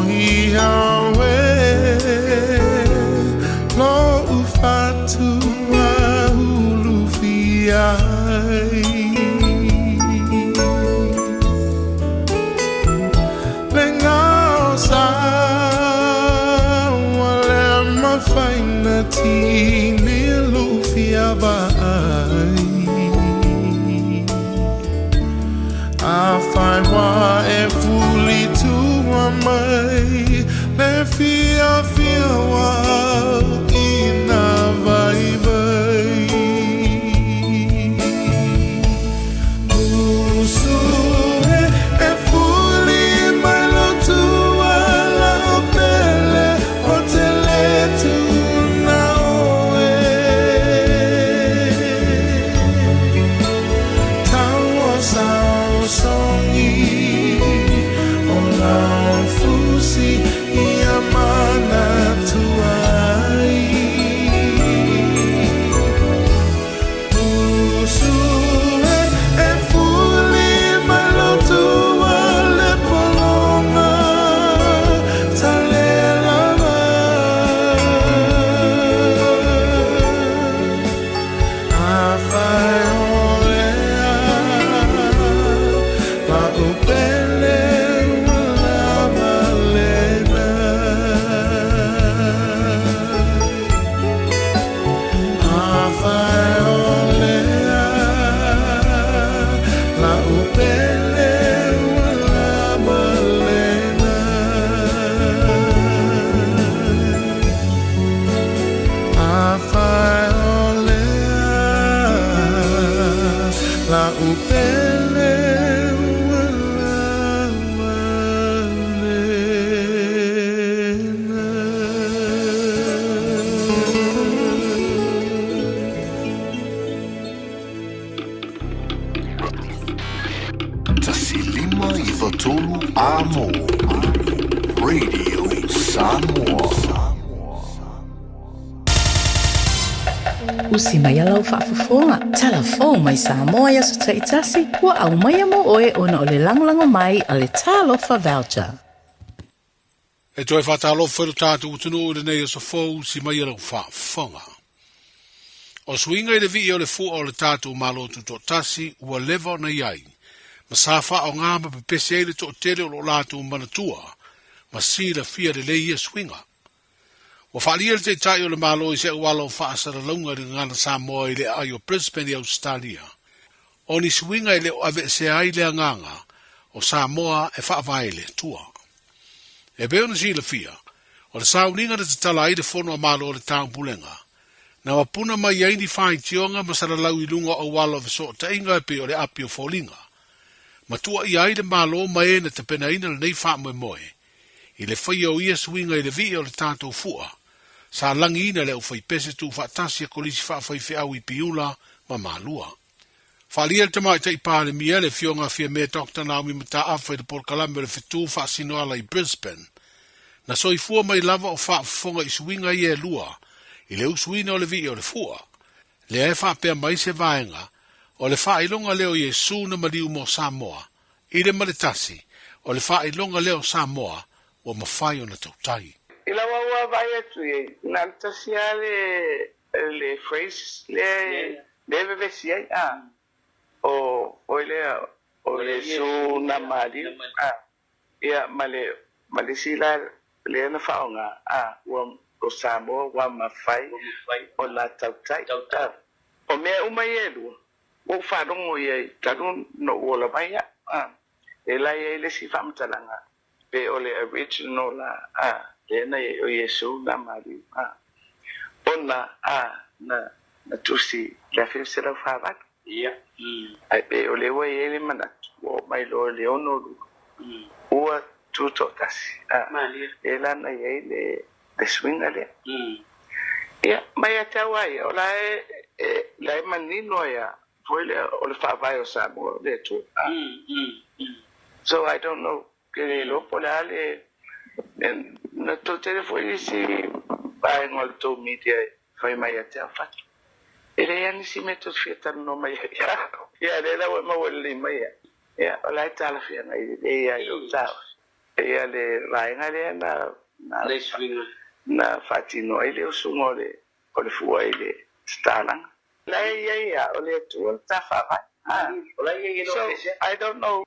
Iawe Lo'u fatu ulufia ai. Le gao sa ua le mafai ona tini lufia vaai. Afai ua e fuli tua mai le fiafia ua auina vaivai. Usu e, e fuli mai lou tua la'u pele ou te le tuuna oe. Tau o saosaogi o lau fusi ia manatua ai. Usu e, e fuli mai lou tua le pologa talelava. Afai o lea la'u pele ua lava lena. Afai o lea la'u pele ua lava lena. Afai o lea la'u pele ua lava lena. 1 5 93 Amo Radio Samoa. Usi mai a lau faafofoga, tala fou mai Samoa i aso taitasi, ua aumaia mo oe ona o le lagolago mai a le Talofa Voucher. E toe faatalofa i lo tatou atunuu i lenei aso fou, usi mai a lau faafofoga. O suiga i le vii o le fua o le tatou Malo Tutoatasi ua leva ona i ai, ma sa faaaoga ma pepesi ai le toatele o lo latou manatua ma silafia lelei ia suiga. Ua faaalia le Taitai o le Malo i se auala o faasalalauga i le gagana Samoa i le aai o Brisbane i Ausetalia, o ni suiga e le o aveesea ai le agaga o Samoa e faavae i le Atua. E pei ona silafia, o le sauniga na tatala ai le Fono a Malo o le Taupulega, na mapuna mai ai ni faitioga ma salalau i luga o auala o fesootaiga e pei o le api o foliga, ma tuuaia ai le Malo ma e na tapenaina lenei faamoemoe i le faia o ia suiga i le vii o le tatou fua, sa lagiina le aufaipese tuufaatasi a Kolisi Faafaifeau i Piula ma Malua. Faaalia le Tamaitai Palemia, le Afioga a Fiame Doctor Naomi Mataafa i le polokalame o le Fetu Faasinoala i Brisbane, na soifua mai lava o faafofoga i suiga ia e lua i le usuina o le vii o le fua, lea e faapea mai se vaega o le faailoga lea o Iesu na maliu mo Samoa i le ma le tasi o le faailoga lea o Samoa ua mafai ona tautai. I lau au vaai atu i ai, na o le tasi lava le le phrase lea lea e vevesi ai, a, o oi lea o Iesu na maliu, a, ia ma le ma le isi la lea na faaaoga, a, ua o Samoa ua mafai ona tautai, a. O mea uma ia e lua, ua ou faalogo i ai talu ona ou ola mai au, a. E la e i ai le isi faamatalaga pe o le original la, a, lea na i ai o Iesu na maliu, a, ona, a, na, na tusi i le 1948. Ia. Ae pei o lea ua i ai le manatu, ua oo mai loa i le 62, ua tutoatasi, a, lea la na i ai le, le suiga lea. Ia, ma ia te au lava ia, o la e, e, la e manino ai lava foi lea o le faavae o Samoa o le Atua. A. So I don't know, ke le iloa po o le a le, na toatele foi isi vaega o le tou media e fai mai ia te au, Fatu, e leai lava nisi mea tou te fia talanoa mai ai. Ia, lea la ua e maua lelei mai ia. Ia, o la e talafeagai lelei lava i lou taofi. Ia le vaega lea na na na faatino ai le usuga o le o le fua i le tatalaga. La e i ai a o le Atua le ta faavae. So I don't know.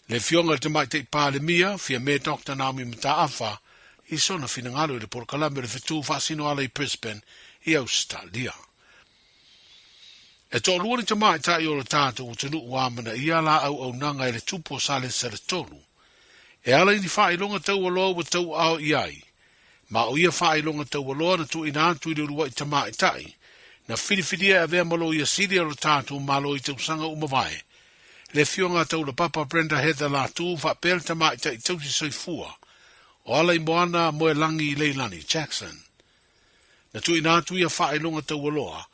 Le Afioga i le Tamaitai Palemia, Fiame Doctor Naomi Mataafa, i sona finagalo i le polokalame o le Fetu Faasinoala i Brisbane, i Ausetalia. E toalua ni tamaitai o le tatou atunuu ua amanaia la auaunaga i le tupu o Salesaletolu, e ala i ni faailoga taualoa ua tauaao i ai, ma o ia faailoga taualoa na tuuina atu i le uluai tamaitai na filifilia e avea ma loia sili o le tatou Malo i tausaga ua mavae, le Afioga a Taulapapa Brenda Heather Latu faapea le tamaitai tausi soifua o Alaimoana Moelangi Leilani Jackson. Na tuuina atu ia faailoga taualoa,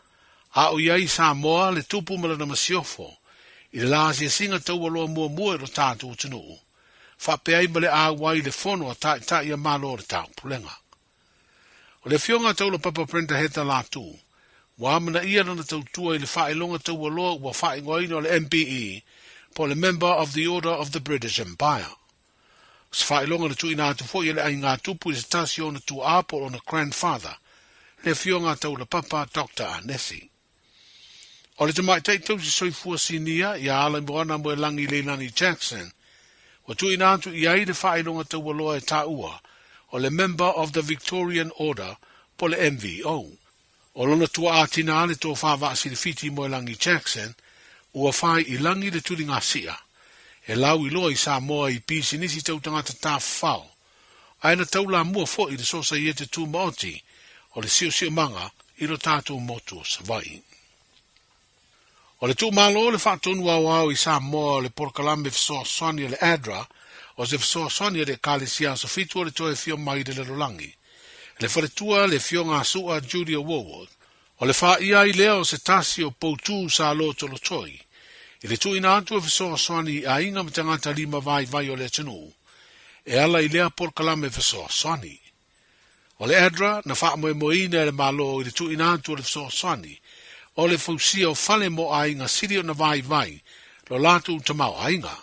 a o i ai i Samoa le tupu ma lana masiofo, i le la asiasiga taualoa muamua i lo tatou atunuu, faapea ai ma le auai i le fono a Taitai a Malo o le Taupulega. O le Afioga a Taulapapa Brenda Heather Latu, ua amanaia lana tautua i le faailoga taualoa ua faaigoaina o le MBE, po o le Member of the Order of the British Empire. O se faailoga na tuuina atu foi e le aiga tupu i se tasi o ona tuaa po o lona grandfather, le Afioga a Taulapapa Doctor Anesi. O le tamaitai tausi soifua sinia ia Alaimoana Moelangi Leilani Jackson, ua tuuina atu i ai le faailoga taualoa e taua o le Member of the Victorian Order po o le MVO. O lona tuaa tina le Tofa Vaasilifiti Moelangi Jackson, ua fai i lagi le tuligasia, e lauiloa i Samoa i pisinisi tau tagata tafafao, ae na taulamua foi i le Sosaiete Tumaoti o le Siosiomaga i lo tatou motu o Savaii. O le tuumalo le faatonu aoao i Samoa o le polokalame fesoasoani a le ADRA, o se fesoasoani a le Ekalesia Aso Fitu o le Toe Afio Mai i le Lalolagi, le faletua le Afioga a Su'a Julia Wallworth, o le faaia ai lea o se tasi o poutū sa lotolotoi i le tuuina atu o fesoasoani i aiga ma tagata lima vaivai o le atunuu e ala i lea polokalame fesoasoani. O le ADRA na faamoemoeina e le Malo i le tuuina atu o le fesoasoani o le fausia o fale mo aiga sili ona vaivai lo latou tamaoaiga.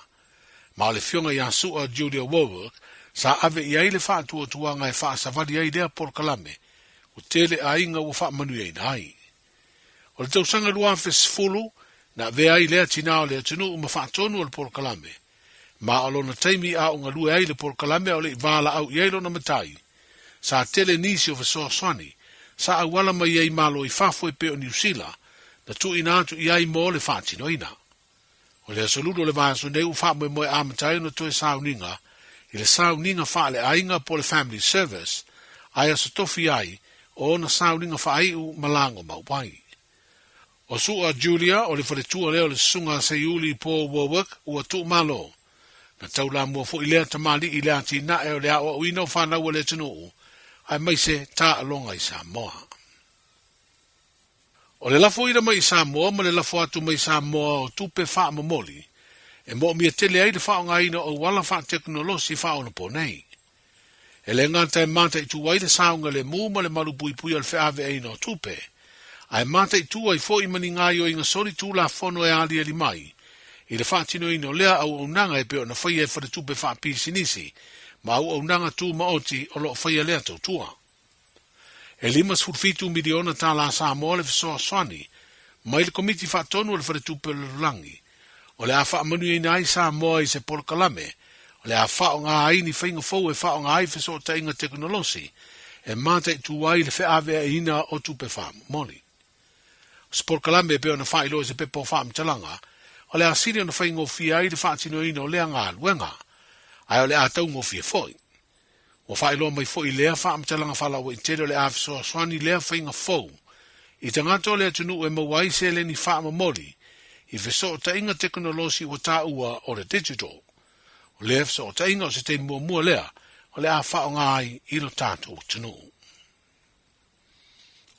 Ma o le Afioga ia Su'a Julia Warwick sa ave i ai le faatuatuaga e faasavali ai lea polokalame ua tele aiga ua faamanuiaina ai. O le tausaga 2010 na avea ai lea tinā o le atunuu ma faatonu o le polokalame, Ma o lona taimi a o galue ai le polokalame a o le i valaau i ai lona matai, sa tele nisi o fesoasoani sa auala mai ai Malo i fafo e pei o Niu Sila na tuuina atu i ai mo le faatinoina. O le aso lulu o le vaiaso nei ua faamoemoe amata ai ona toe sauniga i le sauniga faaleaiga po o le Family Service ae aso tofi ai o ona sauniga faaiu ma lago mau ai. O Su'a Julia, o le faletua lea o le Susuga a Seiuli Paul Warwick, ua tuumalo. Na taulamua foi lea tamalii i le atinae o le aoaoina o fanau a le atunuu, aemaise taaloga i Samoa. O le lafoina mai i Samoa ma le lafo atu mai Samoa o tupe faamomoli, e moomia tele ai le faaaogaina o auala faatekonolosi faaonaponei. E le gata e mataitu ai le saogalemu ma le malupuipuia o le feaveaiina o tupe, ae mataitu ai foi ma ni gaoioiga solitulafono e aliali mai i le faatinoina o lea auaunaga e pei ona faia e faletupe faapisinisi ma auaunaga tumaoti o lo o faia lea tautua. E $57 miliona tālā Samoa le fesoasoani mai le Komiti Faatonu o le Faletupe o le Lalolagi, o le a faamanuiaina ai Samoa i se polokalame o le a faaaoga ai ni faiga fou e faaaoga ai fesootaiga tekonolosi e mataitu ai le feaveaiina o tupe faamomoli. O se polokalame e pei ona faailoa i se pepa o faamatalaga, o le a sili ona faigofie ai le faatinoina o lea galuega, ae o le a taugofie foi. Ua faailoa mai foi lea faamatalaga faalauaitele o le a fesoasoani lea faiga fou i tagata o le atunuu e maua ai seleni faamomoli i fesootaiga tekonolosi ua taua o le digital. O lea fesootaiga o se taimi muamua lea o le a faaaoga ai i lo tatou atunuu.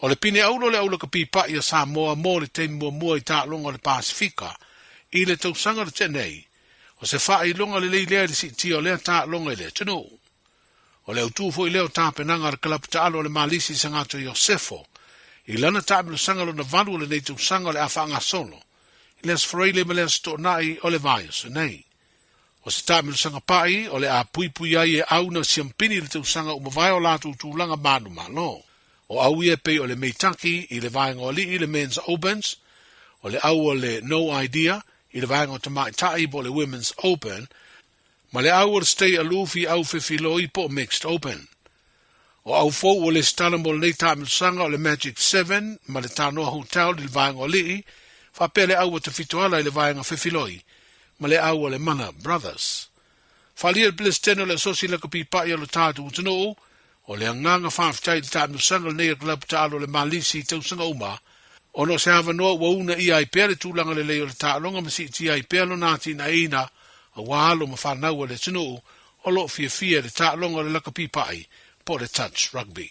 O le pine auro o le aulaka pipaʻi a Samoa mo le taimi muamua i taaloga o le Pasefika i le tausaga na tea nei, o se faailoga lelei lea i le siitia o lea taaloga i le atunuu. O le autū foi lea o tapenaga a le kalapu taalo a le Malisi Sagato Iosefo i lana taamilosaga lona valu o lenei tausaga o le a faagasolo i le Aso Faraile ma le Aso Toonai o le vaiaso nei. O se taamilosaga paʻi o le a puipui ai e au na siampini i le tausaga ua mavae o latou tulaga manumalo. O au ia e pei o le Meitaki i le vaega o alii le Men's Opens, o le au o le No Idea i le vaega o tamaitai po o le Women's Open, ma le au o le Stay Aloof i au fefiloi po o Mixed Open. O au fou ua lesitala mo lenei taamilosaga o le Magic Seven ma le Tanoa Hotel i le vaega o alii, faapea le au o Tafitoala i le vaega fefiloi, ma le au o le Mana Brothers. Faaalia le Pelesitene o le Asosi Lakapi Paʻi o lo tatou atunuu, o le agaga faafetai i le taamilosaga lenei a Kalapu Taalo o le Malisi i tausaga uma, ona o se avanoa ua una ia ai pea le tulaga lelei o le taaloga ma siitia ai pea lona atinaeina aua alo ma fanau a le atunuu o lo o fiafia i le taaloga o le lakapi paʻi po o le touch rugby.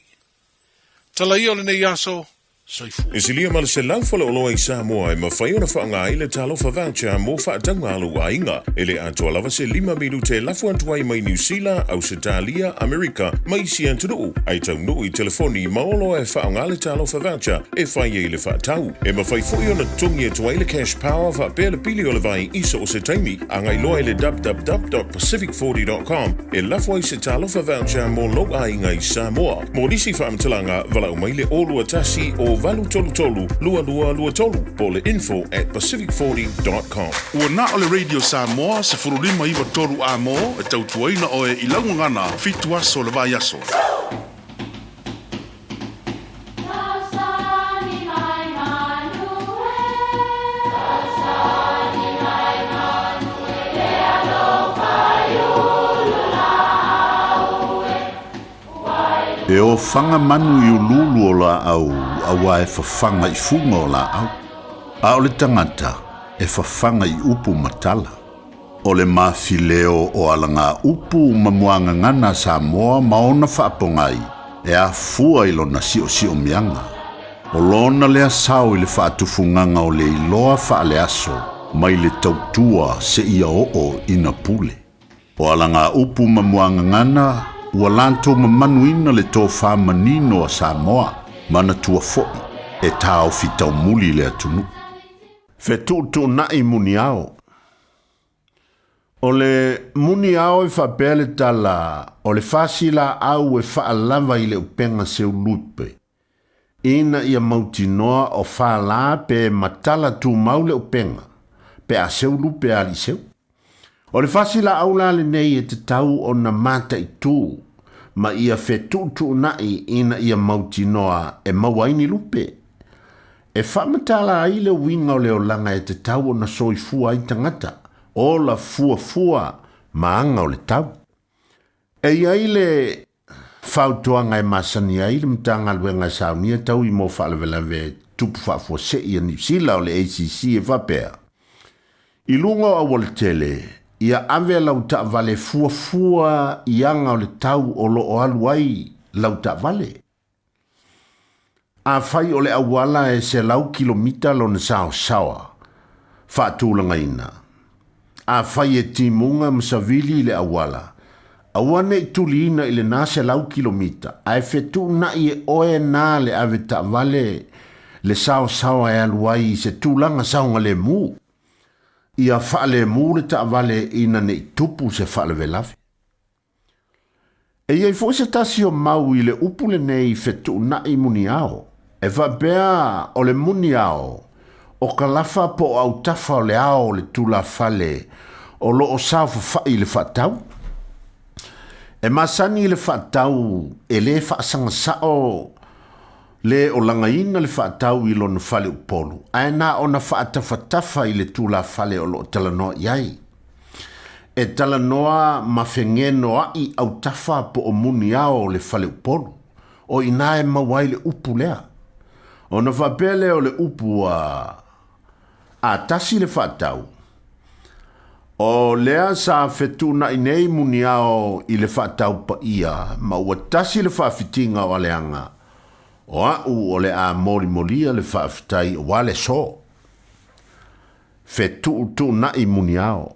Tala ia o lenei aso, Soifua. E silia ma le 100 faleoloa i Samoa e mafai ona faaaoga ai le Talofa Voucher mo faatauga a lou aiga. E le atoa lava se lima minute e lafo atu ai mai Niu Sila, Ausetalia, Amerika ma isi atunuu, ae taunuu i telefoni ma oloa e faaaoga le Talofa Voucher e fai ai le faatau. E mafai foi ona totogi atu ai le Cash Power faapea le pili o le vai i so o se taimi. Agai loa i le www.pacific40.com e lafo ai se Talofa Voucher mo lou aiga i Samoa. Mo nisi faamatalaga, valaau mai le 021 o 833 2223 po o le info at pacific40.com. Ua na o le Radio Samoa 15 93 A-mo e tautuaina oe i lau gagana fitu aso o le vaiaso. E ofaga manu i uluulu o laau auā e fafaga i fuga o laau, a o le tagata e fafaga i upu ma tala. O le mafileo o alagaupu ma muagagana a Samoa ma ona faapogai e afua i lona siosiomiaga. O lona lea sao i le faatufugaga o le iloa faaleaso mai le tautua seia oo ina pule. O alagaupu ma muagagana ua latou mamanuina le tofa manino a Samoa, manatua foi e taofi taumuli le atunuu. Fetuutuunai muniao. O le muniao e faapea le tala, o le fasi laau e faalava i le upega seulupe, ina ia mautinoa o fala pe matala tumau le upega, pe a seulupe alii seu. O le fasi laau la lenei e tatau ona mataitu ma ia fetuutuunai ina ia mautinoa e maua ai ni lupe. E faamatala ai le uiga o le olaga e tatau ona soifua ai tagata, ola fuafua ma aga o le tau. E i ai le fautuaga e masani ai le Matagaluega e saunia taui mo faalavelave tupu faafuasei a Niu Sila o le ACC e faapea, I luga o aualatele, ia ave lau taavale fuafua i aga o le tau o lo o alu ai lau taavale. Afai o le auala e 100 kilomita lona saosaoa, faatulagaina. Afai e timuga ma savili i le auala, aua ne i tuliina i lena 100 kilomita, ae fetuunai e oe na le ave taavale le saosaoa e alu ai i se tulaga saogalemu. Ia faalemu le taavale ina ne i tupu se faalavelave. E i ai foi se tasi o mau i le upu lenei fetuunai muniao, e faapea o le muniao, o ka lafa po o autafa o le ao o le tulafale o lo o saofafai i le faatau. E masani i le faatau e le faasagasao le olagaina le faatau i lona fale upolu, ae na ona faatafatafa i le tulafale o lo o talanoa i ai. E talanoa ma fegenoaʻi autafa po o muniao o le fale upolu, o i ina e maua ai le upu lea. Ona faapea lea o le upu ua a tasi le faatau, o lea sa fetuunai nei muniao i le faatau paia ma ua tasi le faafitiga o aleaga, o aʻu o le a molimolia le faafetai aua le aso. Fetuutuunai muniao.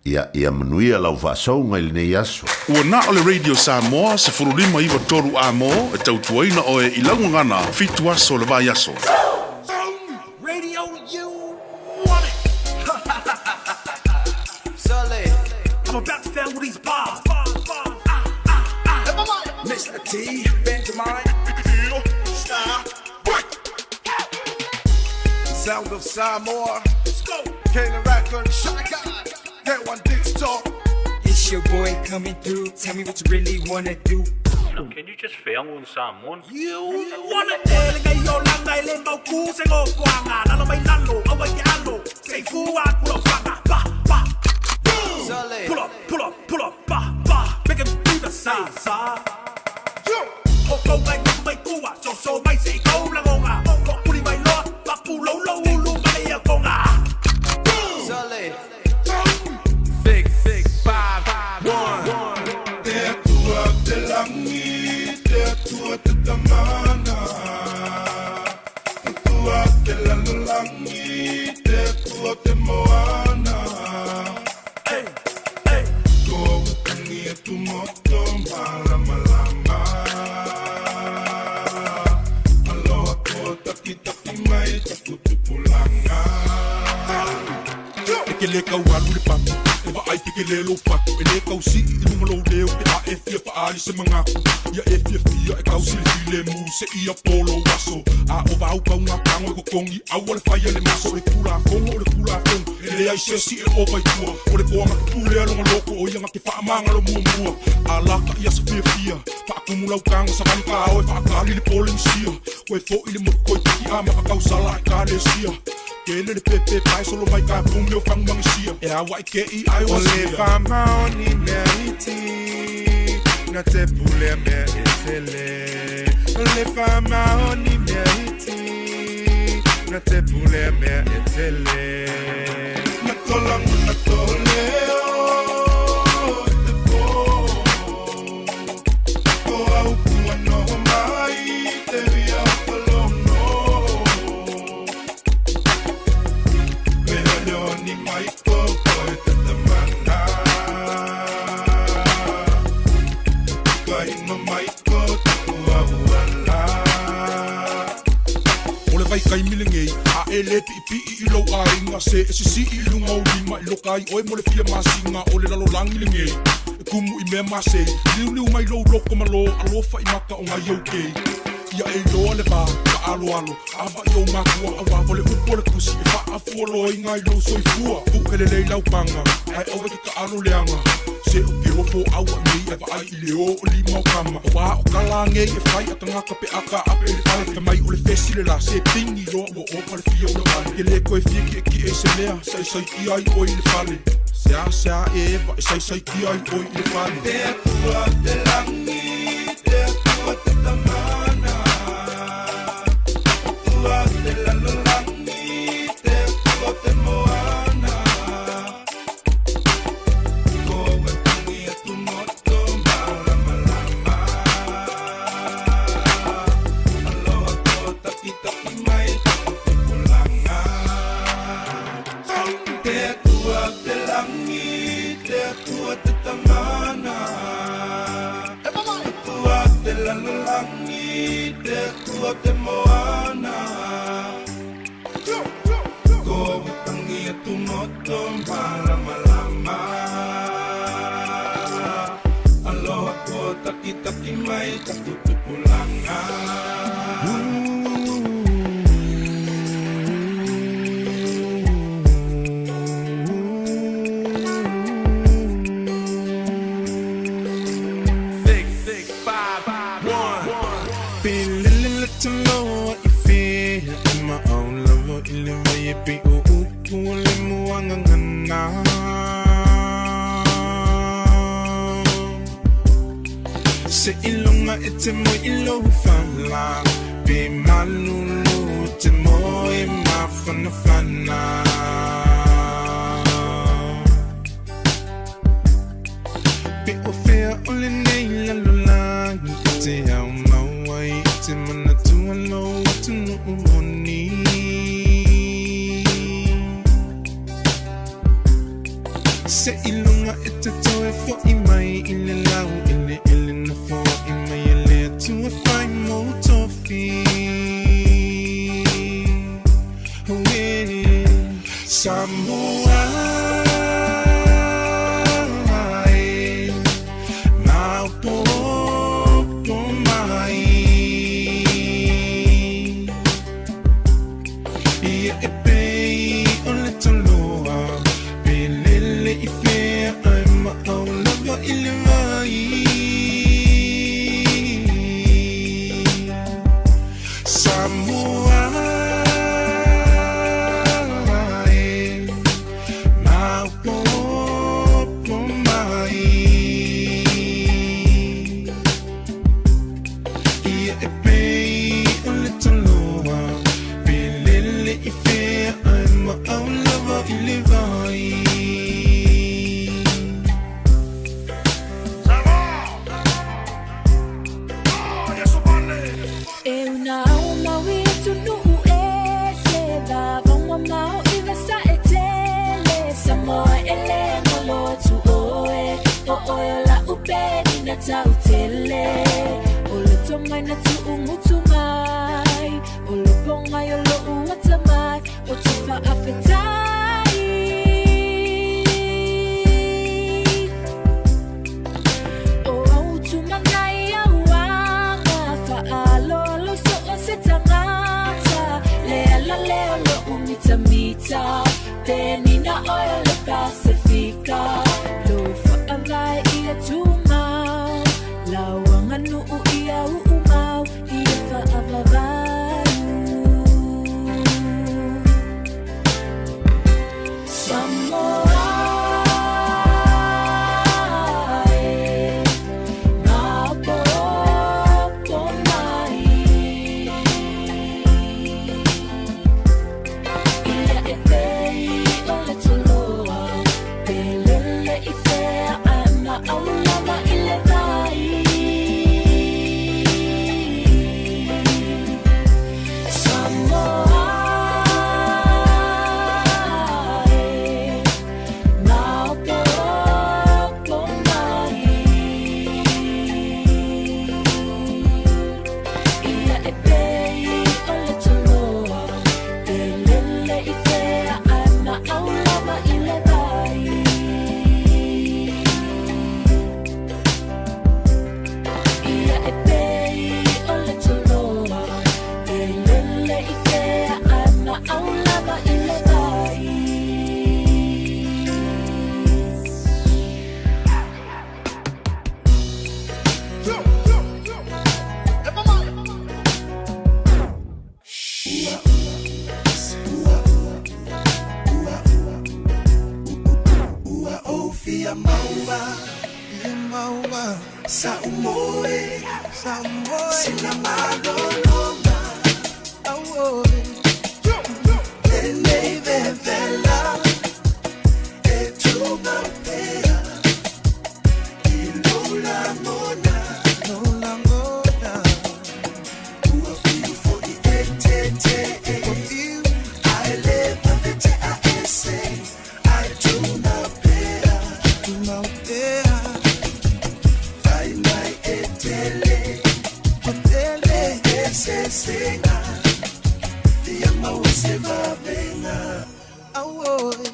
Ia, ia manuia lau faasouga i lenei aso. Ua na o le Radio Samoa 15 93 A-mo e tautuaina oe i lau gagana fitu aso o le vaiaso. Radio you want it. Sully. T, Benjamin, Star, Sound of Samoa. Let's go. Kayla Records. Shaka. Get one dick talk. It's your boy coming through. Tell me what you really wanna do. Can you just fail on someone? You wanna tell me yo langa ile mauku se go fuanga lalo mai lalo awa ke alo sei fua pulo fanga ba ba. Pull up, pull up, pull up, ba ba. Make it do the sa sa. Yo. O go mai mai kua so so mai sei go la gonga. Ko puli mai loa pa pulo lo ulu mai ya konga. Sale. 6 6 5 1. Te atua te langi, te atua te tamana. Atua te lalolangi, te atua te moana. Hey, hey. Ko tangi e tu moto malamalama. Aloha ko taki taki mai taku tupulanga. E ke le kau alu le papu, e wa ai ke le lo patu, e le kau si i lunga lo leo, e a e fia pa ali se mangaku, ia e fia fia e kau si le file mu, se ia polo waso, a o vau kau ngā kango e kokongi, au o le whai le maso, le kula kongo, o le kula kongo, e le ai se si e o vai tua, o le koanga ke pule a longa loko, o ia nga ke whaamanga lo mua mua, a laka ia sa fia fia, whaakumu lau kanga sa vani ka o e whaakali le pole nisia, koe fo i le motu koi tiki a maka kau sala e ka le sia. Ke le pepe pai solo mai ka pume o fangu mangisia. E awa i ke i ai O o le sia. whamaoni mea iti, na te pulea mea e tele. O le whamaoni mea iti, na te pulea mea e tele. Na tolangu na toleo i te pō. Ko au kua noho mai te wia o ka lono. Me leo ni mai ko koe te tamana. Ka ingo mai ko taku auala. O le vai kai mile ngei, a e le pi pi i lo ai nga se e sisi i lunga o lima i loka ai oe mo le fia masinga o le lalo langi le ngei. E kumu i mea mase, liu liu mai lo loko malo, alofa i maka o ngai au kei. Ia e loa le va, ka alo alo, ava i o makua, a wa le upo le kusi, e wha afua loa i ngai lo soifua. Puke le lei lau panga, ai awe ki ka alo leanga. Se o ke hofo aua nei e vaai i le o o lima o kama. O wā o kala ngei e whai a tangaka pe aka ape le fale. Te mai o le fesi le la, se pingi loa ua o pale fia o le vale. Ke le koe fia ki e ki e se mea, sai sai ki ai oi le fale. Se a se a e va e sai sai ki ai oi le fale. Te atua te langi, te atua te tamana. Atua te lalolangi, te atua te moana. Ko ua tangi e tu moto malamalama. Aloha ko taki taki mai taku tupulanga. Te atua te langi, te atua te tamana. Atua te lalolangi, te atua te moana. Ko ua tangi e tu moto malamalama. Aloha ko taki taki mai taku tupulanga. 6 6 5 1. Pilili to know what you feel. In my own love, i le vai e pe o upu o le muanga ngana. Se ilonga e te mo i lo fala. Pe malulu te mo e mafana fana. Pe o fea o le nei la lolangi. E te au mauai e te manatua lo atunu moni. Se ilunga e te toe fo i mai i le lau ele ele na fo i mai e le atua whai mo tofi. Oh, yeah. Samoa e, maupopo tautele O le tomai na tuugutu mai O le pogai o lo'u atamai Ou te faafetai O au tumaga i au aga Faaaloalo i so o se tagata Le ala lea o lo'u mitamita Penina oe o le Pasefika Lou faavae ia tumau Lau aganuu ia uumau Ia faavavau Samoa e Maopoopo mai Ia e pei o le toloa Pe lele i fea ae maau lava i le vai Samoa e Maopoopo mai Ia e pei o le toloa Pe lele i fea ae maau lava i le vai Ia e pei o le toloa Pe lele i fea ae maau lava i le vai Ua ou fia maua Fia maua Sa'u moe Sa'u moe Sina malologa Auoi Lenei vevela E tuga pea I lou lagona Lou lagona Ua fiu foi e tete Ua fiu Ae le vave tea ese Ae tuga pea Tuga pea Fai mai e tele E tele E sesenga Fia maua se vavenga Auoi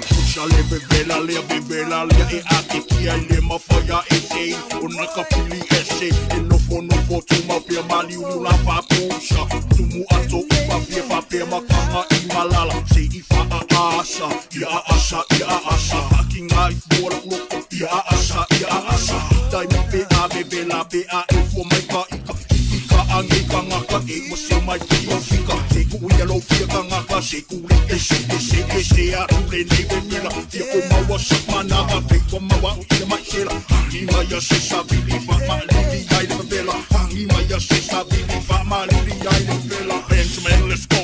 Pusa le vevela lea vevela lea e ake kia i le mawhai a e se O na ka pili e se e nofo nofo tuma pea maliuliu la whapusa Tumu ato i whapia whapea makanga i malala Se i wha a asa ia a asa ia a asa Haki ngā i fuola loko ia a asa ia a asa Tai ma pe a vevela pe a e fua mai ka ika I ka ange ka ngaka e ua se mai ki o fika Se ku ia lo fia ka ngaka se ku le e se e se e se a tu le nei vevela Fia o maua sa manava pe ua maua o ia mai sela Hangi mai a se sa vili fa ma lili ai le vevela Hangi mai a se sa vili fa ma lili ai le vevela Benjamin let's go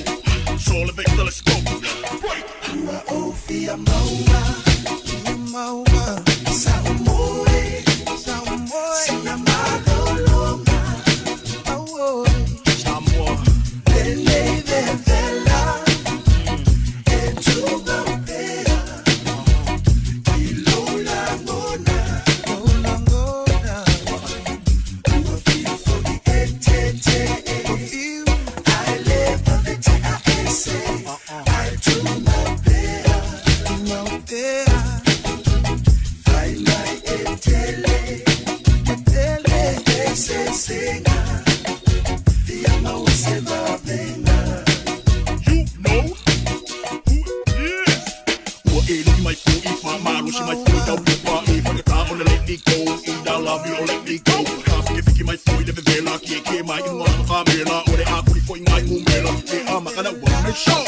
Saul and Victor let's go Break Ua ou fia maua Fia maua Sa'u moe Sa'u moe Sina malologa Auoi Samoa Lenei vevela E tuga pea I lou lagona Lou lagona Ua fiu foi e tete Ua fiu Ae le vave tea ese Ae tuga pea Tuga pea Fai mai e tele E tele E sesenga Fia maua se vavenga You know who it is. Ua e liki mai fo i wha malosi mai fo i tau popa e whakatā ona let me go I love you let me go Ka whiki whiki mai fo i le vevela Ki e ke mai i runga ka mela O le a kuri fo i ngai umela E a makana one man show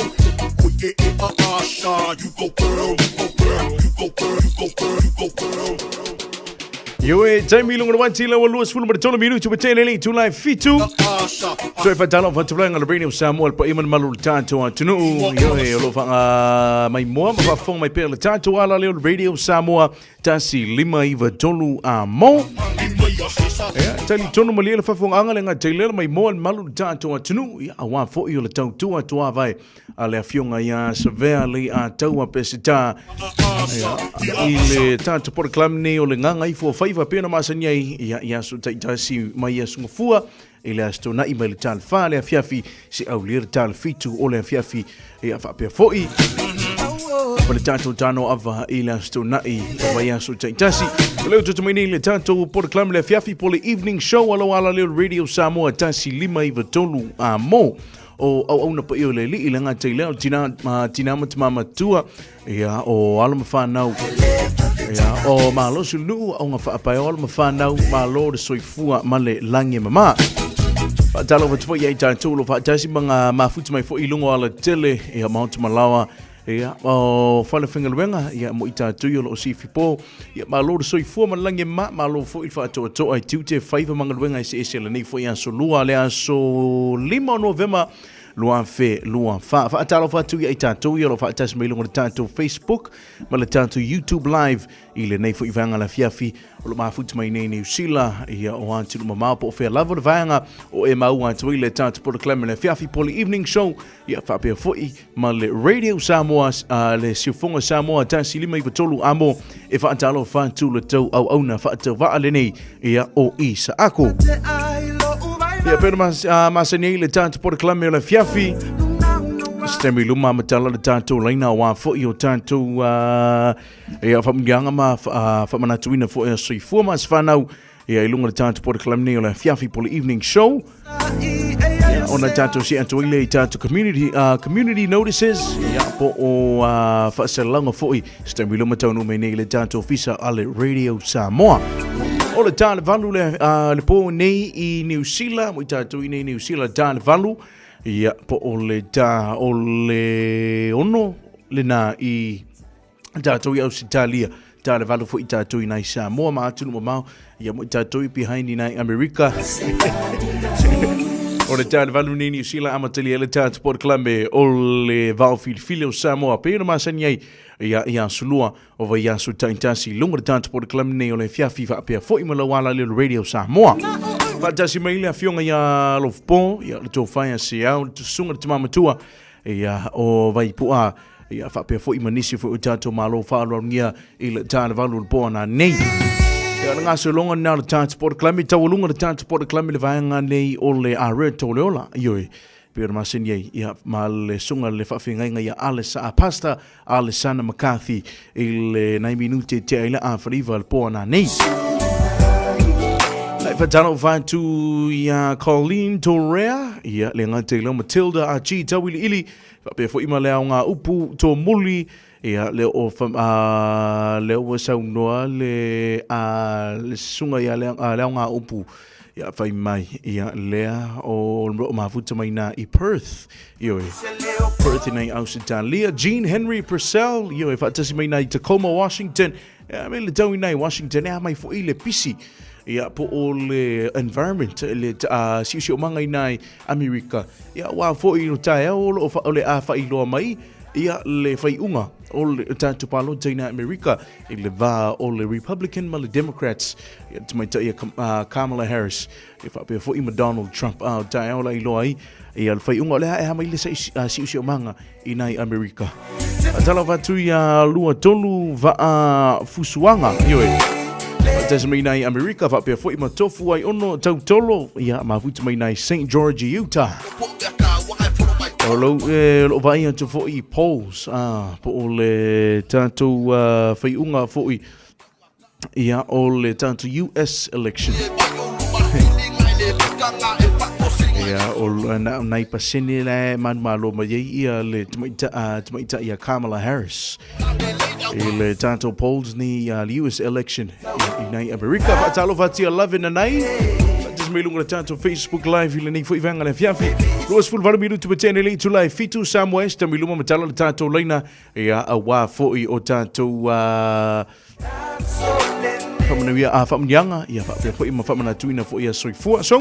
Hui e e a asa You go girl, you go girl, you go girl, you go girl, you go girl Ioe, taimi lunga le 1 la ua 23 minuti ua tele le itula e fitu. Toe whatalo whatulanga le Radio Samoa le paia ma le malu o le tatou atunuu. Ioe, o lo o whanga mai moa ma whaafonga mai pea le tatou ala leo le Radio Samoa 1593 a mo. Ia, talitonu malie le faafofogaaga le gatailea le maimoa le malu i le tatou atunuu, ia, aua foi o le tautua tuavae a le afioga ia Savea Leiataua Peseta, ia, i le tatou polokalame nei o le Gagaifo Faiva pei ona masani ai, ia, i aso taitasi mai Aso Gafua i le Aso Toonai mai le talefa le afiafi se aulia le talefitu o le afiafi, ia, faapea foi ma le tatou tano ava i le Aso Toonai o vaiaso taitasi. O lea ua tutu mai nei le tatou polokalame le afiafi po le evening show a lau alaleo Radio Samoa 1.593 a mo o auauna paia o le alii le gata i lea o tina, ma tina ma tama matua, ia, o alo ma whanau, ia, o malosi le nuu, o ngā whaapae o alo ma whanau, malo le soifua ma le langi mama. Whaatalo watu foi ai tātou lo whaatasi ma ngā mafuti mai foi i lunga o ala tele, ia, maotu malawa, ia, o whale whengaluenga, ia, mo i tātou i o lo o sifi pō, ia, malo le soifua ma le langi ma, malo foi le whaatoatoa i tiute whaiva mangaluenga e se ese lenei foi aso lua le aso 5 o Novema 2024. Faatalofa atu ia i tatou ia o lo o faatasi mai luga o le tatou Facebook ma le tatou YouTube Live i lenei foi vaega le afiafi o lo o mafuta mai nei Niu Sila ia o atunuu mamao po o fea lava le vaega o e maua atu ai le tatou polokalame le afiafi po le evening show ia faapea foi ma le Radio Samoa le Siufoga Samoa 1.593 amo e faatalofa atu le tou auauna faatauvaa lenei ia o Isaako. Ia pena masani ai le tatou polokalame o le afiafi. Se taimi luma matala le tatou laina aua foi o tatou ia whamunianga ma whamanatuina foi a soifua ma se whanau ia i lunga le tatou polokalame nei o le afiafi po le evening show. Ia, ona tatou si atu ai lea i tatou community, community notices, ia, po o faaselauga foi se taimi luma taunuu mai nei i le tatou ofisa a le Radio Samoa. O le ta le valu le, le pō nei i Niu Sila, mo i tatou i nei Niu Sila, ta le valu, ia, po o le ta o le ono lena i tatou i Ausitalia, ta le valu foi tatou i nai Samoa ma atunuu mamao, ia mo i tatou i behind i nai Amerika. O le ta le valu nei Niu Sila amatalia ai le tatou polokalame o le vao filifili o Samoa pei ona masani ai ia i aso lua o vaiaso taitasi i luga o le tatou polokalame nei o le afiafi faapea foi ma lau alaleo le Radio Samoa. Faatasi mai le afioga ia Alofapo, ia le tofa ia Seau, le susuga le tama matua ia o Vaipua, ia faapea foi ma nisi foi o tatou malo faaaloalogia i le ta le valu o le po ana nei. Ia le gasologa lena o le tatou polokalame, taualuga le tatou polokalame le vaega nei o le Areto o le Ola, ioe, pei ona masani ai, ia, ma le susuga le faafeagaiga ia Alesa, Pastor Alessana McCarthy i le nai minute tea ai le āwhariva le po ana nei. Lai whatalo whatu ia Colleen Torea, ia le ngā leo Matilda a G Tauiliili, Faapea foi ma le ao ngā upu tō muli, ia, le o, a, le ua saunoa le, a, le susuga ia le, a, le ao ngā upu, ia, whai mai, ia, lea o o mafuta mai nā i Perth, ioe, Perth i nei Ausitalia, Jean Henry Purcell, ioe, whaatasi mai nā i Tacoma, Washington, ia, me le tau i nei Washington, ea mai foi le pisi, ia, po o le environment, le, a, siosiomaga i nai Amerika. Ia, wā foi o taeao o loo o le a whailoa mai, ia le whaiunga o le tātou pālota i nā Amerika i le vā o le Republican ma le Democrats, ia te maita'i ia Kamala Harris, ia whaapea foi ma Donald Trump, a o taeao la iloa ai, ia le whaiunga o le a e ha mai le sa siosiomaga i nai Amerika. Tala whatu ia lua tolu vaa fusuanga, ioe. Tasi mai nai Amerika, whapea foi ma tofu ai ono tau tolo, ia mafuta mai nai St. George, Utah. O lo, e, lo vai atu foi i polls, ah, po o le tātou whaiunga foi, ia o le tātou US election. Ia, o na, nai pasene la manu malo mai ai ia le tamaita ia Kamala Harris. I le tātou polls ni le US election i nei Amerika. Whaatalo whatia love na nei. Just mai lunga le tātou Facebook Live i le nei foi vanga le fiafi. 28 minutu ma tene le itu lai fitu Samoa Este mi luma matala le tātou leina ia a wā foi o tātou whamanuia a whamunianga ia whaapea foi ma whamanatuina foi a soifua. So,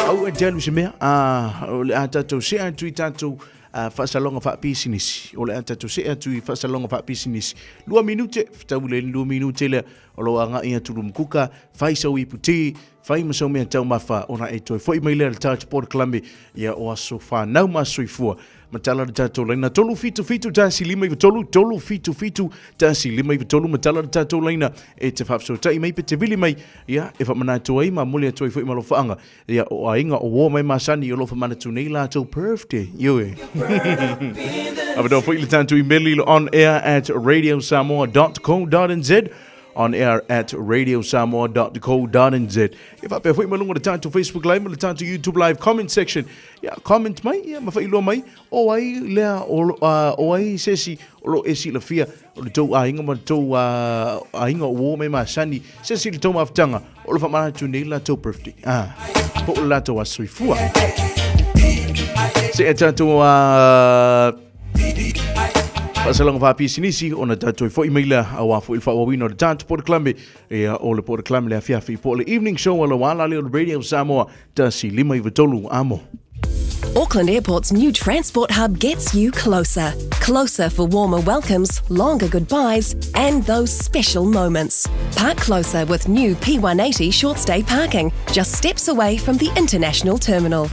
au e te alu se mea, a, o le a tātou se atu i tātou Faasalaga Faapisinisi. O le a tatou see atu i Faasalaga Faapisinisi. Lua minute, fetau le lua minute lea, o lo o agai atu Lumukuka, fai sau ipu ti, fai ma sau mea taumafa, ona e toe foi mai lea le tatou polokalame, ia o aso whanau ma soifua. Matala le tatou laina 377 153 377 153 matala le tatou laina e te faafesootai mai pe te vili mai ia e faamanatu ai ma momoli atu ai foi ma alofaanga ia o aiga o uo mai masani o lo o faamanatu nei latou birthday. Ioe. Avanoa foi le tatou email i le on air at radiosamoa.co.nz on air at radiosamoa.co.nz. E faapea foi ma luga o le tatou Facebook Live ma le tatou YouTube Live comment section. Ia, comment mai, ia, ma faailoa mai, o ai lea, o, uh, o ai se isi o lo o e silafia o le tou aiga ma le tou uh, aiga o uo mai masani, se isi i le tou mafutaga, o lo faamanatu nei le latou birthday. Ah, po o le latou aso soifua. Se e tatou uh, Faasalaga faapisinisi ona tatou foi mai lea auā foi le faaauauina o le tatou polokalame ia o le polokalame le afiafi po o le evening show a lo ala lea o le Radio Samoa 153 amo. Auckland Airport's new transport hub gets you closer. Closer for warmer welcomes, longer goodbyes, and those special moments. Park closer with new P180 short stay parking, just steps away from the international terminal.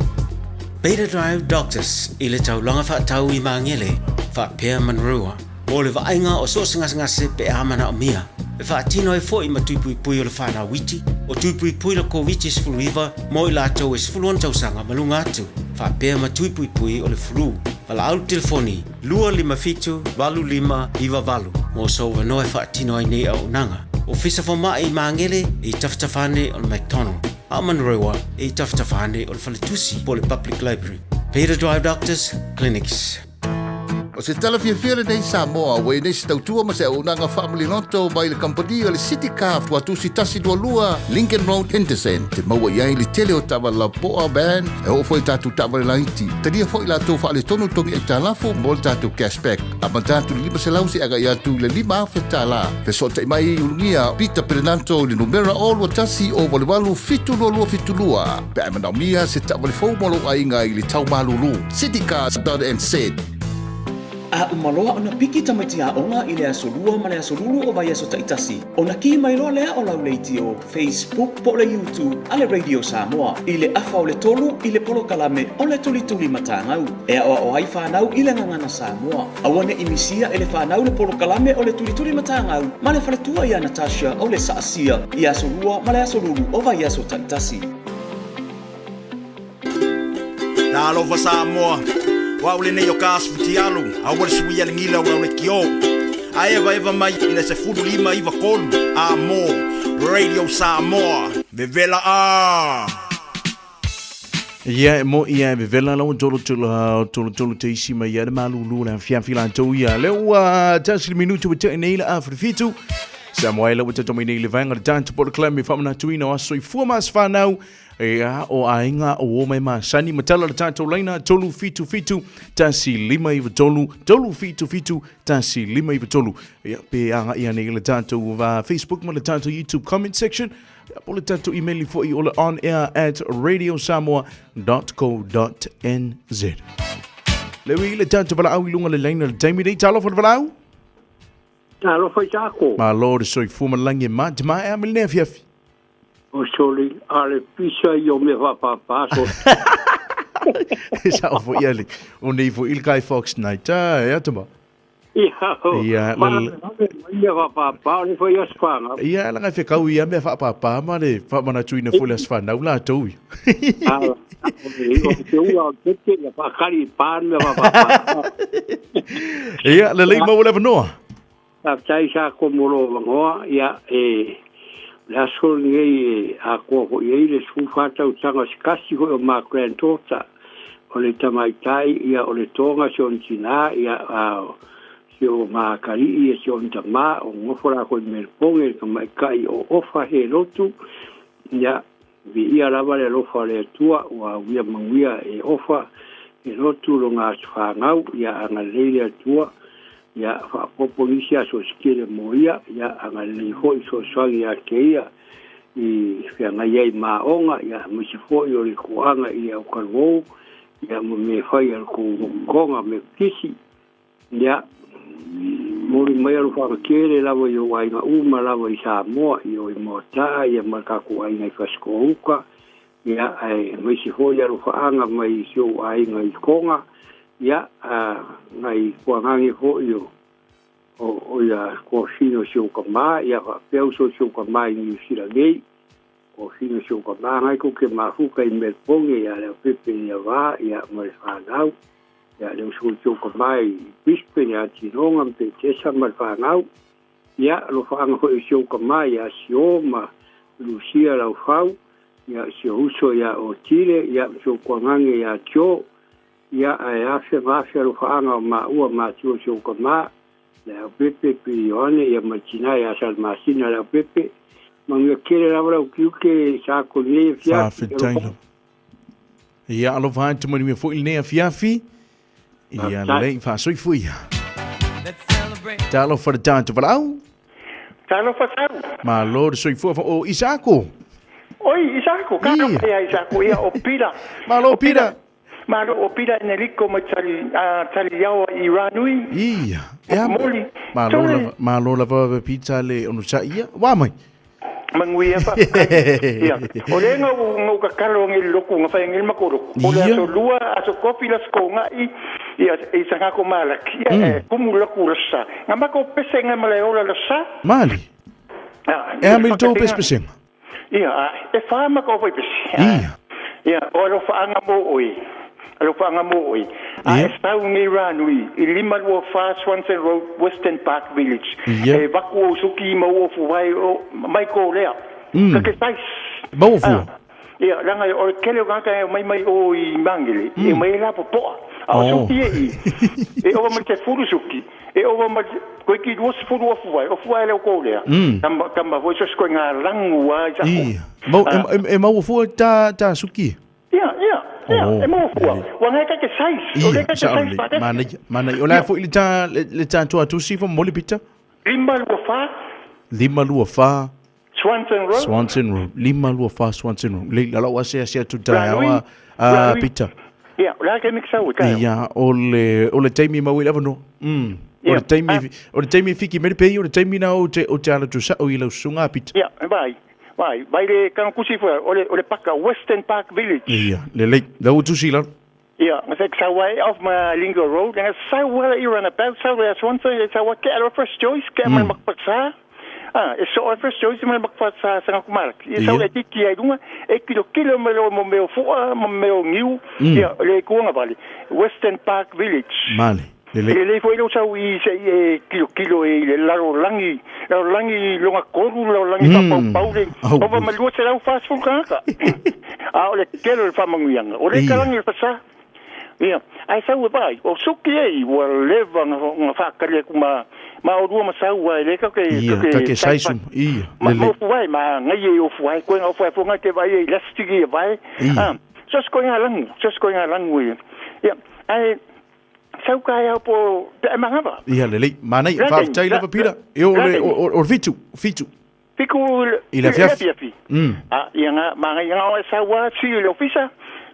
Beta Drive Doctors i le taulaga faatau i Magele, faapea Manurewa, mo le vaaiga o so o se gasegase pe a manaomia. E faatino ai foi ma tui puipui o le whanau iti, o tui puipui le Koviti-19 mo i latou e 16 tausaga ma luga atu, faapea ma tui puipui o le flu. Valaau le telefoni 257 8598 mo sou avanoa e faatino ai nei auaunaga. Ofisa Fomai i Magele i tafatafa ane o le McDonald. A o Manurewa e i tafatafa ane o le faletusi po o le Public Library. Peter Drive Doctors Clinics. O se tala fiafia lenei Samoa, ua i nei se tautua ma se auaunaga faamaliloto mai le kamupani o le City Car Tuatusi 122 Lincoln Road, Henderson. Te maua i ai le tele o taavale lapoa, van, e oo foi i tatou taavale laiti. Talia foi latou faaletonu togi aitalafu mo le tatou cashback. Amata atu i le 500 seia agai atu i le $5,000. Fesootai mai i Ulugia Peter Perenato i le numera 021 088 7272 pe a e manaomia se taavale fou mo lou aiga i le tau malulu. Citycars.nz. A uma loa ona piki tamaiti aoga i le aso Lua ma le aso Lulu o vaiaso taitasi, ona kī mai loa lea o lau leitio, Facebook po o le YouTube a le Radio Samoa i le afa o le tolu i le polokalame o le Tulituli Matagau e aoao ai fanau i le gagana Samoa. Aua ne i misia e le fanau le polokalame o le Tulituli Matagau ma le faletua ia Natasha o le Saasia i aso Lua ma le aso Lulu o vaiaso taitasi. Talofa Samoa, o au lenei o ka Futialu, aua le suia le gila o lau leitio. A evaeva mai i le 15 93 a mo Radio Samoa, vevela a! Ia e mo ia e vevela lau tolo tolo tolo tolo te isi mai ia le malulu le afiafi latou ia. Le ua tasi le minutu ua tea nei le afa le fitu. Samoa e lau ua tatou mai nei le vaega le tatou polokalame faamanatuina o aso soifua ma aso fanau. Ia, o aiga o uo mai masani ma tala le tatou laina 377 153 377 153. Ia, pe agai ane i le tatou Facebook ma le tatou YouTube comment section. Ia, po le tatou email foi o le onair at radiosamoa.co.nz. Le ui le tatou valaau i luga le laina le taimi nei. Talofa le valaau. Talofa i tākou. Malo le soifua ma le lagi e matamā e a me lenei afiafi. O soli, a le pisa i o mea whapapa, so. E sao foi ia le, o nei foi le Guy Fawkes Night, ah, e ata ma. Ia, o, Ia, ma le, mea whapapa, o le foi o spanga. Ia, la ngai whekau ia mea whapapa, ma le whamanatuina foi le aswhanau la tau. Ala, o te ua o te te, ia whakari i pān mea whapapa. Ia, le lei maua le avanoa. Faafetai sa komo lo avanoa, ia, e, o le aso lenei e atoa foi ai le 14 tausaga o se tasi foi o ma granddaughter, o le tamaitai, ia, o le toga si ona tinā, ia, a o si o ma atalii ia si ona tamā, o nofo lakou i Melbourne, le tamaitai o Ofa He Lotu, ia, viia lava le alofa o le Atua, ua auia manuia e Ofa He Lotu lona aso fanau, ia, agalelei le Atua, Ia faaopoopo nisi aso sikele mo ia, ia agalelei foi fesoasoani ia te ia i feagai ai ma aoga, ia aemaise foi o le toaga i le aukalou, Ia ma mea fai a le kou Konga Mekutisi. Ia, momoli mai alofaga tele lava i ou aiga uma lava i Samoa, i o i Moataa, ia ma le tatou aiga i Fasitoouta, ia, aemaise foi alofaaga mai i si ou aiga i Konga, ia, nai tuagage foi o, o, o ia Toafina o si ou tama, ia faapea uso o si ou tama i Niu Sila nei, Toafina o si ou tama, nai tou te mafuta i Melbourne ia Leaupepe ia va, ia ma le fanau. Ia le uso i ouka mai i Brisbane ia Tinoga ma Petesa ma le fanau. Ia alofaaga foi i si ouka mai ia Sio ma Lucia Laufau, ia si o uso ia Otile, ia ma si ou tuagage ia Joe. Ia ae afe ma afe alofaaga o maua matua o si ouka ma, Leaupepe, Pili Ioane, ia ma le tina ia Salemasina Leaupepe. Manuia tele lava lau tiute sa ko nei afiafi. Faafetai lava. Ia alofa atu manuia foi lenei afiafi. Ia lelei faasoifua ia. Talofa le tatou valaau. Talofa sau. Malo le soifua fa o Isako. Oi Isako, ka no ia Isako ia o Pira. Malo Pira. Malo o Pira Enerico mai tali a tali iaoa i Ranui. Ia. Ea moli. Malo lava, malo lava Pita le ono sa ia. Wa mai. Manuia faafetai. Ia. O le nga u nga u kakalo ngi loku nga fai ngi makoro. O le aso lua aso kofi la sko ngai ia i sa ngako malaki. Ia e kumu loku la sa. Nga mako pese nga male ola la sa. Mali. E a mil tou pese pesenga. Ia, e wha mako fai pese. Ia. Ia, o alo whaanga mo oi. Alo whaanga mo oi. A e sau nei Ranui, i 524 Swanson Road, Western Park Village. Ia. E vaku o suki ma o fuai o mai ko lea. Ka ke sais. Mau o fua. Ia, langa o le kele o ngaka e mai mai o i Mangere, e mai la popoa. A o suki e i. E ova mai te furu suki. E ova mai koe ki 20 o fuai, o fuai le o ko lea. Tama tama foi so ko ngā rangu a i sa. Ia. Mau e mau o fua ta ta suki. Ia, ia, ia, Oh, e mau fua. Ua ngai ka ke size. O le ka ke size pa te. Mana, mana, o la foi le ta le ta tua tusi fo moli pita. 524. 524. Swanson Road. Swanson Road. 524 Swanson Road. Le la ua se se tu ta awa a pita. Ia, la ke mix au ka. Ia, o le o le taimi mau i lava no. O le taimi o le taimi fiki mere pe o le taimi na o te o te ala tu sa o i lau sunga pita. Ia, vai. Vai, vai le kanga kusi fua, o le, o le paka, Western Park Village. Ia, lelei, lau tusi lalo. Ia, nga se sau ai off ma Lingo Road, nga sau wala i runabout, sau le Swanson, e sau ke alo first choice, ke mm. makpatsa. Ah, e so first choice ma makpatsa sa kumara. Ia sau le tiki ai lunga, e kilo kilo me lo mo meo fua, mo meo ngiu, ia le kuanga vale. Western Park Village. Male. Lelei. Lelei foi lou sau i se i e kilokilo e i le lalolangi, lalolangi longa kolu, lalolangi mm. fapaupau le, ova ma 240 tagata. A o le tele o le faamanuiaga, o le kalangi le fasa. Ia, ae sau e vaai, o suki e i, ua leva nga, nga whaakari aku ma, ma o rua ma sau ai le kake, Ia, kake saisu, ia, Ma lelei. ofu ai, ma ngai e ofu ai, koe nga ofu ai, fo ngai te vai e elastiki e vai. Ia. Ah, so se koe ngā langu, so se koe ngā langu e. Ia, ae, Sau ka au po te mangava. Ia lelei, manai, faafetai lava Peter. E o le o o fitu, fitu. Fiku I le afiafi. A ia nga mangai nga o sau a si le ofisa.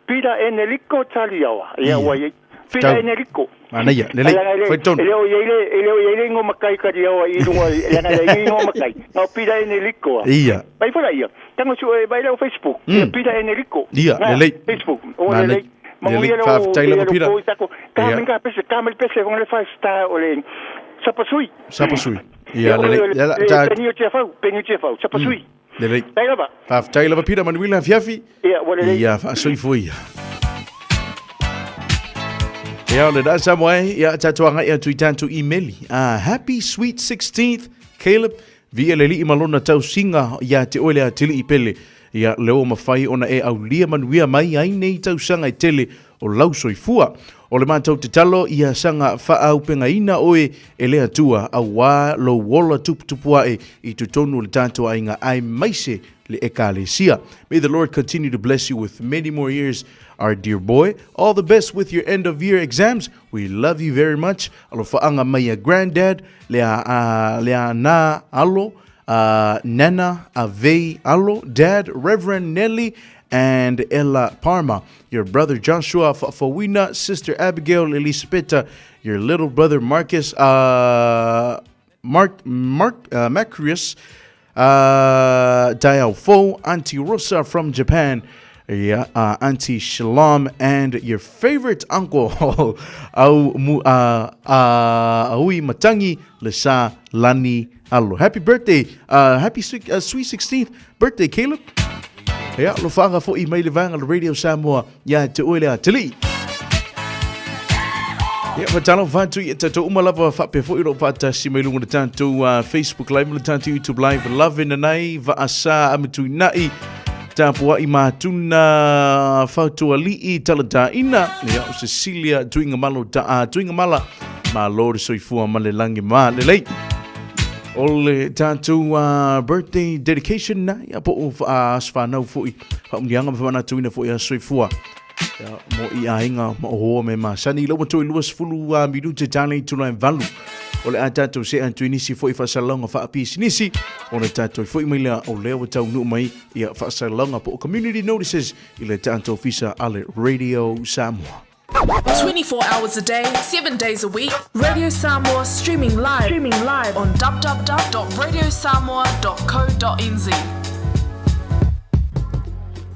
Peter Enelico Taliawa. Ia ua i Peter Enelico. Manai, lelei. Fai tonu. E leo i le e leo i le ngo makai ka ia i lunga i ana le ngo makai. No Peter Enelico. Ia. Vai fora ia. Tango su e vai le Facebook. Peter Enelico. Ia, lelei. Facebook. O lelei. Lelei, faafetai lava Peter. Ka minga pese, ka mele pese fong le five star o le sapasui. Sapasui. Ia lelei. Ia la ta Penio te fau, penio te fau, sapasui. Lelei. Tai lava. Faafetai lava Peter manuia afiafi. Ia, ua lelei. Ia, faasoifua ia. Ia, o le na Samoa e, ia tatou agai atu i tatou imeli. Happy sweet 16th, Caleb. Via le lii ma lona tausiga ia te oe le atilii pele. Ia lea ua mafai ona e aulia manuia mai ai nei tausaga e tele o lau soifua. O le matou tatalo ia saga faaaupegaina oe e le Atua auā lou ola tuputupu ae i totonu o le tatou aiga aemaise le Ekalesia. May the Lord continue to bless you with many more years our dear boy. All the best with your end of year exams. We love you very much. Alofaaga mai a Grandad le a, le a na alo, a Nana, a Vei alo, Dad, Reverend Nelly, and Ella Parma, your brother Joshua Fa'afouina, sister Abigail Elisapeta, your little brother Marcus, Mark, Mark, Macrius, Dial Fo, Auntie Rosa from Japan, yeah, Auntie Shalom, and your favorite uncle, Au, Mu, Aui Matangi Lesa Lani Alo. Happy birthday, happy sweet 16th birthday, Caleb. Ia, lo whaanga fo i mai le vanga le Radio Samoa, ia te oe le atili. Ia, whatalo whātu i tātou uma lava whape fo i ro whātasi mai lunga le tātou Facebook Live, le tātou YouTube Live, love in anai, vaasa amatui nai, tāpua i mātuna whautuali'i talataina, ia, o Cecilia Tuingamalo, ta, Tuingamala, ma Lord soifua ma le langi ma le lei. O le tātou birthday dedication na, ia po o aso whanau foi, whamunianga ma whanatuina foi a soifua. Ia, mo i ainga ma o hoa me masani. Lau matoi lua sefulu minute tālei tula e valu. O le a tātou se atu i nisi foi whasalonga whaapisinisi. O le tātou foi mai lea o lea wa tau nuu mai ia whasalonga po o community notices i le tātou fisa ale Radio Samoa. 24 hours a day, 7 days a week, Radio Samoa streaming live, streaming live on www.radiosamoa.co.nz.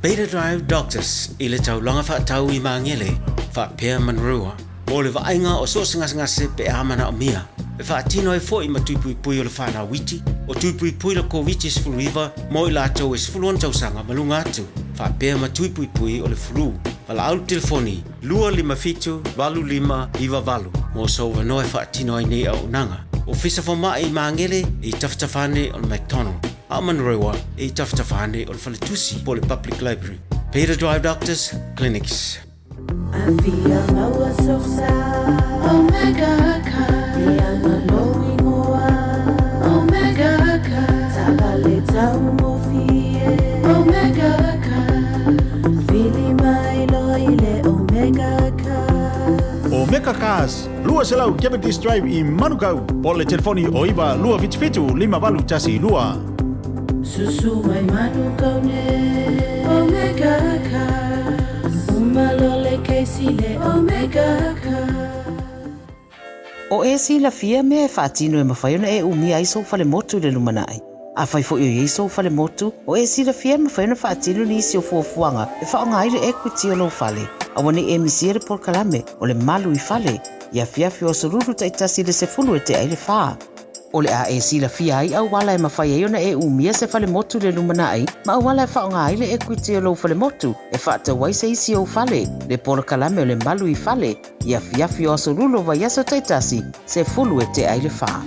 Beta Drive Doctors i le taulaga faatau i Magele, faapea Manrua, mo le vaaiga o so o se gasegase pe a manaomia. E faatino ai foi ma tuipuipui o le fanau iti, o tuipuipui le Koviti-19 mo i latou e 16 tausaga ma luga atu, faapea ma tuipuipui o le flu. Valaau le telefoni 257 8598 mo sou avanoa e faatino ai nei auaunaga. Ofisa Fomai i Magele e i tafatafa ane o le McDonald, a o Manurewa e i tafatafa ane o le Faletusi po o le Public Library. Beta Drive Doctors Clinics. Afia maua sosa Omega car Ianga lou ingoa Omega car Taavale taugofie Omega car Vili mai loa i le Omega car. Omega Cars, 200 Cavendish Drive i Manukau, po o le telefoni o 9 277 5812. Susu mai Manukau nei Omega Cars Uma loa le kesi le Omega Cars. O e silafia mea e faatino e mafai ona e umia ai sou falemotu i le lumanai. Afai foi o i ai sou falemotu, o e silafia e mafai ona faatino nisi o fuafuaga e faaaoga ai le equity o lou fale. Aua ne i e misia le polokalame o le Malu i Fale i afiafi o aso Lulu taitasi i le 10 e tea i le fa. O le a e silafia ai auala e mafai ai ona e umia se falemotu i le lumanai ma auala e faaaoga ai le equity o lou falemotu e faatau ai se isi ou fale, le polokalame o le Malu i Fale i afiafi o aso Lulu o vaiaso taitasi, 10 e tea i le fa.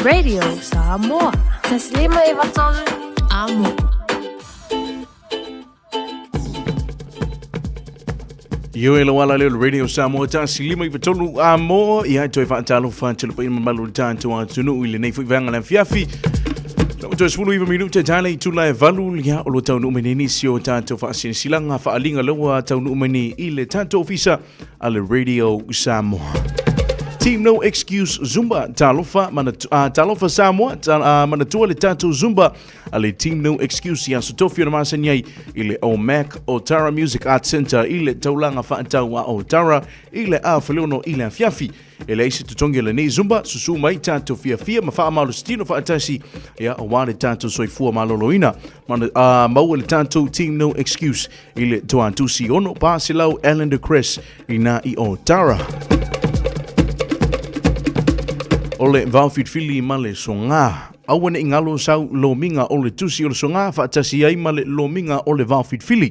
Radio Samoa. 153 Amo. Io e lawala leo le Radio Samoa 153 a mo ia toe faatalofa atu le paia mamalu o le tatou atunuu i lenei foi vaega le afiafi. Lau toe 19 minute tale i tula e valu ia o lo taunuu mai nei nisi o tatou faasilasilaga faaaliga laua taunuu mai nei i le tatou ofisa a le Radio Samoa. Team No Excuse Zumba talofa mana, talofa Samoa ta, manatua le tatou Zumba a le Team No Excuse i Aso Tofi o na masani ai i le Omac Otara Music Arts Centre i le taulaga faatau a Otara i le Āwhaleono i le afiafi. E leai se totogi o lenei Zumba, susu mai tatou fiafia ma faamalositino faatasi ia aua le tatou soifua maloloina. Mana, maua le tatou Team No Excuse i le Toatusi 6 400 Ellender Crest i nā i Otara. O le vaofilifili ma le sogā. Aua ne i ngalo sau lomiga o le tusi o le sogā faatasi ai ma le lomiga o le vaofilifili.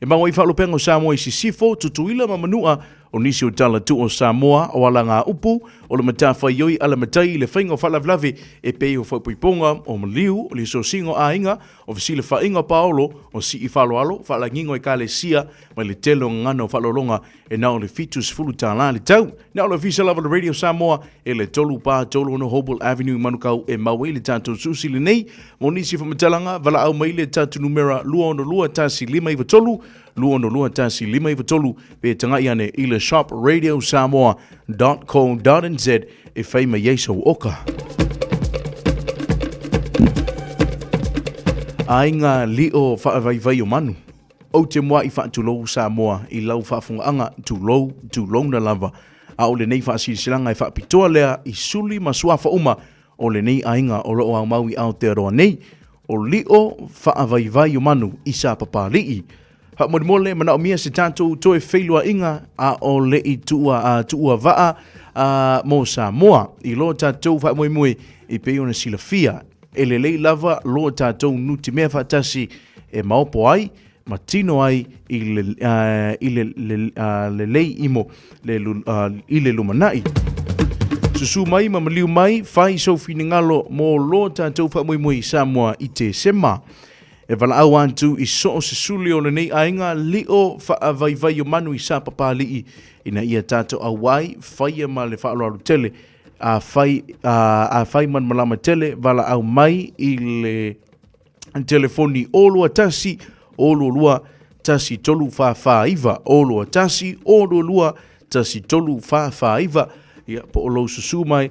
E mau ai faalupega o Samoa i Sisifo, Tutuila ma Manua, o nisi o tala tuu o Samoa, o ala ngā upu, o le matawhaioi a le matai i le faiga o faalavelave e pei o faupoipoga, o maliu, o le sosiga o aiga, o fesilafaiga o paolo, o sii faaaloalo, faalagiga o ekalesia, mai le tele o gagana o faaaloaloga e na o le $70 le tau. Na o le ofisa lava o le Radio Samoa e le 3 4 3 6 Hobel Avenue i Manukau e mau ai le tatou susi lenei. Mo nisi faamatalaga, valaau mai le tatou numera 262 1593, 262 1593 pe tagai ane i le shop radiosamoa.co.nz e fai mai ai sou oka. Aiga lio faavaivai o manu. Ou te muaʻi faatulou Samoa i lau faafogaaga tulou, tulouna lava. A o lenei faasilasilaga e faapitoa lea i suli ma suafa uma o lenei aiga o lo o aumau i Aotearoa nei, o lio faavaivai o manu i Sapapalii. Faamolemole, manaomia se tatou toe feiloaiga a o le i tuua, tuua vaa mo Samoa i lo tatou faamoemoe e pei ona silafia. E lelei lava lo tatou nutimea faatasi e maopo ai ma tino ai i le, i le, le, lelei imo le, i le lumanai. Susu mai ma maliu mai, fai sou finagalo mo lo tatou faamoemoe i Samoa i Tesema. E valaau atu i so o se suli o lenei aiga lio faavaivai o manu i Sapapalii ina ia tatou auai, faia ma le faaaloalo tele. A fai, a fai ma le malama tele, valaau mai i le telefoni 021 022 13449, 021 022 13449. Ia, po o lou susu mai,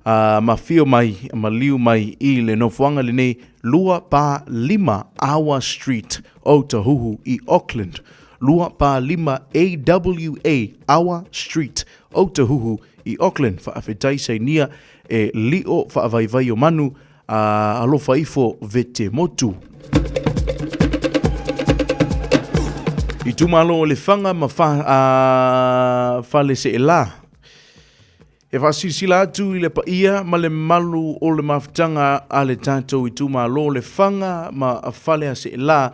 ma fio mai, ma liu mai i le nofoaga lenei, 245 Awa Street, Otahuhu i Auckland. 245 AWA Awa Street, Otahuhu i Auckland. Faafetai sainia e lio faavaivai o manu, a alofa ifo vete motu. Itumalo o Lefaga ma fa, a, Faleseelā. E faasilasila atu i le paia ma le mamalu o le mafutaga a le tatou itumalo o Lefaga ma Faleaseelā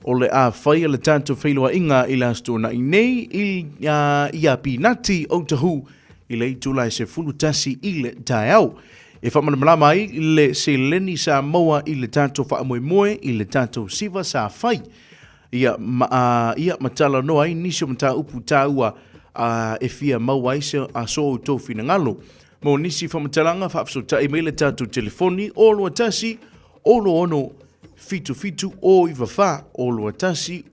o le a faia le tatou feiloaiga i le Aso Toonai nei i, i Apinati, Otahuhu, i le itula e 11 i le taeao. E faamalamalama ai le seleni sa maua i le tatou faamoemoe i le tatou siva sa fai. Ia, ma, ia, ma talanoa ai nisi o mataupu taua a, e fia maua ai se a so outou finagalo. Mo nisi faamatalaga, faafesootai mai le tatou telefoni 021 06 77 094, 021 026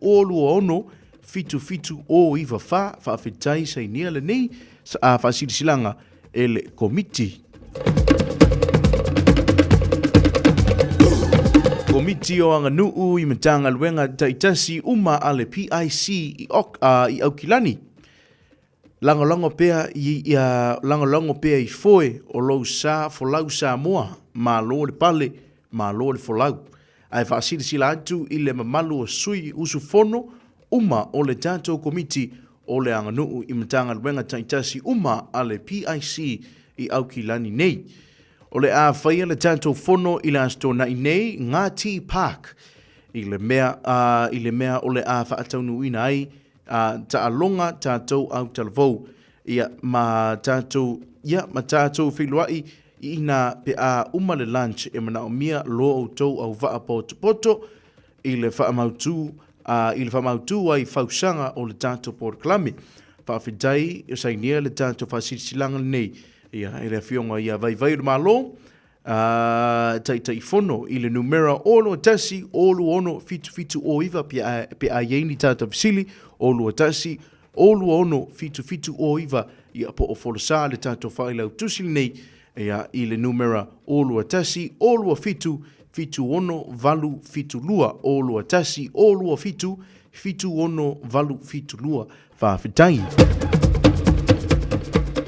77 094. Faafetai sainia lenei faasilasilaga e le Komiti. Komiti o Aganuu i Matagaluega taitasi uma a le PIC i, ok, i Aukilani. Lagolago pea i, lagolago pea i foe o lou sa folau Samoa, malo le pale, malo le folau. Ae faasilasila atu i le mamalu o sui usufono uma o le tatou Komiti o le Aganuu i Matagaluega taitasi uma a le PIC i Aukilani nei. O le a faia le tatou fono i le Aso Toonai nei, Ngāti Park, i le mea, i le mea o le a faataunuuina ai a taaloga tatou autalavou, ia, ma tatou, ia, ma tatou feiloai i ina pe a uma le lunch e manaomia lo outou auvaa potopoto i le faamautu, a, i le faamautu ai fausaga o le tatou polokalame. Faafetai e sainia le tatou faasilasilaga lenei, ia, e le Afioga ia Vaivai o le Malo, a, Taitaifono i le numera 61 26 77 09 pe a i ai ni tatou fesili, 61 26 77 09, ia, po o Folosā le tatou failautusi lenei, ia, i le numera 21 27 76 872, 21 27 76 872. Faafetai.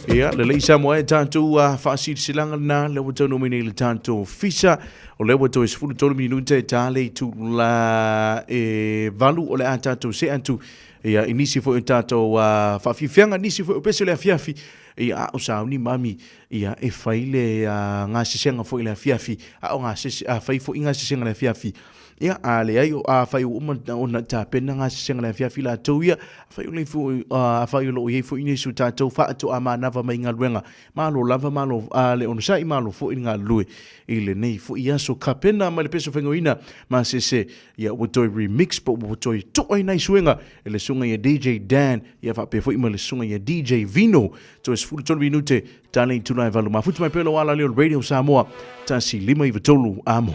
Ia, lelei Samoa e tatou faasilasilaga lena, lea ua taunuu mai nei le tatou fisa, o lea ua toe 13 minute e ta le itula e 8 o le a tatou see atu ia, i nisi foi o tatou faafiafiaga, nisi foi o pese o le afiafi, ia, a o sauni mami, ia, e fai le gasesega foi i le afiafi, a o gasese, a fai foi gasesega i le afiafi, Ia, a leai, afai ua uma ona tapena gasesega i le afiafi latou ia, afai o le foi, afai o lo o i ai foi nisi o tatou faatoa manava mai galuega, malo lava, malo le onosai, malo foi le galulue i lenei foi aso. Kapena mai le peso faigauina ma se se, ia ua toe remix po ua toe to'a i nai suega e le susuga ia DJ Dan, ia faapea foi ma le susuga ia DJ Vino. Toe 13 minute tale i tula e valu. Mafuta mai pea lou ala lea o le Radio Samoa, 1 5 9 3 amo.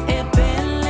E pele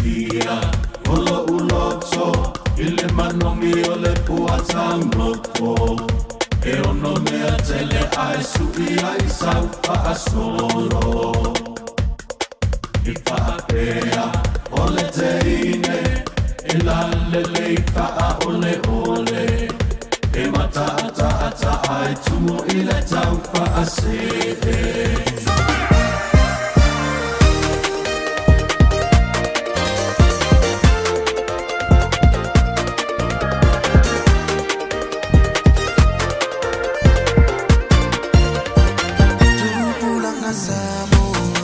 fiafia o loʻu loto i le manogi o le pua tagoto E ono mea tele ae suʻi ai sau faasolo I faapea o le teine e lalelei faaoleole E mataataata ae tumu i le tau faasee. Tupulaga Samoa,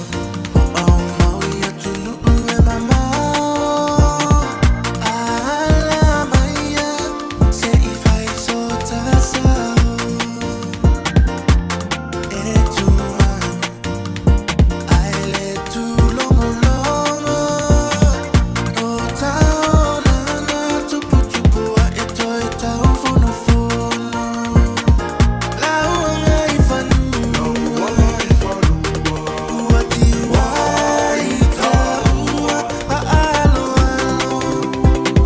o aumau i atunuu e mamao. Ala maia, se i fai so tasao. E tumanu, ae le tulogologo. O taolana tuputupu ae toe taufonofono. Lauga i fanua, ua tiuai taua faaloalo.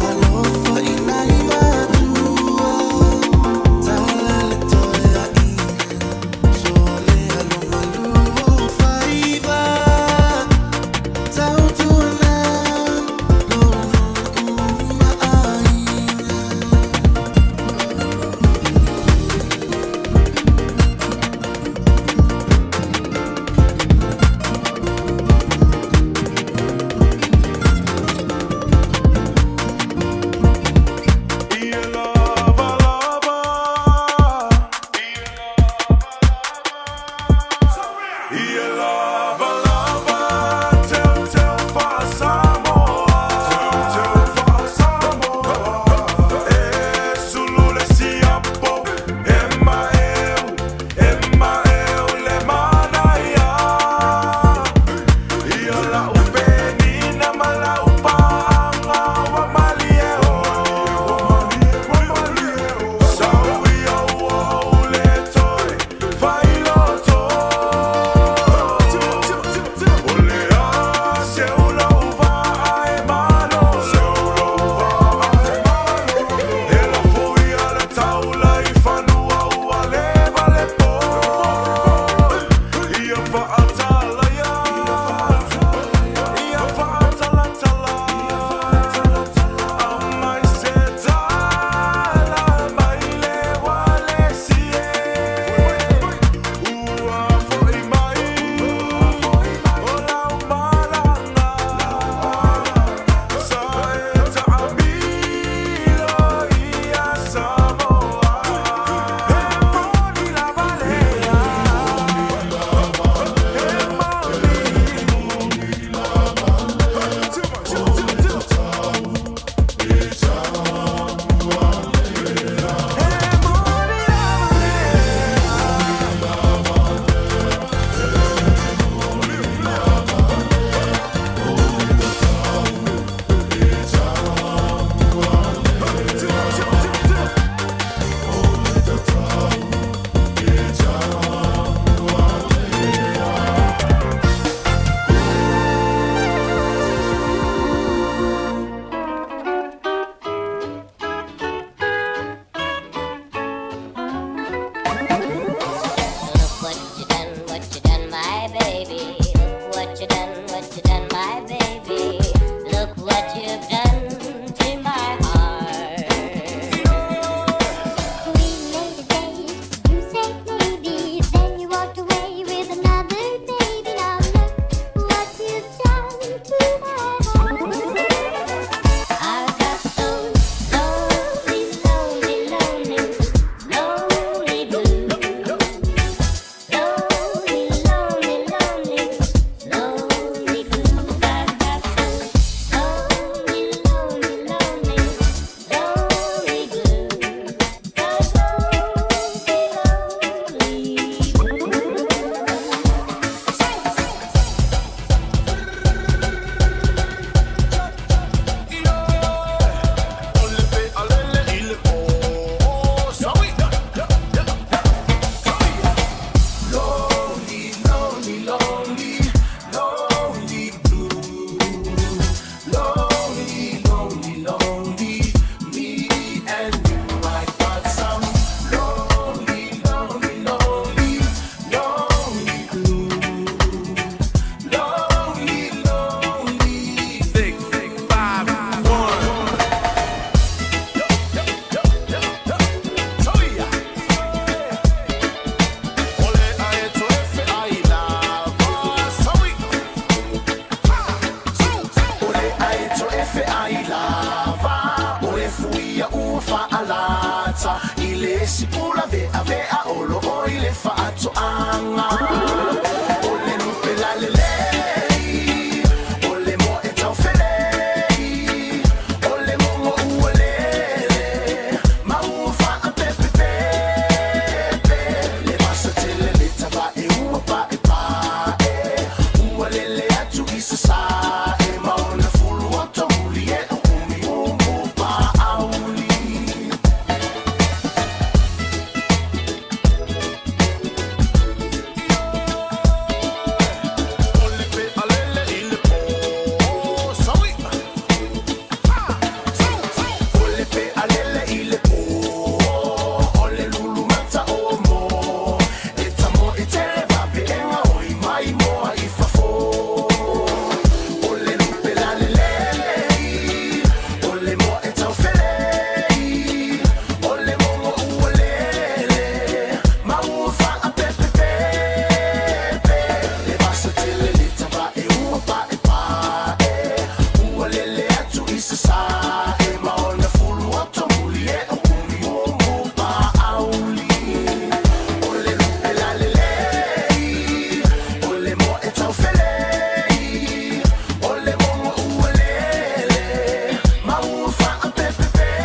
Alofa i nai matua, tala le toe aina. Sole alo malu o faiva, tautuana lou nuu ma aiga. Ia lava lava Ia lava lava Teu teu faa-Samoa Teu teu faa-Samoa E sulu le siapo E maeu e maeu le manaia Ia lau penina ma lau paaga ua malie o Sau ia ua ou le toe failoto O le a seu lou vaa e malolo E lafo ia le taula i fanua ua leva le po Ia faatala ia Ia faatalatala Aumai se tala mai le ualesi e Ua foi mai o lau malaga Sa e taamilo ia Samoa E moni lava lea E moni. Look what you done, what you done, my baby. Look what you done, what you done, my baby. Look what you've done to my heart. We made a date, you said maybe, then you walked away with another baby. Now look what you've done to my heart. I've got those lonely, lonely, lonely, lonely blues. Lonely, lonely, lonely, lonely blues. I've got those lonely, ai lava o le fuia ua fa'alata i le isi pula ve'ave'a o lo'o i le fa'ato'aga o le lupe lalelei o le moe taufelei o le mogo ua lele ma ua fa'apepepepe le vasa tele le tava'e ua pa'epa'e ua lele atu i sasa'e ma ona fulu oto muli e o umiumu pa'auli. O le pe alele i le pō O le lulu mata o mō E tamo i tele vapeega o i mai moa i fafo O le lupe lalelei O le moa e taufelei O le mogo ua lele Ma ua faapepepepe Le vasa tele le tavae ua paepae Ua lele atu i sasa'e Ma ona fulu oto muli e o umiumu pa'auli O le lupe lalelei O le moe taufelei O le mogo ua lele Ma ua faapepepepe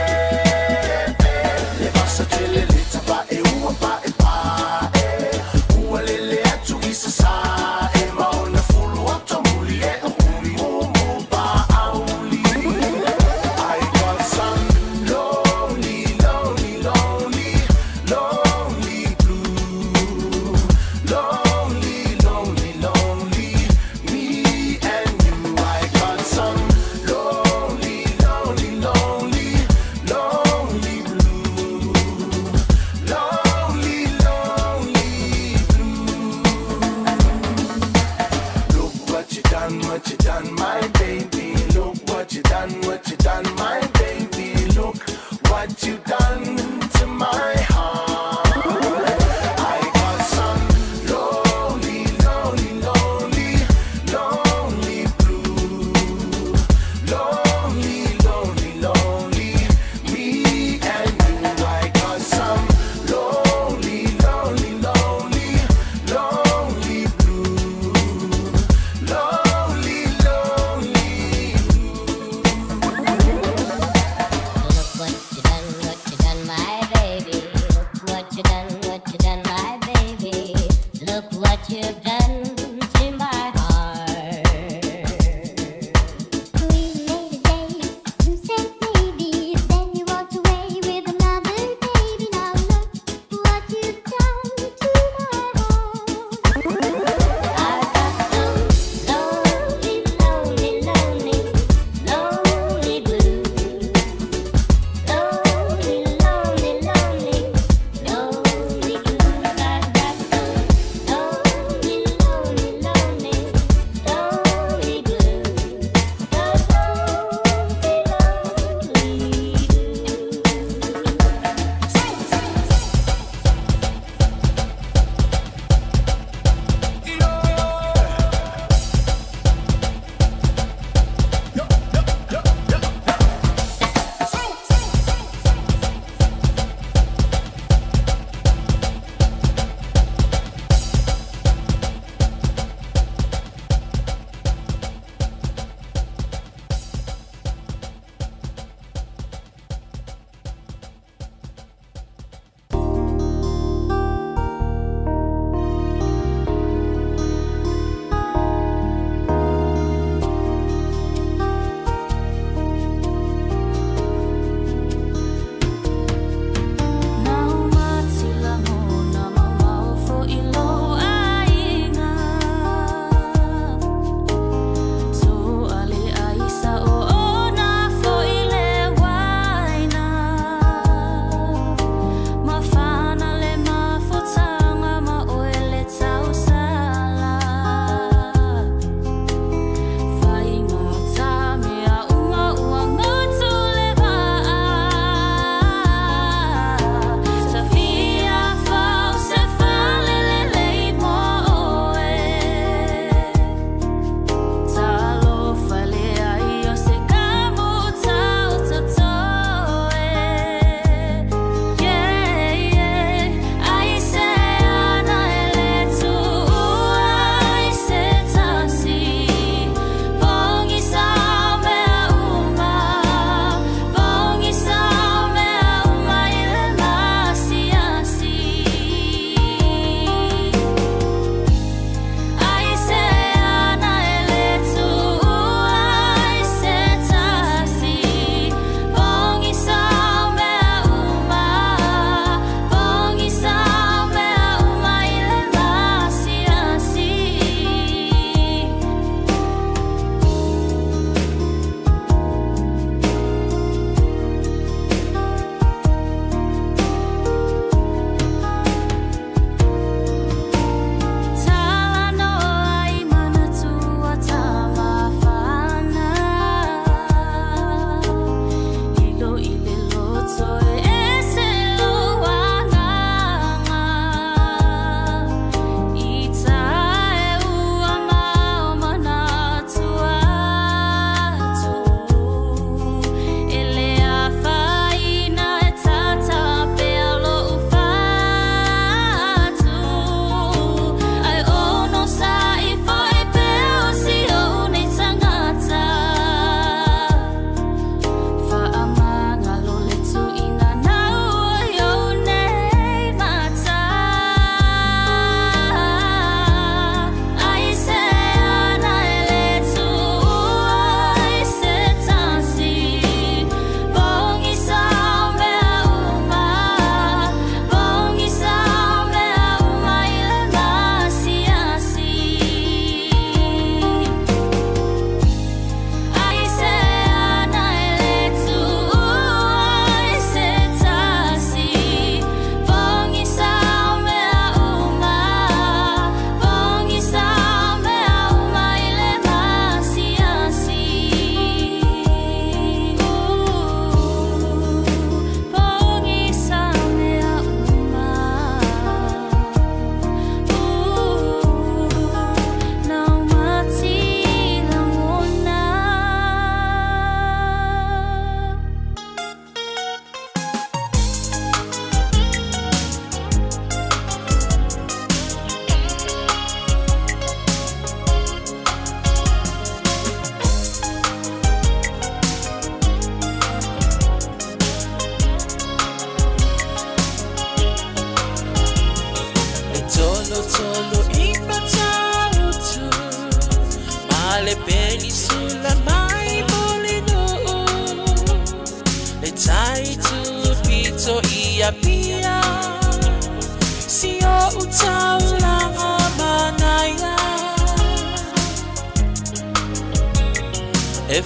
Le vasa tele le tavae ua paepae Ua lele atu i sasa'e Ma ona fulu oto muli e o umiumu pa'auli. I got some lonely, lonely, lonely, lonely blue. Lonely, lonely, lonely, me and you. I got some lonely, lonely, lonely, lonely blue. Lonely, lonely blue. Look what you done, what you done, my baby. Look what you done, what you done, my baby. Look what you done to my heart. I got some lonely, lonely, lonely, lonely blue. Lonely, lonely, lonely, me and you. I got some lonely, lonely, lonely, lonely blue. Lonely, lonely. Look what you done, what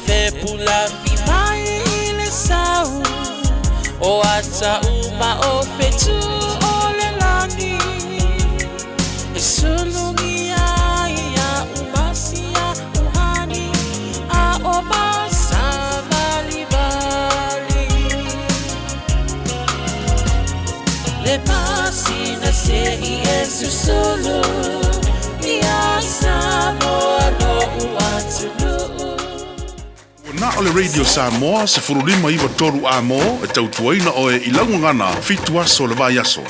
Fepulafi mai i le sau O ata uma o fetu o le lani E sulugi ai ia umasia uhani A o masavalivali Le masina se i e susulu Ia Samoa lo'u atunuu. Ua na o le Radio Samoa 15 93 A-mo e tautuaina oe i lau gagana fitu aso o le vaiaso.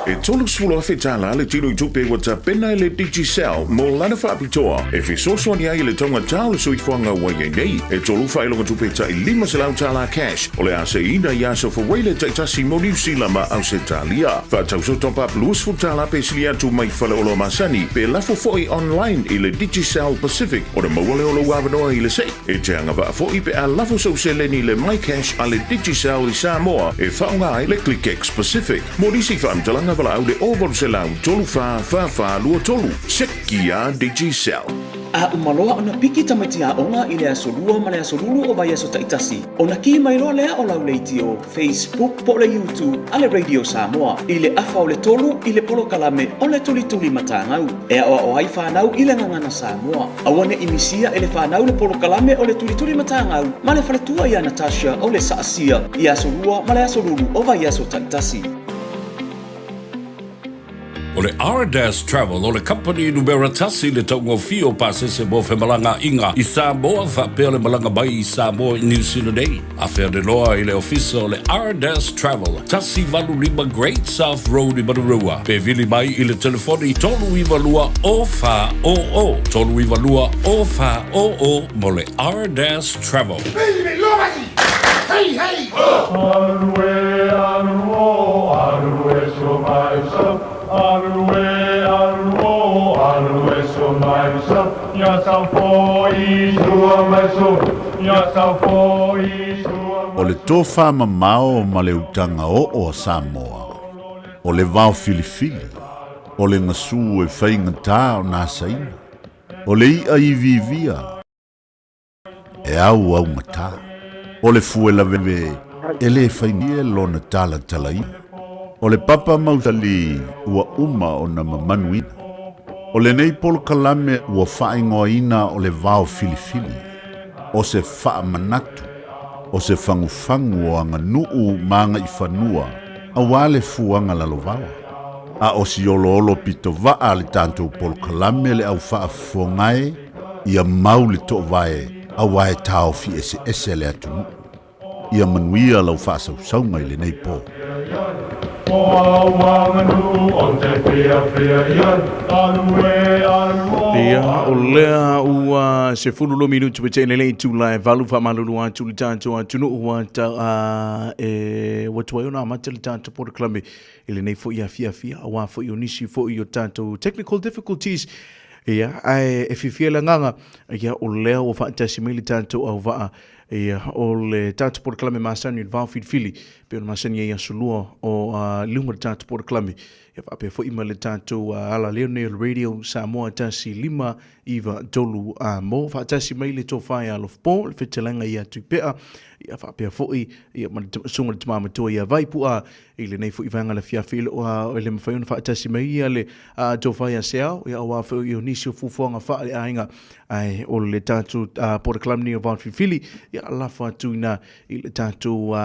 E 30,000 tala le tino i tupe ua tapena e le Digicel mo lana faapitoa e fesoasoani ai i le taugatā o le soifuaga ua i ai nei. E tolu faailoga tupe tai 500 tala cash o le a seiina i aso Fuaile taitasi mo Niu Sila ma Ausetalia. Faatauso top up 20 tala pe sili atu mai faleoloa masani pe lafo foi online i le Digicel Pacific ona maua lea o lou avanoa i le sei. E te agavaa foi pe a lafo sou seleni i le MyCash a le Digicel i Samoa e faaaoga ai le ClickX Pacific. Mo nisi faamatalaga valaau le 0800 34 44 23. Seki a Digicel. A uma loa ona piki tamaiti aoga i le aso Lua ma le aso Lulu o vaiaso taitasi, ona kī mai loa lea o lau leitio, Facebook po o le YouTube a le Radio Samoa i le afa o le tolu i le polokalame o le Tulituli Matagau e aoao ai fanau i le gagana Samoa. Aua ne i misia e le fanau le polokalame o le Tulituli Matagau ma le faletua ia Natasha o le Saasia i Aso Lua ma le Aso Lulu o vaiaso taitasi. O le Ardas Travel o le kamupani numera tasi i le taugofie o pasese mo femalagaaiga i Samoa faapea le malaga mai i Samoa i Niu Sila nei. Afe ane loa i le ofisa o le Ardas Travel, 185 Great South Road i Manurewa, pe vili mai i le telefoni 392 0400, 392 0400 mo le Ardas Travel. Hey, hey! Alu e, alu o, alu e so mai so. Alu e, alu o, alu e so mai so. Ia sau foi sua mai so. Ia sau foi sua. O le tofamamao ma le utaga oo a Samoa, o le vao filifili, o le gasu e faigatā ona asaina, o le i'a iviivia, e auaugatā, o le fue laveve e lē faigofie lona talatalaina, o le papa mausali ua uma ona mamanuina. O lenei polokalame ua faaigoaina o le vao filifili, o se faamanatu, o se fagufagu o aganuu ma agaifanua auā le fuaga lalovaoa. A o si oloolo pitovaa a le tatou polokalame le au faafofoga e, ia mau le toovae auā e taofi eseese le atunuu. Ia manuia lau faasausauga i lenei po. Ia, o lea ua 12 minutu e tele le itula e valu faamalulu atu i le tatou atunuu ua ta, a, e, ua tuai ona amata le tatou polokalame i lenei foi afiafi auā foi o nisi foi o tatou technical difficulties. Ia, ae e fiafia le agaga, ia, o lea ua faatasi mai le tatou auvaa, ia, o le tatou polokalame masani o le vao filifili, pei ona masani ai aso lua o uh, luga le tatou polokalame. Ia faapea foi ma le tatou uh, ala leo nei o le Radio Samoa 1 5 9 3 a mo faatasi mai le tofa ia Alofa le fetalaiga ia Tuipea, ia faapea foi ia ma le susuga i le tama matua ia Vaipu'a i lenei foi vaega le afiafi i loo e le mafai ona faatasi mai ia le tofa ia Seao, ia auā foi o nisi o fuafuaga faale-aiga, ae o le tatou polokalame nei o Vao Filifili ia lafo atu ina i le tatou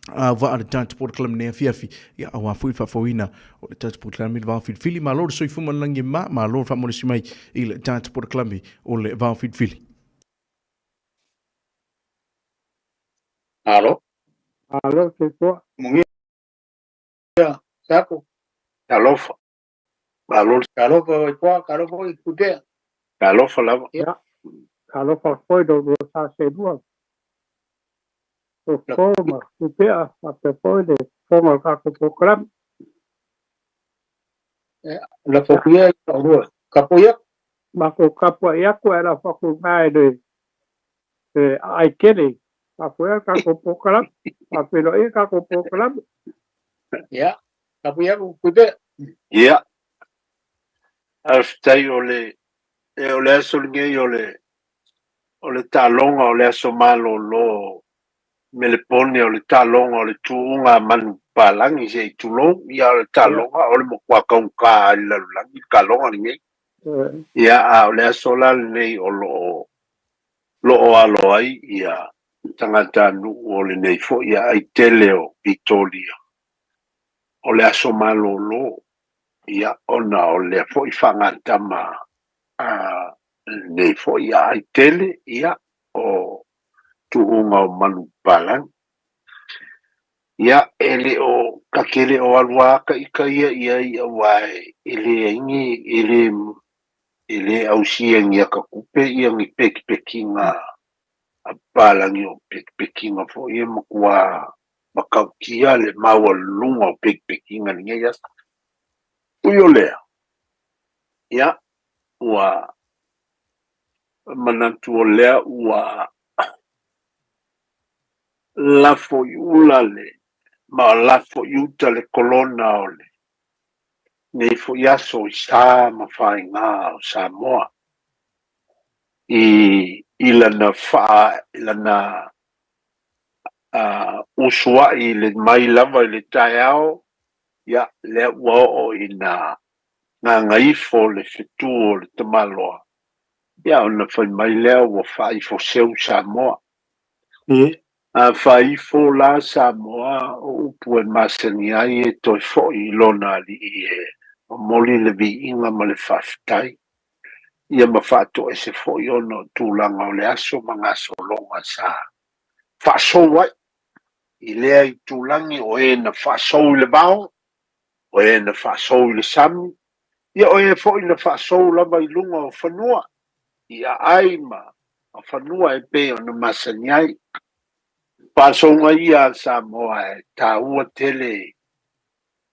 vaa le tatou polokalame nei afiafi, ia auā foi le faafouina o le tatou polokalame le Vao Filifili. Malo le soifua ma le lagi e mama, malo le faamalosi mai i le tatou polokalame o le Vao Filifili. Alo. Alo, soifua. Mugia. Sako. Talofa. Malo. Talofa i koa, talofa i kutea. Talofa lava. Ia. Talofa foi lo lo sa se lua. O fo ma kutea, faapea foi le fofoga o le tatou polokalame. La fokuia i o lua. Kapo ia. Matou tapuai atu ae lafo atu i ina i le aai tele faafoea le tatou polokalame, faafeiloai le tatou polokalame. Ia, kapo ia kutea. Ia. Faafetai o le e o le aso lenei o le o le taaloga o le aso malolo Melepone o le taaloga o le tuuga a manupapalagi se i tulou, ia o le taaloga o le matua taugata lava i le lalolagi le taaloga lenei. Ia a o le aso la lenei o lo o loo alo ai ia tagatanuu o lenei foi aai tele o Vitoria o le aso malolo, ia ona o lea foi faagatama a lenei foi aai tele, ia o tuuga o manupapalagi. Ia e le o ta te le o alu lava ta ita ia i ai aua e leai ni e le e le ausia e ni ata tupe ia ni pekipekiga a papalagi o pekipekiga foi e matua matautia le maualuluga o pekipekiga i lenei aso. Ui o lea, ia, ua manatu o lea ua lafo i ula le ma lafo i uta le kolona o le nei foi aso i sa ma faiga o Samoa i i lana faa i lana usuai i le mai lava i le taeao, ia lea ua oo ina gagaifo le fetu o le tamaloa, ia ona fai mai lea ua faaifo seu Samoa. A faaifo la Samoa, o upu e masani ai e toe foi i lona alii e momoli le viiga ma le faafetai, ia ma faatoese foi ona o tulaga o le aso ma gasologa sa faasou ai i lea itulagi o e na faasou i le vao, o e na faasou i le sami, ia o e foi na faasou lava i luga o fanua, i aai ma fanua e pei ona masani ai. Faasouga ia a Samoa e taua tele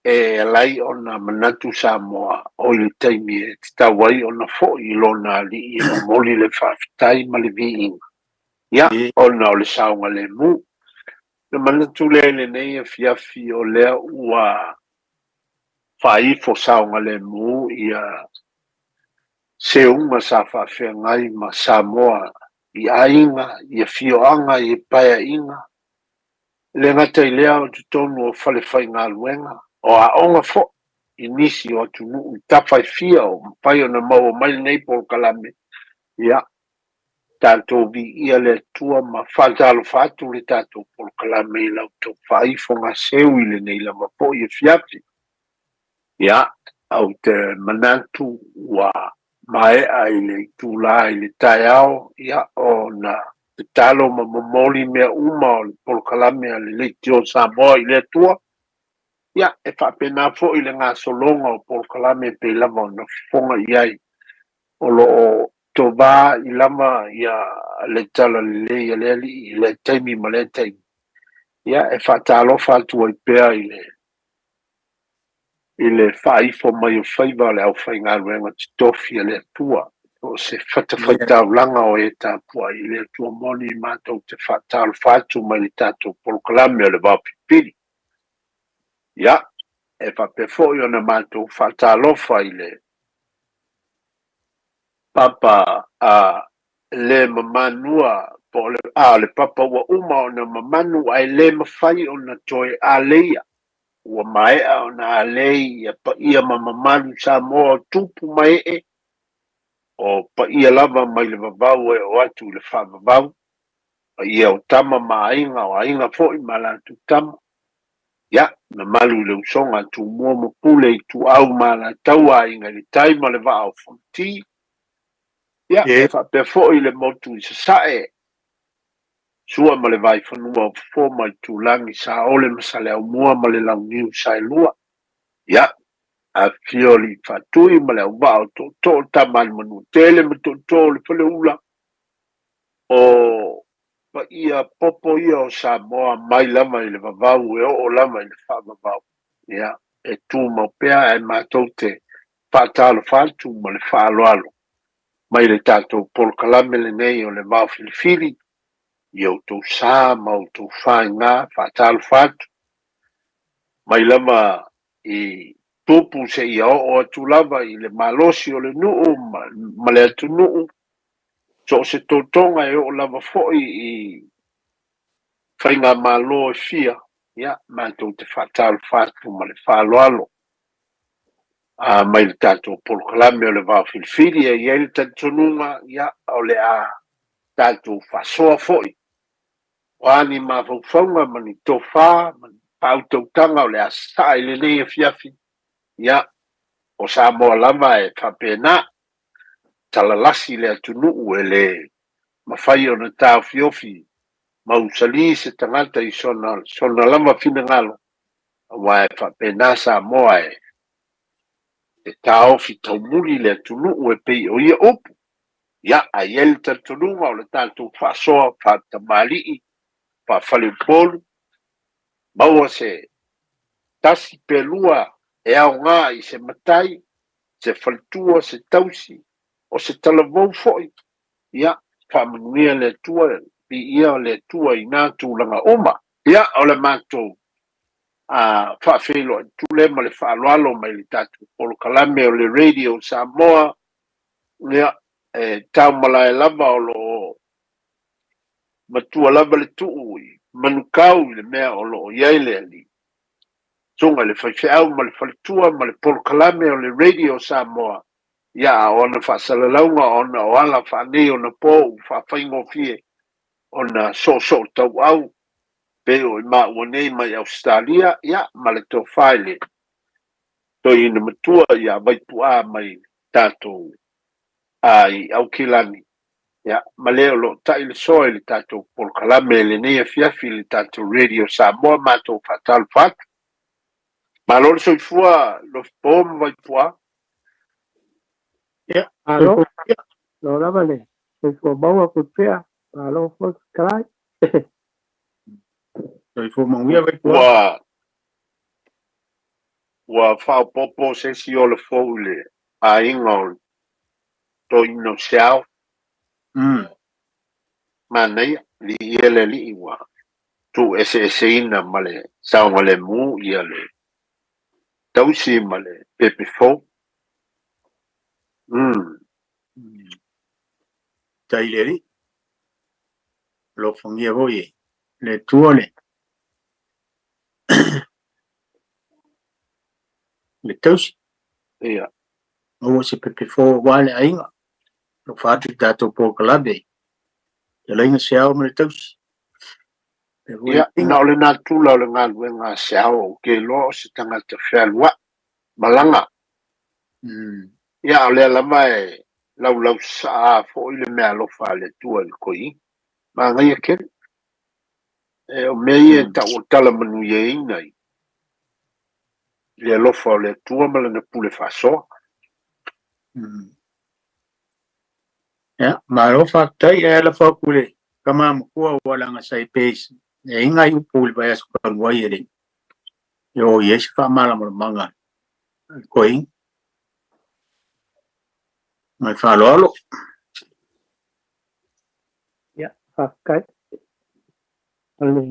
e ala ai ona manatu Samoa o i le taimi e tatau ai ona foi i lona alii e momoli le faafetai ma le viiga, ia, ona o le saogalemu. Na manatu lea i lenei afiafi o lea ua faaifo saogalemu ia seuga sa faafeagai ma Samoa i aiga, i afioaga, i paeaiga, e le gata i lea o totonu o falefaigaluega, o aoga foi i nisi o atunuu i tafa e fia o mafai ona maua mai lenei polokalame, ia, tatou viia le Atua ma faatalofa atu le tatou polokalame i la outou faaifogaseu i lenei lava foi afiafi. Ia, ou te manatu ua maea i le itula i le taeao, ia, ona tatalo ma momoli mea uma o le polokalame a le Leitio Samoa i le Atua. Ia, e faapena foi le gasologa o polokalame e pei lava ona fofoga i ai o lo o tovā i lava ia le talalelei a le Alii i lea taimi ma lea taimi. Ia, e faatalofa atu ai pea i le i le faaifo mai o faiva o le aufaigaluega totofi a le Atua, o se fatafaitaulaga o e tapuai i le Atua moni matou te faatalofa atu mai le tatou polokalame o le Vaofilifili. Ia, e faapea foi ona matou faatalofa i le papa a le mamanua po o le, a, le papa ua uma ona mamanu ae le mafai ona toe aleia. Ua maea ona alei ia paia ma mamalu Samoa o tupu ma ee, o paia lava mai le vavau e oo atu i le faavavau, paia o tama ma aiga, o aiga foi ma latou tama. Ia, mamalu i le usoga a Tumua ma Pule, Ituau ma Alataua, Aiga i le Tai ma le Vaa o Fonoti. Ia, e faapea foi le motu i Sasae, Sua ma le Vaifanua o Fofo ma Itulagi, Saole ma Saleaaumua ma le Launiu Saelua. Ia, afifio Alii Faatui ma le Auvaa o Tootoo, Tama a le Manuatele ma Tootoo o le Faleula, o paia popo ia o Samoa mai lava i le vavau e oo lava i le faavavau. Ia, e tumau pea ae matou te faatalofa atu ma le faaaloalo mai le tatou polokalame lenei o le Vaofilifili i outou sa ma outou faiga. Faatalofa atu mai lava i tupu seia oo atu lava i le malosi o le nuu ma le atunuu. So o se tautoga e oo lava fo'i i faigamālō e fia, ia, matou te faatalofa atu ma le faaaloalo a mai le tatou polokalame o le Vao Filifili. E i ai le talitonuga, ia, o le a tatou faasoa fo'i, o a ni mafaufauga ma ni tofā ma ni faautautaga o le a sasaa i lenei afiafi, ia, o Samoa lava e faapena, talalasi le atunuu e lē mafai ona taofiofi mausali se tagata i sona sona lava finagalo, auā e faapena Samoa e e taofi taumuli le atunuu e pei o ia upu. Ia, ae i ai le talitonuga o le tatou faasoa faatamalii faafaleupolu, maua se tasi pe lua e aogā i se matai, se faletua, se tausi, o se talavou fo'i, ia, faamanuia le Atua, viia le Atua i na tulaga uma. Ia, o le matou a faafeiloai atu lea ma le faaaloalo mai le tatou polokalame o le Radio Samoa, ia, e taumalae lava o lo o matua lava le tuu i Manukau i le mea o lo o i ai le alii, susuga i le faifeau ma le faletua ma le polokalame o le Radio Samoa, ia, a o ana faasalalauga ona o ala faaneionapo ua faafaigofie ona soosootauau pei o i maua nei mai Ausetalia, ia, ma le tofa i le toeaina matua ia Vaipuā mai tatou a i Aukilani, ia, ma le o lo o ta'i le soa i le tatou polokalame i lenei afiafi i le tatou Radio Samoa. Matou faatalofa atu. Malo le soifua Lofipo ma Vaipuā. Ia, malo. Lo lava le soifua maua koe pea. Malo foi fetalai. Soifua manuia Vaipuā. Ua faaopoopo se isi ola fou i le aiga o le toeaina o Seao. Manaia, viia le Alii ua tuueseeseina ma le saogalemu ia le tausi ma le pepe fou. Tai le Alii. Alofagia foi e le Atua le le tausi. Ia. Maua se pepe fou aua le aiga. Alofa atu i le tatou polokalame. Fetalaiga Seao ma le tausi. Pea foi Ia, na o le natura o le galuega a Seao ou te iloa o se tagata fealuai, malaga. Ia, a o lea lava e laulausasaa foi le meaalofa a le Atua i le toeaina. Manaia tele. E, o mea ia e tau o tala manuiaina i le alofa o le Atua ma lana pule faasoa. Ia, malo faafetai. Ae lafo atu i le tama matua ua laga sa i pe e ai nai upu i le vaiaso talu ai e le i oo i ai se faamalamalamaga a le toeaina. Ma le faaaloalo. Ia, faafetai. O le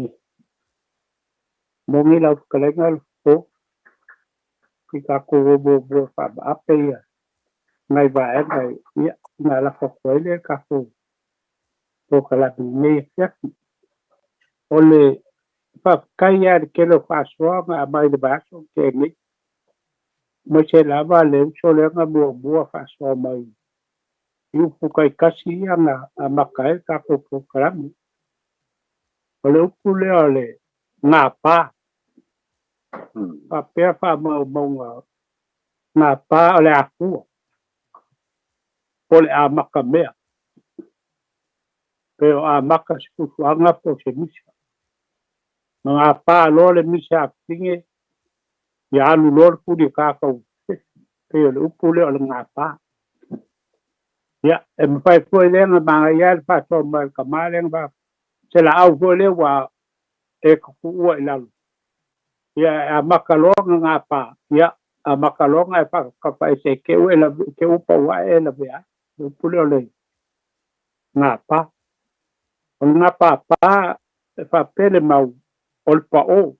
moni lau fetalaiga Lofipo, i tatou o muamua faamaape ia nai vaega ia na lafo atu ai le tatou polokalame i lenei afiafi. O le faafetai lava i le tele o faasoa na aumai i le vaiaso na tea nei, aemaise lava le uso lea na muamua faasoa mai i upu taitasi ia na amata ai le tatou polokalame. O le upu lea o le gapa, faapea faamaumauga gapa o le afua, po o le amatamea, pe o amata se fuafuaga po o se misa. Na gapa loa le misa a fafine, ia alu loa le tuli e tatou fefi, pei o le upu lea o le gapa. Ia, e mafai foi lea na manaia ai le faasoa mai o le tama lea na faa, se laau foi lea ua e tutuua i lalo. Ia, e amata loa ona gapa, ia, amata loa ona e faatafaese e te ua e lave, te ua pau ae e lavea ai. Le upu lea o le gapa. O le gapapa e faapea le mau, o le paʻō,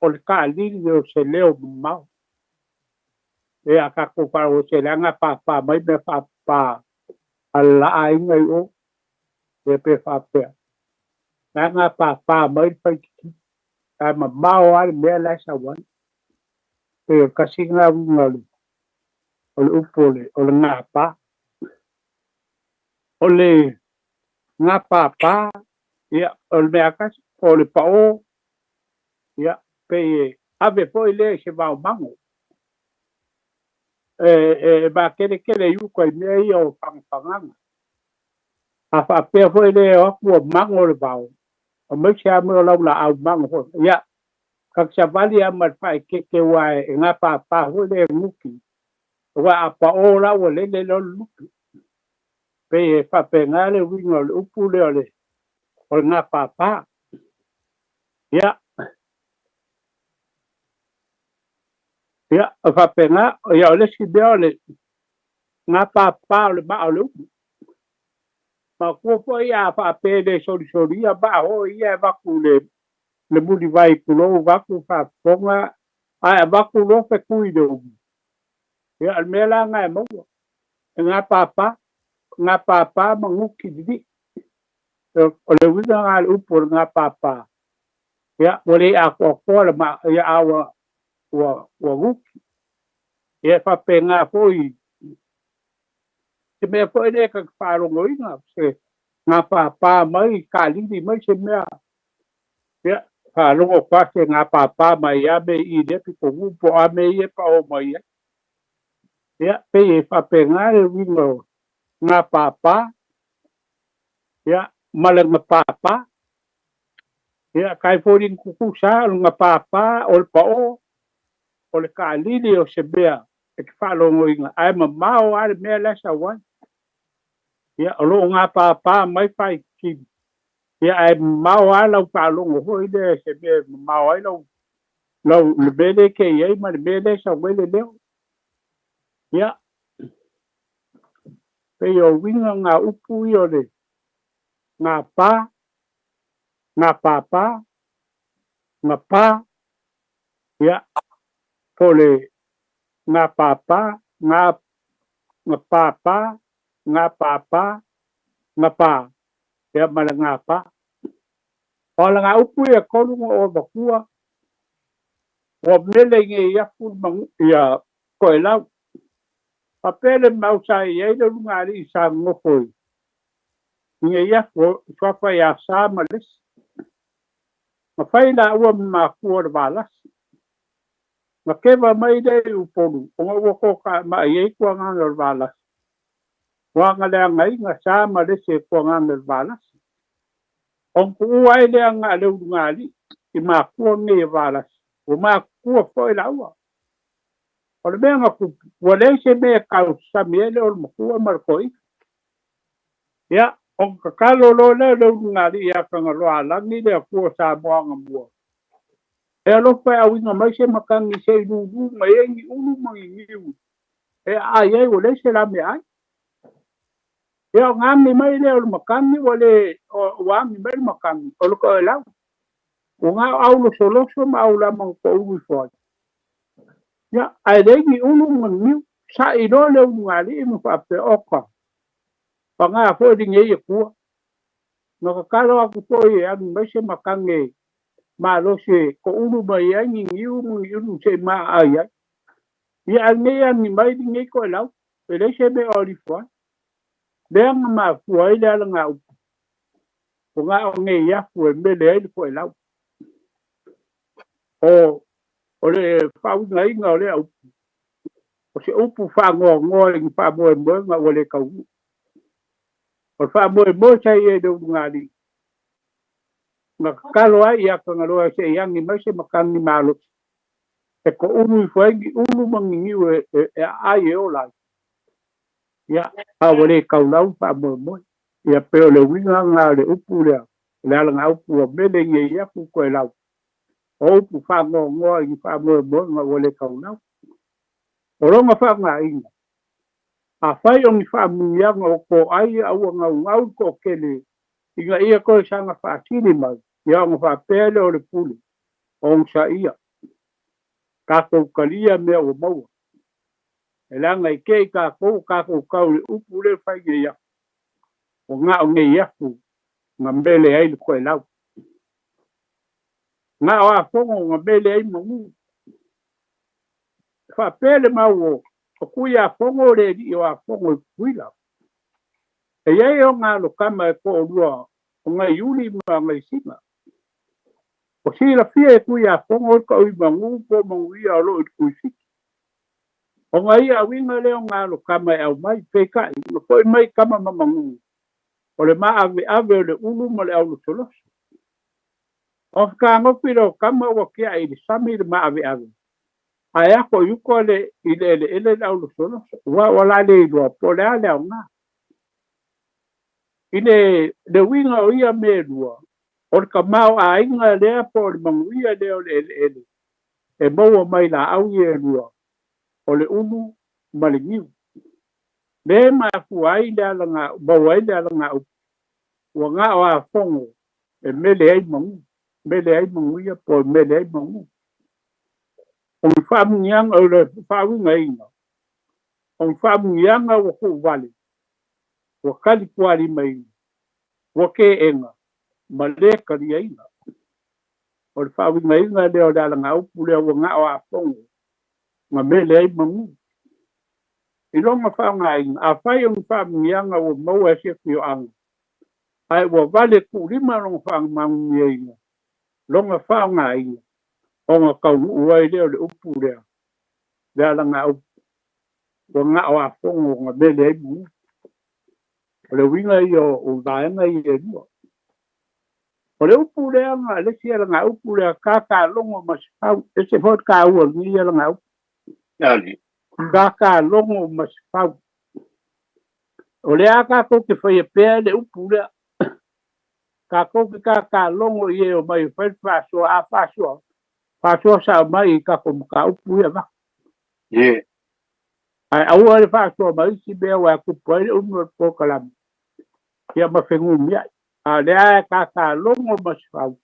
o le taʻalili o se leo mamao. E a tatou faalogo se leaga pāpā mai mea faapā A le la aiga i o, ia pe faapea. La ngā pāpā mai le faititi, ae mamao lava le mea la e sau ai. Pei o le tasi lena uiga o le upu o le gapa. O le gapāpā, ia, o le mea lava tasi, o le paō, ia, pei e ave foi lea i se vaomago. E makeletele i uka i mea ia o pagapagaga. A faapea foi lea e o atu ua mago le vao, aemaise lava mea o laulaau mago foi. Ia, ta te savali lava ma le faaeteete aua e gapapa foi lea e guti, aua a paō la ua lele loa le lupe. Pei e faapena le uiga o le upu lea o le gapapa. Ia, ia, e faapena, ia o le isi mea o le gapapa o le maa o le umu. Matua foi a faapea e le solisolia maa foi ia e avatu i le mulivai tulou avatu faafofoga ae avatu loa fetui i le umu. Ia, o le mea la lena e maua, e gapapa, gapapa ma guti lilii. O le uiga lena o le upu o le gapapa. Ia, ua le atoatoa le maa, ia a ua guti. Ia, e faapena foi se mea foi lea ta te faalogoina, se gapapa mai, taalili mai se mea. Ia, faalogo atu lava se gapapa mai a mea i i lea pitonuu po o a mea ia e paō mai ai. Ia, pei e faapena le uiga o gapapa, ia, ma le gapapa. Ia, kai foi le tutusa o le gapapa, o le paō, o le taalili o se mea e te faalogoina, ae mamao lava le mea la e sau ai. Ia, o lo o gapapa mai faitili, ia, ae mamao lava lau faalogo foi lea i se mea e mamao ai lau, lau, le mea lea e te i ai ma le mea lea e sau ai le leo. Ia, pei o uiga ngā upu ia o le gapa, gapapa, gapa, ia, po o le gapapa, ga, gapapa, gapapa, gapa, ia ma le gapa. O le ngā upu ia e tolu na ou avatua, ua mele i nei afu le manu, ia Toelau. Faapea le mau sa i ai le ulugalii sa nonofo i nei afu, o suafa ia Sa ma Lesi. Na fai laua ma matua o le Valasi. Na keva mai lea i Upolu ona ua tokaamai ai tuagaga o le Valasi. Ua agaleagaina Sa ma Lesi e tuagaga o le Valasi. Ona tuua ai lea aga a le ulugalii i matua nei e Valasi. Ua matutua foi laua. O le mea na tupu, ua leai se mea e tausami ai le olomatua ma le toeaina. Ia, ona tatalo loa lea o le ulugalii ia Tagaloaalagi le Atua o Samoa anamua, e alofa e auina mai se matagi se i lūlū mai ai ni ulu ma ni niu e aai ai ua leai se la meaai. Ia, ona agi mai lea o le matagi ua le, ua agi mai le matagi, o le toelau. Ua na o aulosoloso ma aulama na toulu ifo ai. Ia, ae leai ni ulu ma ni niu. Sa'i loa le ulugalii ma faapea, Oka, paga foi lenei Atua. Na tatalo atu foi e agi mai se matagi malosi e toulu mai ai ni niu ma ni ulu se i ma'a ai ai. Ia, a o lenei agi mai lenei toelau, e leai se mea o alifo ai. Lea na mafua ai le alagaupu, ua na o nei afu e mele ai le toelau. O le faauigaina o lea upu, o se upu faanoanoa i ni faamoemoega ua le taunuu. O le faamoemoe sa i ai i le ulugalii, na tatalo ai ia Tagaloa se i agi mai se matagi malosi e toulu ifo ai ni ulu ma ni niu e aai e ola ai. Ia, a ua le taulau le faamoemoe. Ia pei o le uiga lena o le upu lea, o le alagaupu ua mele i nei afu toelau. O upu faanoanoa i ni faamoemoega ua le taulau. O lona faaaogaina, afai o ni faamanuiaga o toai a ua naunau le toatele ina ia toe saga faasili mai, ia ona faapea lea o le pule, onosaia, tatou talia mea ua maua. E leaga i te i tatou o tatou tau i le upu lea e fai nei afu. Ua ga'o nei afu na mele ai le toelau. Ga'o afogo na mele ai magū. E faapea le mau o Tuiafogo le alii o Afogo i Tutuila. E i ai ona alo tama e toalua o Gaiuli ma Gaisina. O silafia e Tuiafogo le tauimagu po o manuia o loo i le Tuifiti. Ona ia auiga lea o ona alo tama e aumai, peitai, na foi mai tama ma magū, o le maaveave o le ulu ma le aulosoloso. Ona fetagofi lea o tama ua tiai i le sami le maaveave, ae ako i uka le i le eleele le aulosoloso, aua ua la le iloa po o le a le aoga. I le uiga o ia mea e lua, o le tamaoaiga lea po o le manuia lea o le eleele e maua mai laau ia e lua, o le ulu ma le niu. Lea e mafua ai le maua ai le alagaupu, ua ga'o afogo e mele ai magū, mele ai manuia po o mele ai magū. O ni faamuniaga o le faauigaina, o ni faamuniaga ua tuuvale, ua talitualimaina, ua teena ma le taliaina. O le faauigaina lea o le alagaupu lea ua ga'o afogo na mele ai magū. I lona faaaogaina, afai o ni faamuniaga ua maua e se afioaga, ae ua vale tuulima lona faamanuiaina, lona faaaogaina, ona taunuu ai lea o le upu lea, le alagaupu, ua ga'o afogo na mele ai magū. O le uiga ia o vaega ia e lua. O le upu lea na le isi alagaupu lea kākālogo ma se fau, ese foi le taua o lenei alagaupu. Ali. Kākālogo ma se fau. O lea tatou te faia pea le upu lea. Tatou te kākālogo i e o mai e fai le faasoa, a faasoa, faasoa sao mai i tatou mataupu ia vaka. Ye. Ae aua le faasoa mai isi mea aua e tupu ai le umi o le polokalame, ia ma fenumiai. A o lea e kākālogo ma se fau.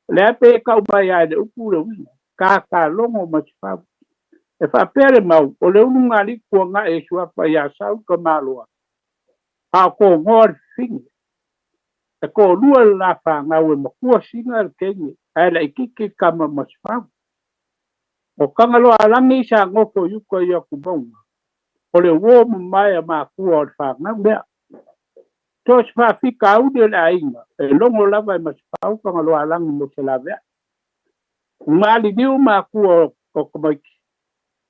O lea pei e tau mai lava i le upu le uiga, kākālogo ma se fau. E faapea le mau, o le ulugalii tuanai e suafa ia Sau Tamaloa, a o togoa le fafine. E toalua le la fanau e matua sina le teine, ae laitiiti le tama ma se fau. O Tagaloaalagi sa nofo i uka i Atumauga, o le uo mamae a matua o le fanau lea. So o se faafitauli o le aiga, e logo lava e Masefau Tagaloaalagi mo se laveai. Maliliu matua o tamaiti,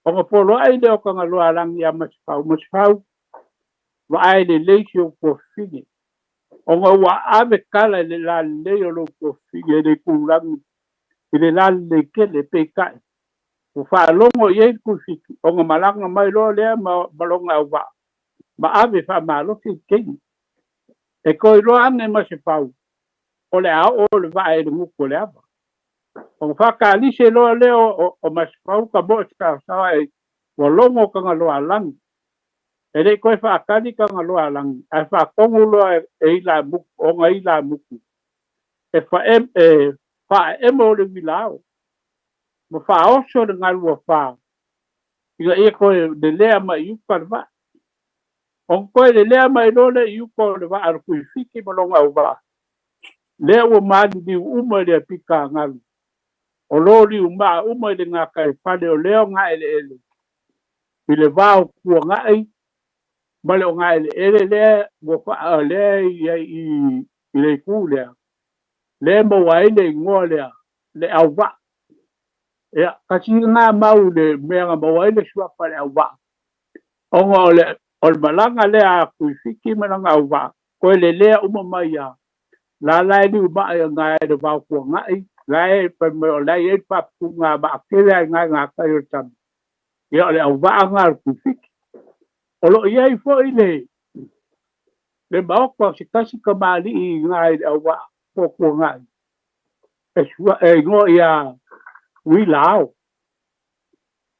ona poloai lea o Tagaloaalagi ia Masefau, Masefau, vaai lelei si ou tuafafine, ona ua ave tala i le lalelei o lou tuafafine i le itulagi i le lalelei tele, peitai, ua faalogo i ai le Tuifiti, ona malaga mai loa lea ma lona auvaa, ma ave faamalosi le teine. E toe iloa ane Masefau, o le a oo le vaa i le gutu o le ava. Ona faatalise loa lea o Masefau ka moe saosaoa e ua logo Tagaloaalagi. E le i toe faatali Tagaloaalagi, ae faatonu loa e ilamutu, ona ilamutu, e faaemo le uilao, ma faaoso le galu afa, ina ia toe lelea mai i uka le vaa. Ona toe lelea mai loa lea i uka o le vaa a le Tuifiti ma lona auvaa, lea ua maliliu uma i le apita galu, o lo liumaa uma i le gataifale o lea ogaeleele, i le va o Tuanai ma le ogaeleele lea ua faa lea i ai i le itu lea, lea e maua ai le igoa lea, le auvaa. Ia, tasi lena mau i le mea na maua ai le suafa le auvaa, ona o le malaga lea a Tuifiti ma lana auvaa, toe lelea uma mai ia, la la e liumaa i na e le vao Tuanai, la e fai mai o la e i ai le faaputuga maatele ai nai gatai o le sami, ia o le auvaa na o le Tuifiti. O lo o i ai foi le maota o se tasi tamalii i na i le auvaa po o Tuanai, e igoa ia Uilao.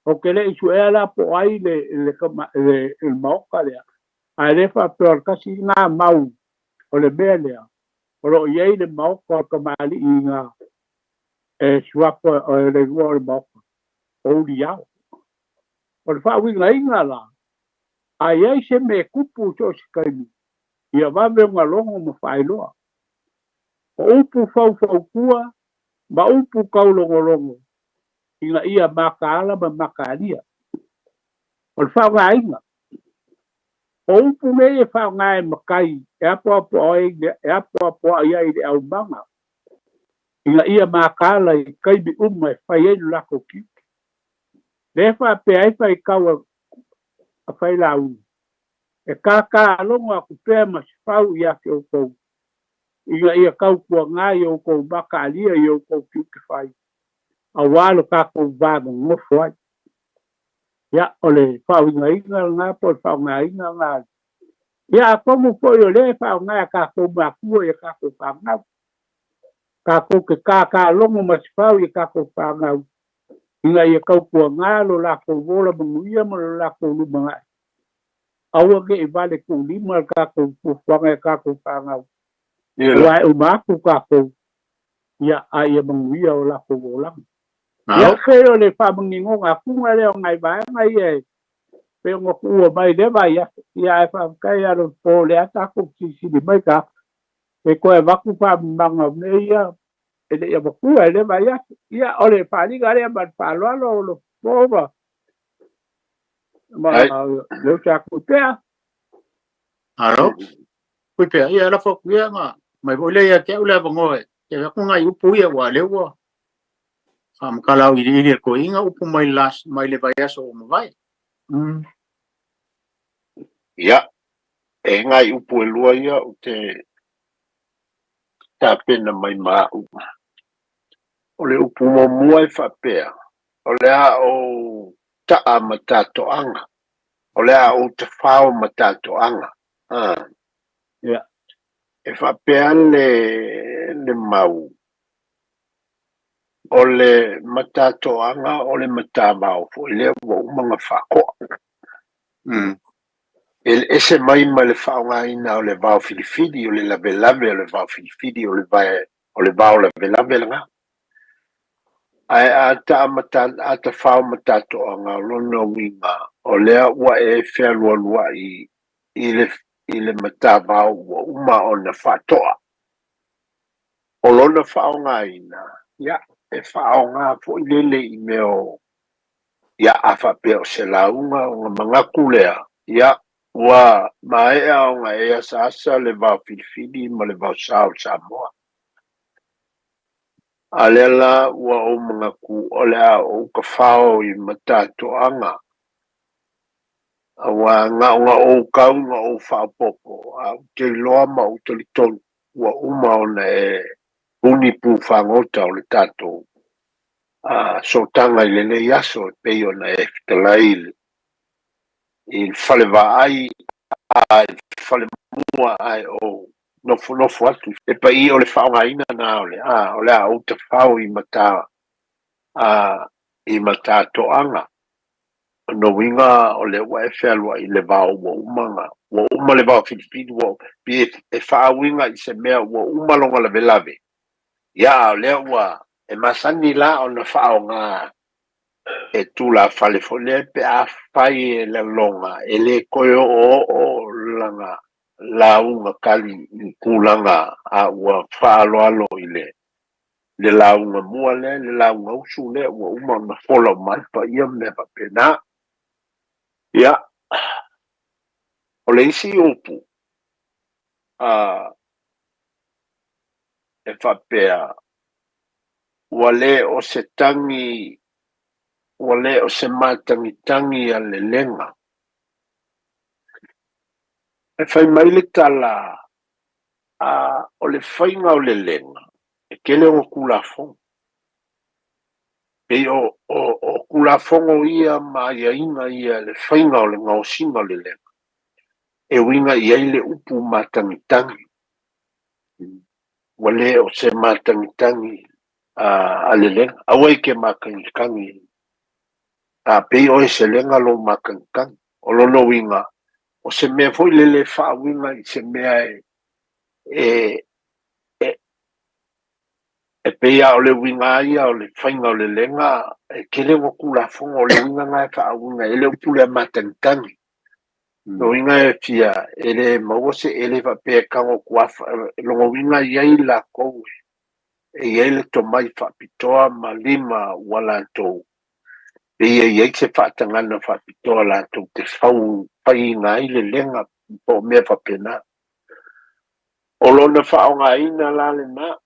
O te le i suea la po o ai le maota lea, ae le faapea o le tasi ngā mau o le mea lea, o lo o i ai le maota o le tamalii i ngā e suafa o le igoa o le maota, o Uliao. O le faauigaina la, a i ai se mea tupu so o se taimi, Ia vave ona logo ma faailoa. O upu faufautua ma upu taulogologo ina ia mataala ma mataalia. O le faaaogaina. O upu nei e faaaoga e matai e apoapoai ai i le aumaga ina ia mataala i taimi uma e fai ai lo latou tiute. Lea faapea ai faitau a Failauga, e kākālogo atu pea ma se fau ia te outou, ina ia tautuaga i outou mataalia i outou tiute fai, auā lo tatou va nonofo ai. Ia, o le faauigaina lena po o le faaaogaina lena. Ia, atonu foi o lea e faaaoga e a tatou matua i a tatou fanau. Tatou te kākālogo ma se fau i a tatou fanau, ina ia tautuaga lo latou ola manuia ma lo latou lumanai. Aua ne i vale tuulima le tatou fuafuaga i a tatou fanau, aua e uma atu tatou, ia, a ia manuia o latou olaga. Ia, pei o le faamaninoga atuga lea o nai vaega ia e pei ona tuua mai i lea vaiaso. Ia, ae faafetai ia Lolo o lea tatou silisili mai ta, e toe avatu faamamaga o mea ia e le i avatua i lea vaiaso. Ia, o le faaaliga lea ma le faaaloalo o lo po ma le uso a Tuipea. Alo, Tuipea, ia lafo atu ia nga mai foi lea ia te au le avanoa e te ave atu nai upu ia aua o lea ua faamatala auiliili e le toeaina upu mai le mai le vaiaso ua mavae. Ia, e nai upu e lua ia ou te tapena mai ma au. O le upu muamua e faapea, o le a ou ta'a ma tatoaga, o le a ou tafao ma tatoaga. A. Ia. E faapea le, le mau, o le matatoaga o le matavao foi lea ua uma ona faatoa. E ese mai ma le faaaogaina o le vao filifili, o le lavelave o le vao filifili, o le vae, o le vao lavelave lena. Ae a ta'a ma ta, a tafao ma tatoaga, o lona uiga, o lea ua e fealualua'i i le, i le matavao ua uma ona faatoa. O lona faaaogaina, ia, e faaaoga foi lele i mea o, ia, a faapea o se lauga ona manatu lea, ia, ua maea ona e asaasa le vao filifili ma le vao sa o Samoa. A lea la ua ou manatu o le a ou tafao i matatoaga, auā na ona ou tau na ou faaopoopo, a ou te iloa ma ou talitonu ua uma ona e puni pu fagota o le tatou sootaga i lenei aso e pei ona e fetalai i le fale vaai a i le fale mua ae ou nofonofo atu. E paia o le faaaogaina na o le a o le a ou tafao i mata a i matatoaga. O lona uiga o lea ua e fealuai i le vao ua uma na ua uma le vao filifili ua pe e faauiga i se mea ua uma lona lavelave. Ia, a o lea ua e masani la ona faaaoga e tulafale foi lea pe a fai e laloga e le toe oooo lana lauga tali i tulaga a ua faaaloalo i le le lauga mua lea, le lauga usu lea ua uma ona fola uma ai paia ma mea faapena. Ia, o le isi upu a e faapea, ua le o se tagi, ua le o se matagitagi a le lega. E fai mai le tala, a o le faiga o le lega, e tele ona Tulafono. Pei o, o, o Tulafono ia ma aiaiga ia le faiga o le gaosiga o le lega, e uiga i ai le upu matagitagi. Ua le o se matagitagi a le lega. Aua e te matagitagi. A pei oe se lega lou matagitagi. O lona uiga, o se mea foi lele e faauiga i se mea e, e, e, e pei lava o le uiga ia o le faiga o le lega, e tele ona Tulafono o le uiga lena e faauiga ai le upu lea matagitagi. Lona uiga e fia e le maua se e le faapea e tago atu lona uiga e i ai latou e i ai le tomai faapitoa ma lima ua latou pei e i ai se faatagaga faapitoa latou te fau faiina ai le lega po o mea faapena. O lona faaaogaina la lena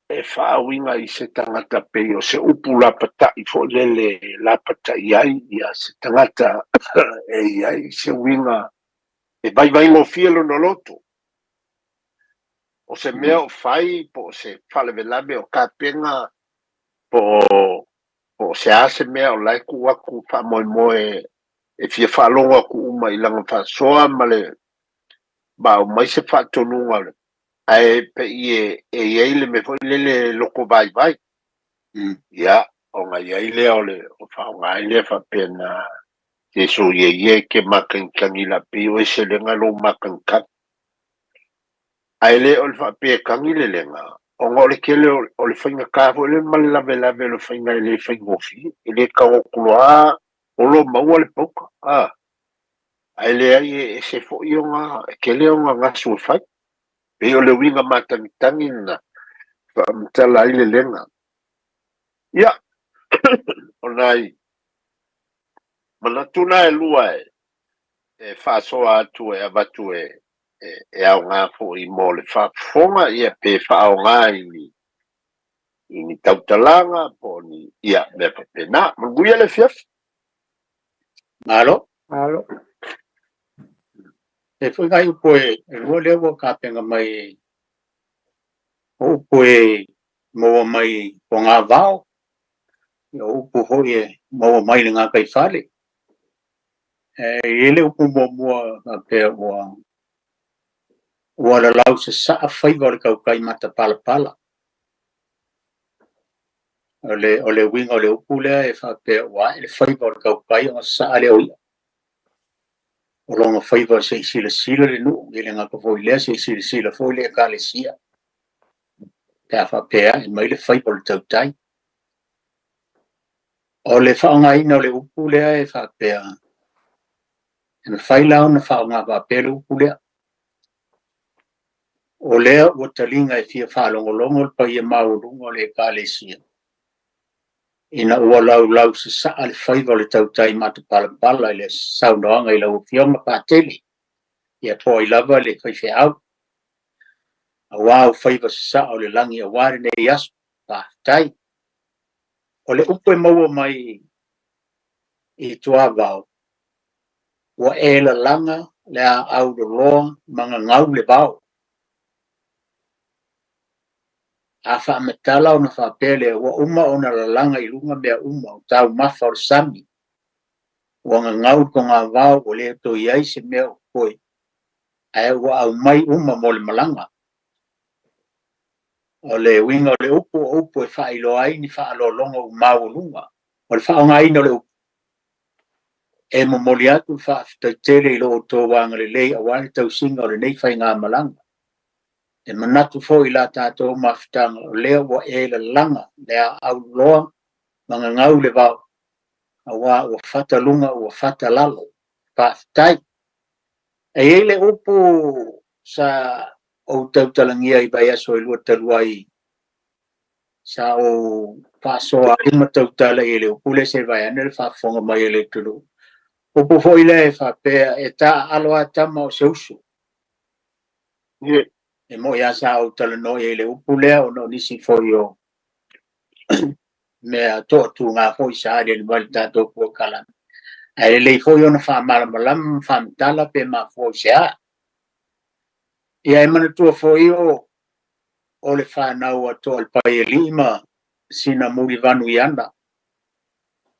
e faauiga i se tagata pei o se upu lapata'i foi lele e lapata'i ai ia se tagata e i ai se uiga e vaivaigofie lona loto. O se mea o fai po o se faalavelave o tapena po o se a se mea o la e tuu atu faamoemoe e fia faalogo atu uma i lana faasoa ma le ma aumai se faatonuga ae pei e i ai le mea foi lele e loto vaivai. Ia, ona i ai lea o le faaaoga ai lea faapena Jesu ia ia e te matagitagi la pei o e se lega lou matagitagi. Ae le o le faapea e tagi le lega, ona o le tele o le faigata foi lea ma le lavelave o le faiga e le faigofie. E le tago atu loa o lo maua le pauka. Ae leai e ese foi ona, e tele ona gasu e fai. Pei o le uiga matagitagi lena, faamatala ai le lega. Ia, o nai manatu na e lua e faasoa atu e avatu e e aoga foi mo le faafofoga, ia pe faaaoga i ni tautalaga po o ni ia mea faapena. Manuia le afiafi. Malo. Malo. E foi nai upu e lua lea ua tapena mai o upu e maua mai fogavao, o upu foi e maua mai le gataifale. E i ai le upu muamua faapea ua lalau sasaa faiva o le tautai matapalapala. O le uiga o le upu lea e faapea ua ae le faiva o le tautai ona sasaa lea o i'a. O lona faiva se i silasila le nuu, e le gata foi i lea se i silasila foi le ekalesia. Pe a faapea ae mai le faiva o le tautai. O le faaaogaina o le upu lea e faapea, e mafai la ona faaaoga faapea le upu lea. O lea ua taliga e fia faalogologo le paia maualuga o le ekalesia, ina ua laulau sasaa le faiva o le tautai matapalapala i le saunoaga i lau Afioga Patele, ia po ai lava le faifeau. Auā o faiva sasaa o le lagi auā lenei aso, faafetai. O le upu e maua mai i tuavao, ua e lalaga le aau loloa ma gagau le vao. A faamatala ona faapea lea, ua uma ona lalaga i luga mea uma o taumafa o le sami. Ua gagau le togavao ua le toe i ai se mea o totoe, ae ua aumai uma mo le malaga. O le uiga o le upu, o upu e faailoa ai ni faaaloaloga ua maualuga. O le faaaogaina o le upu, e momoli atu le faafetai tele i lo outou agalelei auā le tausiga o lenei faigamalaga. E manatu foi i la tatou mafutaga, o lea ua e lalaga le aau loloa ma gagau le vao, auā ua fata luga ua fata lalo. Faafetai. E i ai le upu sa ou tautalagia i vaiaso e lua talu ai, sa ou faasoa ai ma tautala i le upu lea se vae ane le faafofoga mai e le atunuu. Upu foi lea e faapea, e taaalo lava tama o se uso. E moi lava sa ou talanoa i ai i le upu lea ona o nisi foi o mea toatuga foi sa aliali mai i le tatou polokalame. Ae lelei foi ona faamalamalama ma faamatala pe mafua i se a. Ia e manatua foi o le fanau a Toalepaialii ma sina Mulivanuiana.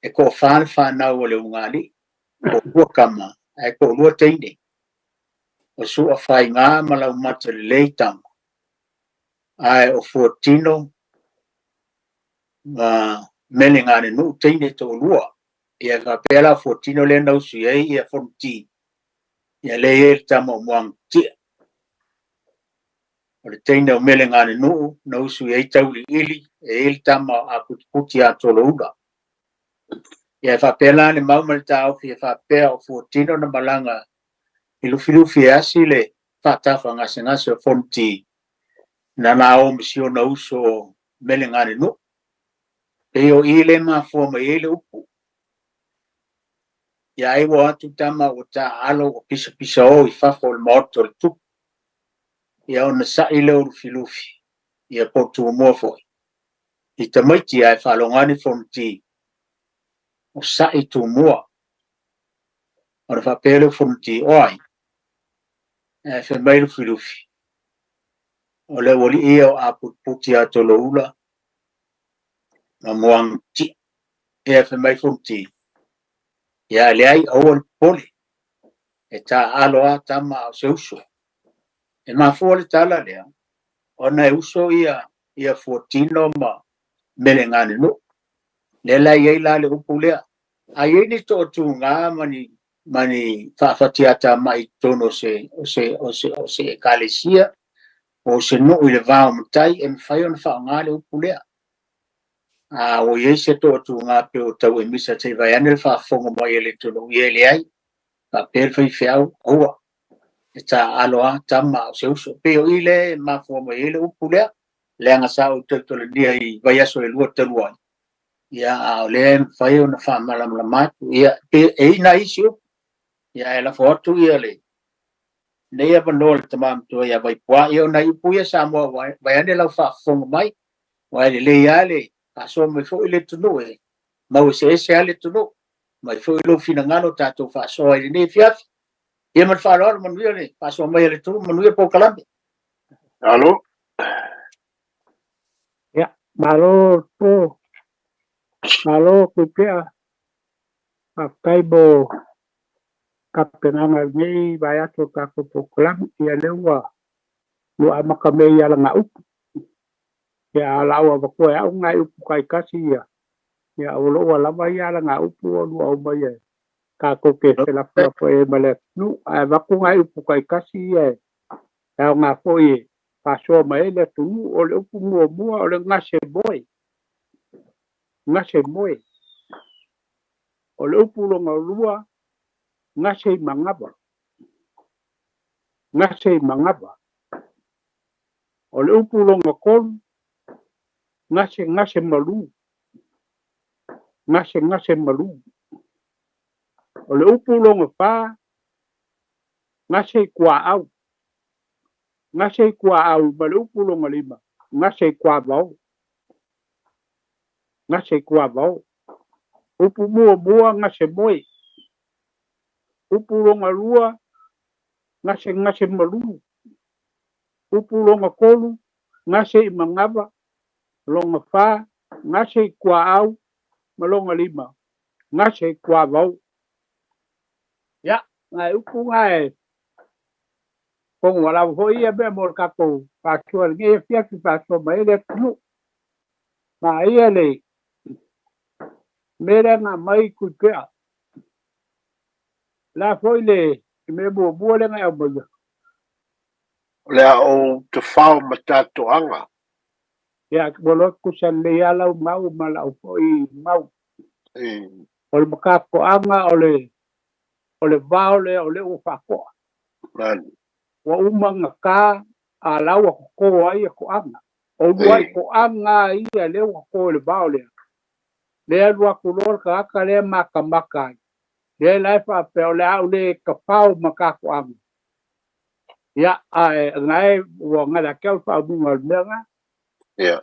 E toafa le fanau a le Ulugalii, toalua tama ae toalua teine. O Sua Faiga ma Laumata lelei tama, ae o Fuatino ma Meleganenuu teine toalua. Ia e faapea la o Fuatino lea na usu i ai ia Fonoti, ia lea e i ai le tama o Muagati'a. O le teine o Meleganenuu na usu i ai Tauiliili, e i ai le tama o Aputiputi a Toloula. Ia e faapea la le mau ma le taofi e faapea o Fuatino na malaga I Lufilufi e asi le faatafagasegase o Fonoti na na o ma si ona uso o Meleganenuu. Pei o i lea e mafua mai ai le upu. Ia ai ua o atu tama ua taaalo ua pisapisao i fafo o le maota o le tupu. Ia ona sa'i lea o Lufilufi, ia po o Tumua foi, i tamaiti ae faalogo ane Fonoti o sa'i Tumua. Ona faapea lea o Fonoti, o ai? Ae fai mai Lufilufi, o le aualii ia o Aputiputi ia Toloula ma Muagututia. Ia fai mai Fonoti, ia e leai, aua le popole, e taaalo lava tama a o se uso. E mafua le tala lea, ona e uso ia Fuatino ma Meleganenuu. Lea la e i ai la le upu lea. A i ai ni toatuga ma ni ma ni faafatiatamai i totonu o se, o se, o se, o se ekalesia, o se nuu i le va o matai, e mafai ona faaaoga le upu lea. A ua i ai se toatuga pei o Tauemisa se i vae ane le faafofoga mai a le atunuu, ia e leai, faapea le faifeau, aua, e taaalo lava tama a o se uso. Pei o i lea e mafua mai ai le upu lea, leaga sa ou tautalagia i vaiaso e lua talu ai, ia a o lea e mafai ona faamalamalama atu. Ia, pe e i ai nai isi upu, ia ae lafo atu ia le nei avanoa i le tama matua ia Vaipuā. Ia o nai upu ia Samoa vaeane lau faafofoga mai, aua e lelei lava le faasoa mai foi le atunuu, e mau eseese lava le atunuu. Aumai foi lou finagalo tatou faasoa i lenei afiafi. Ia ma le faaaloalo, manuia le faasoa mai a le atunuu, manuia le polokalame. Alo. Ia, malo po, malo Tuipea, faafetai mo tapenaga o lenei vaiaso o tatou polokalame. Ia lea ua ua amata mea i alagaupu. Ia a o lau avatua e au nai upu taitasi ia, ia o lo o ua lava ia alagaupu o lua aumai e tatou te felafolafoai ai ma le atunuu. Ae avatu nai upu taitasi ia e aoga foi e faasoa mai ai le atunuu. O le upu muamua o le gase moe. Gase moe. O le upu lona lua, gase i manava. Gase i manava. O le upu lona tolu, gase gase malu. Gase gase malu. O le upu lona fa, gase i kuaau. Gase i kuaau ma le upu lona lima, gase i kuavao. Gase i kuavao. Upu muamua, gase moe. Upu lona lua, gase gase malu. Upu lona tolu, gase i manava. Lona fa, gase i kuaau ma lona lima, gase i kuavao. Ia, nai upu na e atonu ua lava foi ia mea mo le tatou faasoa i lenei afiafi faasoa mai ai le atunuu. Ma ia le mea lea na aumai Tuipea. O le a foi le mea muamua lea na e aumaia? O le a ou tafao ma tatoaga. Ia, ua loa tutusa lelei lava lau mau ma lau foi mau. O le matatoaga o le o le vao lea o lea ua faatoa. Ua uma ona ta a la ua toto ai toaga. O uluai toaga ia lea ua toto i le vao lea. Lea alu atu loa le tagata lea matamata ai. Lea la e faapea o le a ou le tafao ma tatoaga. Ia, ae na e ua gala ake au le faaumiga o le mea lena. Ia.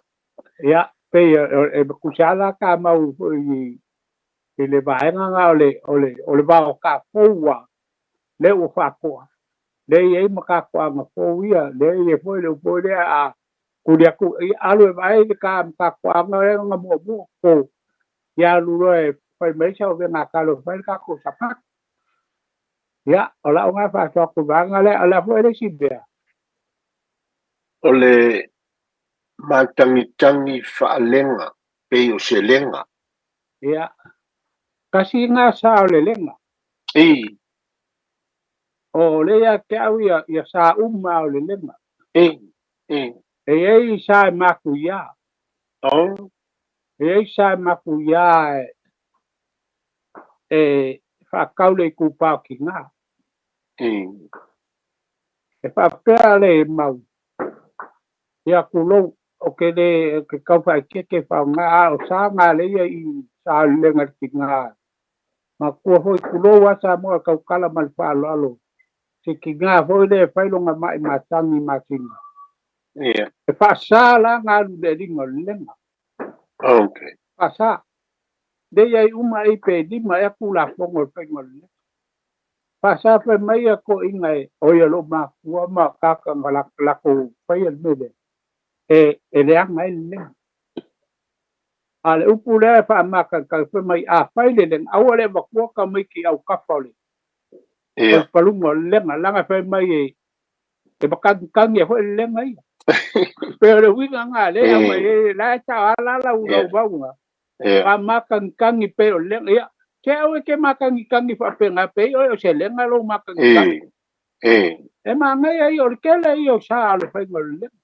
Ia, pei e tusa lava la ta mau foi i le vaega lena o le o le o le vao tafou lava lea ua faatoa lea e i ai ma tatoaga fou ia lea e i ai foi le upu foi lea a tuli atu ia alu e vaai le ta tatoaga lea na muamua toto ia alu loa e fai mai sau avega talo e fai le tatou sapati. Ia o lau lena faasoa atu i le vaega lea. O le a foi le isi mea? O le matagitagi faalega pei o se lega. Ia, tasi lena sa o le lega. I. O lea ia te au ia, ia sa uma o le lega. I. I. E i ai sa e matuia. Oh. E i ai sa e matuia e, e faatau le itupa o tina. E faapea le mau ia kulou o ke le ke kau faekeke faaaoga a o sa galeia i saolelega i le tiga. Makua foi kulou a Samoa e taukala ma le faaaloalo se tiga foi lea e fai lona mai matagi i masina. E faasa la galu le aliga o le lega. Faasa. Lea i ai uma ai pe lima ea tulafono o le faiga o le lega. Faasa fai mai a toeaiina e oi a lou makua ma kaka na latou faia le mea lea e leaga ai le lega. A o le upu lea e faamatagataga fai mai a fai le lega aua le avatua tamaiti i autafa o le o le paluga o le lega leaga fai mai e matagitagi ai foi le lega ia. Pei o le uiga lena lea e aumai ai la e sao lava la lau mauga faamatagitagi pei o le lega ia. Se aua e te matagitagi faapena pei oe o se lega lou matagitagi. E manaia ia o le tele ia o sa o le faiga o le lega.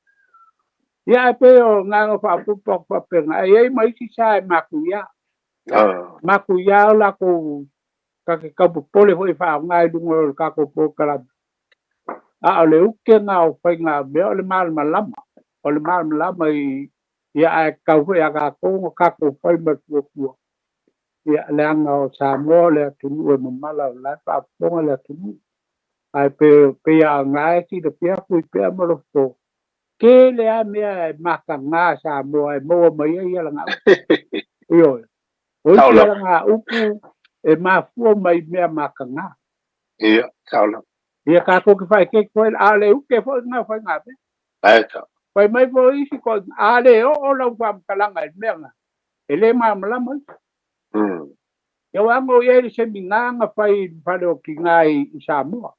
Ia ae pei o na ona faaopoopo atu faapena, e i ai ma isi sa e matuia. Matuia o latou ta te tau popole foi e faaaoga i luga o le tatou polokalame. A o le ute na o faiga mea o le malamalama, o le malamalama i ia ae tatau foi ia tatou ona tatou fai ma le fuafua. Ia leaga o Samoa o le atunuu e mamala o la e faafofoga le atunuu. Ae pei a na e silafia Puipea ma Lofo, tele lava mea e mataga Samoa e maua mai ai alagaupu. Ioe. O isi alagaupu e mafua mai mea mataga. Ia, sao lava. Ia tatou te faaeteete foi, a o le ute foi lena o faiga mea. Ae sao. Fai mai foi isi toeaiina, a le oo lau faamatalaga i le mea lena, e le malamalama isi. Ia ua ano i ai le semina na fai i le fale o tina i Samoa.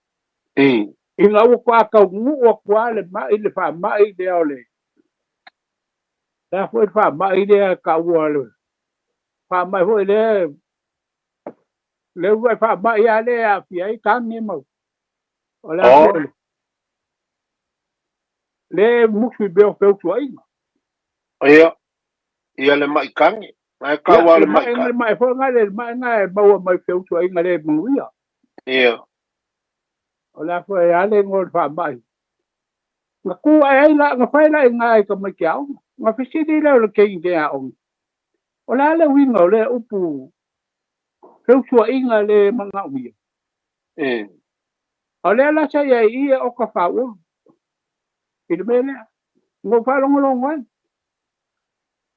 Ina ua toa taunuu atu lava le mai, le faamai lea o le, le a foi le faamai lea e taua le faamai foi lea, le uluai faamai lava lea e aafia ai tane ma, o le a foi le, le musu i mea o feusuaiga. Ia, ia le mai tane. Na e taua le mai tane. Le mai foi lena, le mai lena e maua mai feusuaiga le manuia. Ia. O le a foi e ale igoa o le faamai. Na tu ae ai la, na fai la i ina i tamaiti aoga. Na fesili lea o le teine aoga, o le a le uiga o lea upu feusuaiga le manaomia? A o lea la sa i ai i i e oka faaua i le mea lea. Na ou faalogologo ai.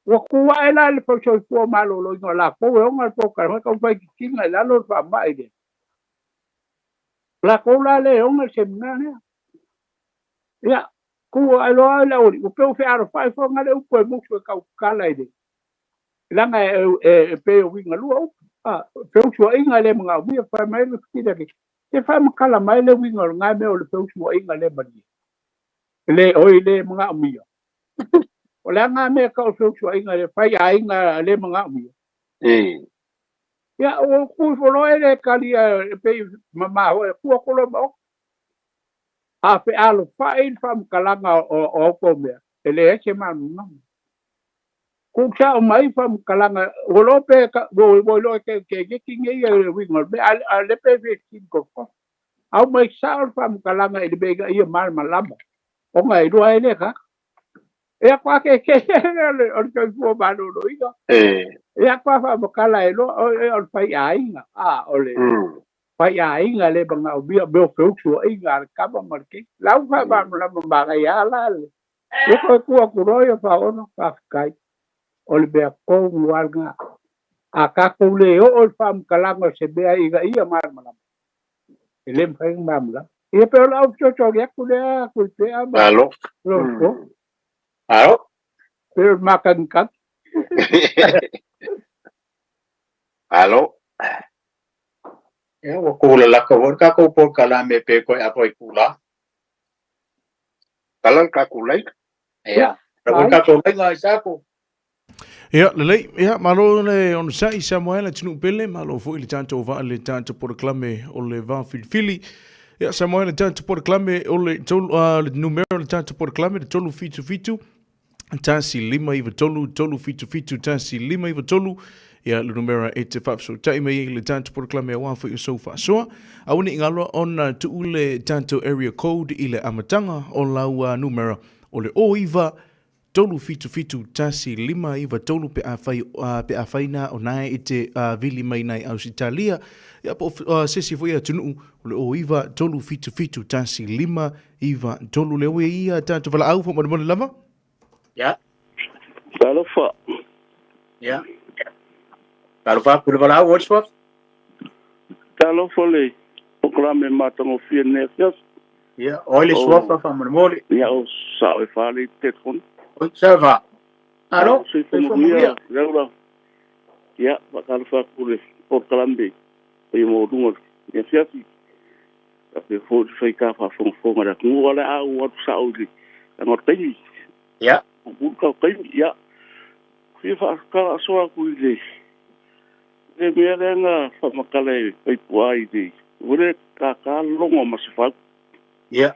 Ua tu ae la le soifua maloloina o latou e ona le polokalame tau fai titina i lalo le faamai lea. Latou la lea e ona le semina lea. Ia, tu ae loa le aualii, ua pei ua fealofai foi na le upu e musu e tautala i le leaga e pei o uiga lua upu. A, feusuaiga le manaomia, fai mai le fesili a ke, te faamatala mai le uiga o lena mea o le feusuaiga le malie. Le oi le manaomia. O le a na mea tau o le feusuaiga le fai aiga le manaomia. Ia, ua tu ifo loa e le talia e pei mamā foi, tu atu loa ma oka. A fealofai le faamatalaga o outou mea, e leai se malamalama. Tuu sao mai faamatalaga, ua iloa pe ua iloa e ke geti nei le uiga o le mea, a o lea pe fesili tofotofo. Aumai sao le faamatalaga i le mea ina ia malamalama, ona e iloa ai lea tagata. Ia kwa ke ke o le soifua maloloina. Ia kwa faamatala e loa, o le faiaiga, a o le faiaiga le manaomia mea o feusuaiga a le tama ma le keiki. Lau faamalamalama manaia la le. Ua toe tuu atu loa ia faaono, faafetai. O le mea tonu lava lena. A tatou le oo i le faamatalaga o se mea ina ia malamalama, e le mafai ona malamalama. Ia pei o lau fesoasoani atu lea Tuipea ma Malo. Lofo. Malo. Pei o le matagitagi. Malo. Ia, ua kūlalaka foi le tatou polokalame pe toe apo i kula. Kala le tatou laina. Ia, la foi le tatou laina i sako. Ia, lelei, ia, malo le onosai Samoa le atunuu pele, malo foi le tatou vaa le tatou polokalame o le va filifili. Ia, Samoa le tatou polokalame o le tolu, le numera o le tatou polokalame, le 377 1 5 9 3 3 7 7 1 5 9 3. Ia, le numera e te faafesootai mai ai i le tatou polokalame aua foi o sou faasoa. Aua ne i galo ona tuu le tatou area code i le amataga o lau numera o le 09 377 1593 pe afai, pe afai na o nae i te vili mai nai Ausitalia, ia po o se isi foi atunuu o le 09 377 1593 lea ua i ai tatou valaau faamolemole lava. Ya. Talofa. Ya. Talofa atu i le valaau o le suafa. Talofa le polokalame matagofie lenei afiafi. Ia, o ai le suafa faamolemole? Ia, o Sao e Fa le telefoni. Oi, Sao e Fa. Alo, soifua manuia. Laula. Ia, faatalofa atu le polokalame paia maualuga lenei afiafi. Faapea foi le faita faafogafoga a le atunuu. O le a ou alu sao i le laga o le taimi. Ia. Puupuu le tau taimi. Ia, fia faatala atu i le le mea lea na faamatala e Vaipuaa i le ua le kākā logo ma Masefau. Ia.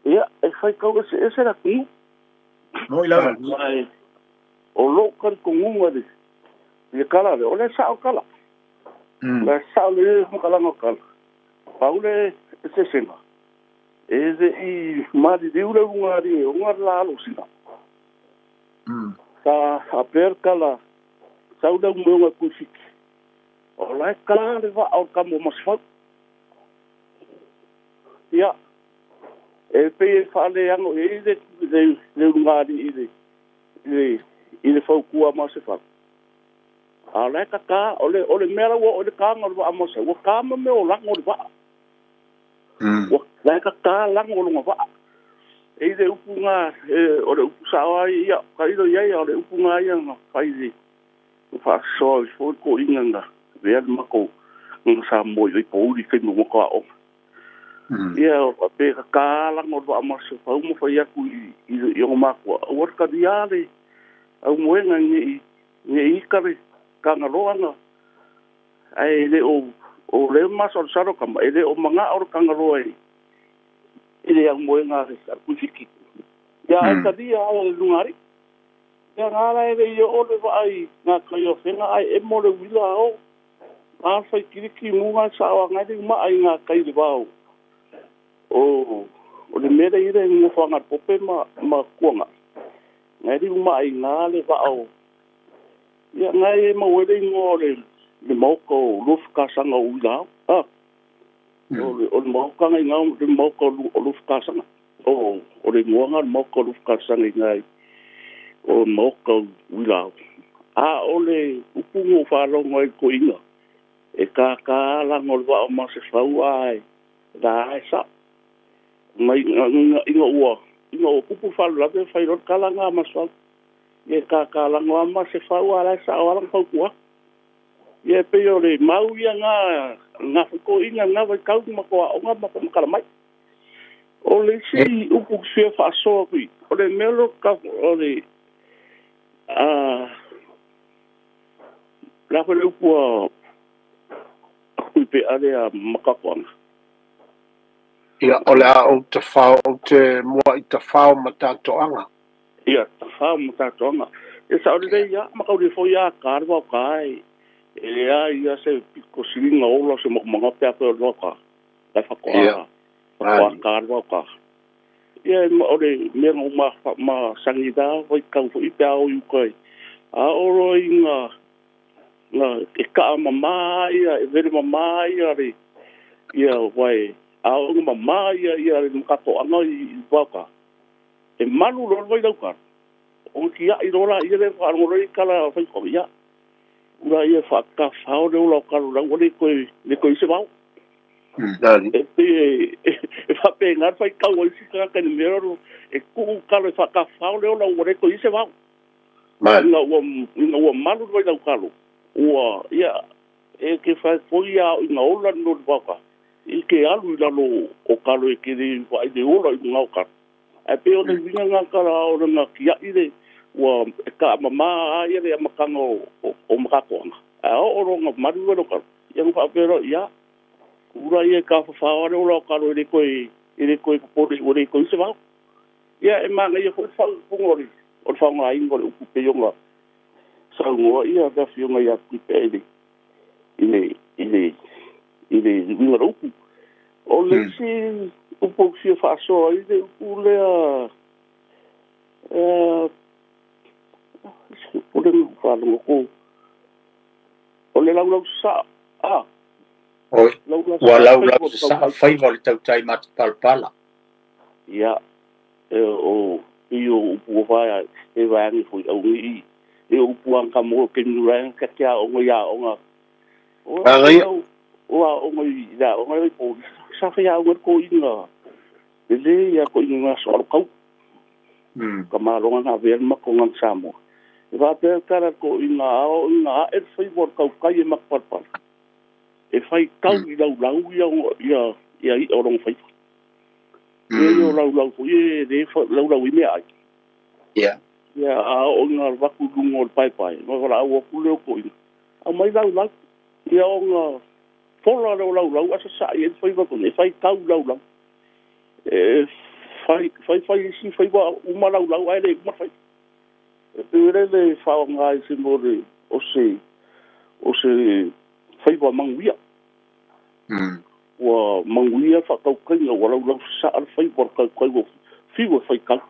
Ia, e faitau eseese le atunuu. Moi lava. Ae o lou talitonuga i le tala lea, o lea e sao le tala. O lea e sao le faamatalaga o le tala. Pau le eseesega, e le i maliliu le ulugalii e ona le la alosina. Sa faapea le tala, sau le aumoega i Tuifiti, o la e ta le vaa o le tama o Masefau. Ia, e pei e faaleano i ai le ulugalii i le fautua a Masefau. A o la e tata, o le, o le mea la ua oo i le taga o le vaa Masefau, ua ta ma mea o lago o le vaa. Ua la e tata lago o lona vaa. E i le upu na, e, o le upu sao lava ia, tailo i ai, a o le upu na ia na fai i le, na faasoa ai foi le toeaina na avea le matou na Samoa i Vaipouli i taimi o matou aoga. Ia, o faapea e tata lago o le vaa Masefau ma fai atu i ona matua, aua le talia le aumoega ne i ita le Tagaloa na, ae le o, o lea masalosalo tama, e le o manao le Tagaloa i le aumoega a le Tuifiti. Ia, ae talia lava e le Lugalii. Ia, na ala e le i oo le vaa i gatai o Afega ae emo le uila a o. Na fai kiliki muga sao agai le umaa i gatai i le va o, o le mea lea i le nofoaga a le Pope ma Tuanai. Ngai le umaa i ina le vaa o, ia, ngai e maua ai le igoa o le maota o Luafikasaga o Uilao. Ah, o le maota ngai ina, o le maota o Luafikasaga. O le igoa na o le maota o Luafikasaga i ina o le maota o Uilao. A o le upu na ou faalogo ai i le toeaina, e kākā lago o le vaa o Masefau ae la e sao. Mai ina ua tupu le faalavelave fai loa le tala na a Masefau. Ia e kākā lago lava Masefau a la e sao lava lana fautua. Ia e pei o le mau ia na foi toeaina na vaitau ma matou aoga ma faamatala mai. O le isi upu ou te fia faasoa atu i, o le mea lea o le le a foi le upu a Tuipea lea Matatoaga. Ia, o le a ou tafao, ou te muai tafao ma tatoaga. Ia, tafao ma tatoaga. E sao lelei lava, ma tau le foi a ta le vaoka e leai lava se pito siliga ola o se maumauga pe afai o le vaoka. La e faatoa faatoa ta le vaoka. Ia, o le mea na ou masani la vaitau foi pe a o i uta i, a oo loa ina na e kaa mama ia, e vele mama ia le, ia wae, a oo ina mama ia, ia le makatoaga i vaoka, e malu loa le vailauka, ona tiai loa laia lea faalogo loa i tala faitoaga, ia, ula ia faatafao le ola o talo la ua le toe, le toe i se vao. E pei e faapena le faitau a isi tagata i le mea lea, e tuu talo e faatafao le ola ua le toe i se vao. Ina ua malu le vailautalo, ua, ia, e te fai foi a oo ina ola le mea o le vaoka, e te alu i lalo o talo e te le vaai le ola i luga o talo. Ae pei o le uiga lena tala o lana tiai le, ua e taamama ai le amataga o Matatoaga. Ae oo loa ina malu le vailautalo, ia ona faapea loa, ia, ula ia e tafafao lava le ola o talo e le toe, e le toe popole ua le toe i se vao. Ia, e manaia foi le faaupuga o le faaaogaina o le upu pei ona Saunoa ia le afioga ia Tuipe'a i le i le i le i le uiga o le upu. O le isi upu ou te fia faasoa ai le upu lea se upu lea na ou faalogo atu o le laulau sasaa a. Oi, ua laulau sasaa faiva o le tautai matapalapala. Ia, e o i o upu ua vaea e vaeane foi au nei i o upu a ka mo ke nu ra ka ke aoga i aoga. O Manaia. o aoga i le aoga i po sa fai aoga ko inga le ia ko inga so alo kau. Ka maloga na vea ma ko ngan Samoa. E faapea tala ko inga ao inga a e fai wo kau kai e makapalapala. E fai kau i lau lau ia ia ia i o long fai. Ia o lau lau foi e le lau lau i mea ai. Ia. Ia a o inga vaku lunga o le paepae. Ma wala au aku leo ko inga. Au mai lau lau. Ia o nga fola leo lau lau asa sa i e fai wako e fai kau lau lau. E fai fai fai isi fai wa uma lau lau ai le uma fai. E pere le whaonga i se mo le o se fai wa manguia. Ua manguia whakaukainga ua lau lau sa al fai wa kaukai ua fiwa fai kau.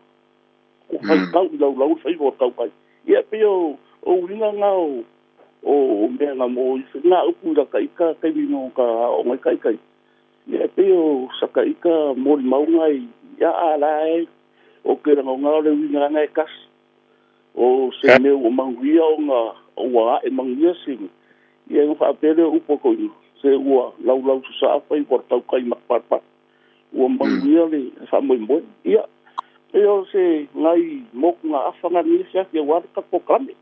Ua fai kau i lau lau fai wa kaukai. Ia pe o uinga ngā o mea ngā mō i ngā upu la ka ika kai mino ka o ngai kai kai. Ia pe o saka ika mori maunga i ia a la e o ke ranga ngā o le uinga ngā e kas. O se mea o manguia o ngā ua e manguia singi. Ia ngā whaapere o upo ko inga. Se ua lau lau sa fai ua tau kai makapalapala. Ua manguia le whamoemoe. Ia, e o se ngai moku ngā awhanga ni se ake ua ka pokrame.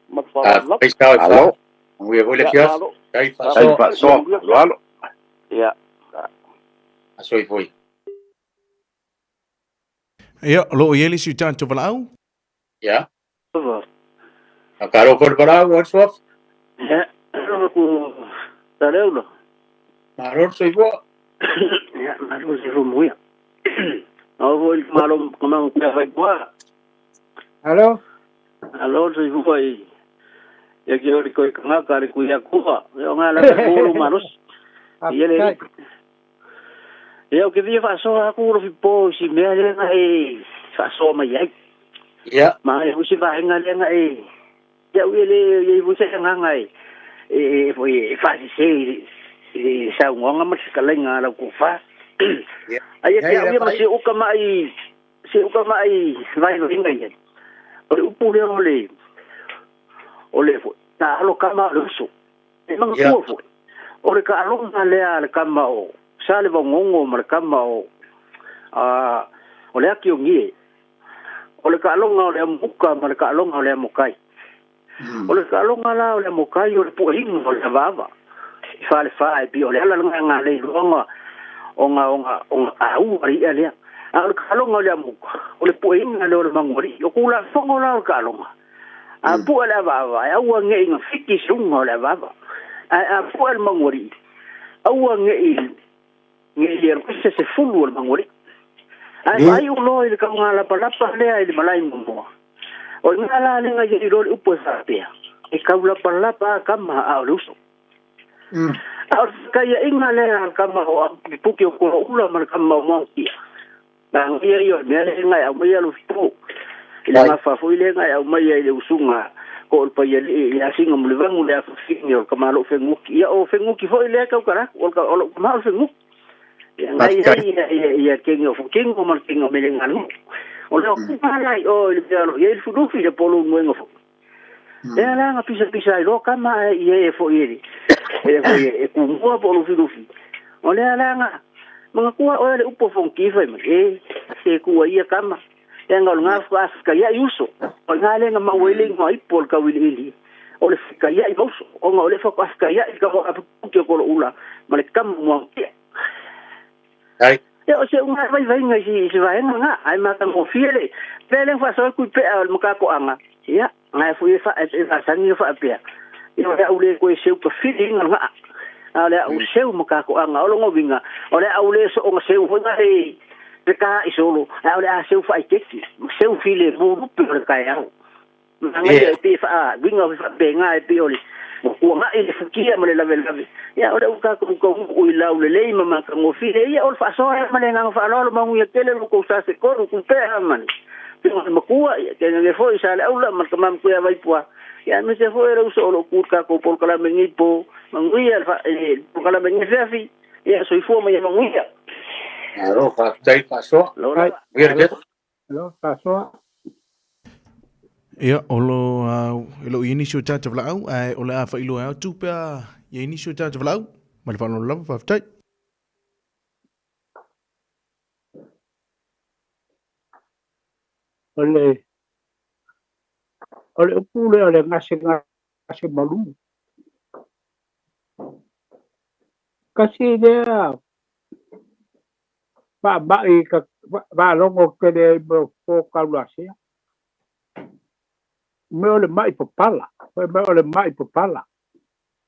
Ma te whaapere. Pai sao e wha. Manguia hoi le fiaf. Kai whasoa. Kai whasoa. Alo alo. Ia. Aso i foi. Ia, lo o ieli si tātou walau. Ia. A karo ko le walau, o suaf. Ia, ku Tareulo. Malo soifua. Ia, malo se fumuia. Au foi malo kama ku fai kwa. Alo. Alo soifua i. Ia ki ori koi kanga ka le kuia kua. Ia nga la ko lu malus. Ia le. Ia o ke via fa so aku ro fi po si mea le nga e fa so mai ai. Ia. Ma e usi va nga le nga e. Ia u le ia i se nga nga e. E foi e fa se e sa ngonga ma se kalenga la ku fa. Ai ke au ma se uka mai se uka mai vai no inga ia. O le upu le o le foi. Ta alo kama le uso. E manga kua foi. O le ka alonga lea le kama o sa le vongongo ma le kama o o le aki o ngie. O le ka alonga o le amuka ma le ka alonga o le amokai. O le ka alonga la o le amokai o le puahinga o le avava. I whale whae pi o le ala nga nga le luanga o nga o nga o nga au ari ia lea. A o le ka alonga o le amuka. O le puahinga le o le manguari. O kula whango la o le ka alonga. A pua le avava. E aua nge inga fiki sunga o le avava. A pua le manguari. Aua nge i nge i le se fulu o le manguari. Ai ai o loa i le kaunga lapa lapa lea i le malai momoa. O ngā la lenga i roli upo e whapea. E kau lapa lapa a kama a o le uso. A o kai inga lea al kama o a puki o kura ula ma le kama o maungia. Nā ngia i o mea le ngai au mai alu fipo. I le ngā whafui le ngai au mai ai le usunga ko o le pai ali i asinga mulivangu le afafingi o le kama lo whenguki. Ia o whenguki fo i lea kau karaku o le kama o whenguki. Ia ngai ia kengi o fukingo ma le kengi o mele ngalu. O leo kuma lai o i le mea lo ia i le fudufi le polo muenga fo. Ea la nga pisa pisa i loa kama ia e fo i ere. E fo i e kumua polo fudufi. O lea la nga mga kua o ele upo fonki fai mai. E se kua ia kama. Ea nga o ngā whaafika ia i uso. O ngā le nga mauele ngā ipo o le kawili ili. O le fika ia i mauso. O ngā o le whakafika ia i ka wakapuki o kolo ula. Ma le kama mua kia. Ai. Ia o se unga vai vai ngai si si vai nga ai ma ka mo fiele. Pele fa so ku pe al maka ko anga. Ia ngai fu e fa e fa sangi fa pia. Ia o le ko se u ka fili nga. A le u seu maka ko anga o longo winga. O le au le so o seu fo ngai te ka i solo. A le a seu fa i teki. Seu file mo rupe le kai au. Magaia e pei e faauiga o faapegā e pei o le ua tuaga'i le futia ma le lavelave. Ia o lea ua tatou taunuu i laulelei ma matagofie ia o le faasoa ea ma le agaga faaaloalo manuia tele lo tou sa se tolu tupea ma le afioga i le matua ia tainane foi Saleaula ma le tama matua ia Vaipua ia aemaise foi o le uso o lo o tu i le tatou polokalame i lenei po. Manuia le polokalame i lenei afiafi. Ia soifua ma ia manuia. Malo, faafetai faasoa. Manuia le afiafi. Malo faasoa. Ia, o lo, e le o i ai nisi o tatou valaau, ae o le a faailoa atu pe a i ai nisi o tatou valaau. Ma le faaaloalo lava, faafetai. O le, o le upu lea o le gasegase malu. Tasi lea faamai ka faalogo tele ai mo fofo taulasea. Mea o le mai papala, fai mai o le mai papala.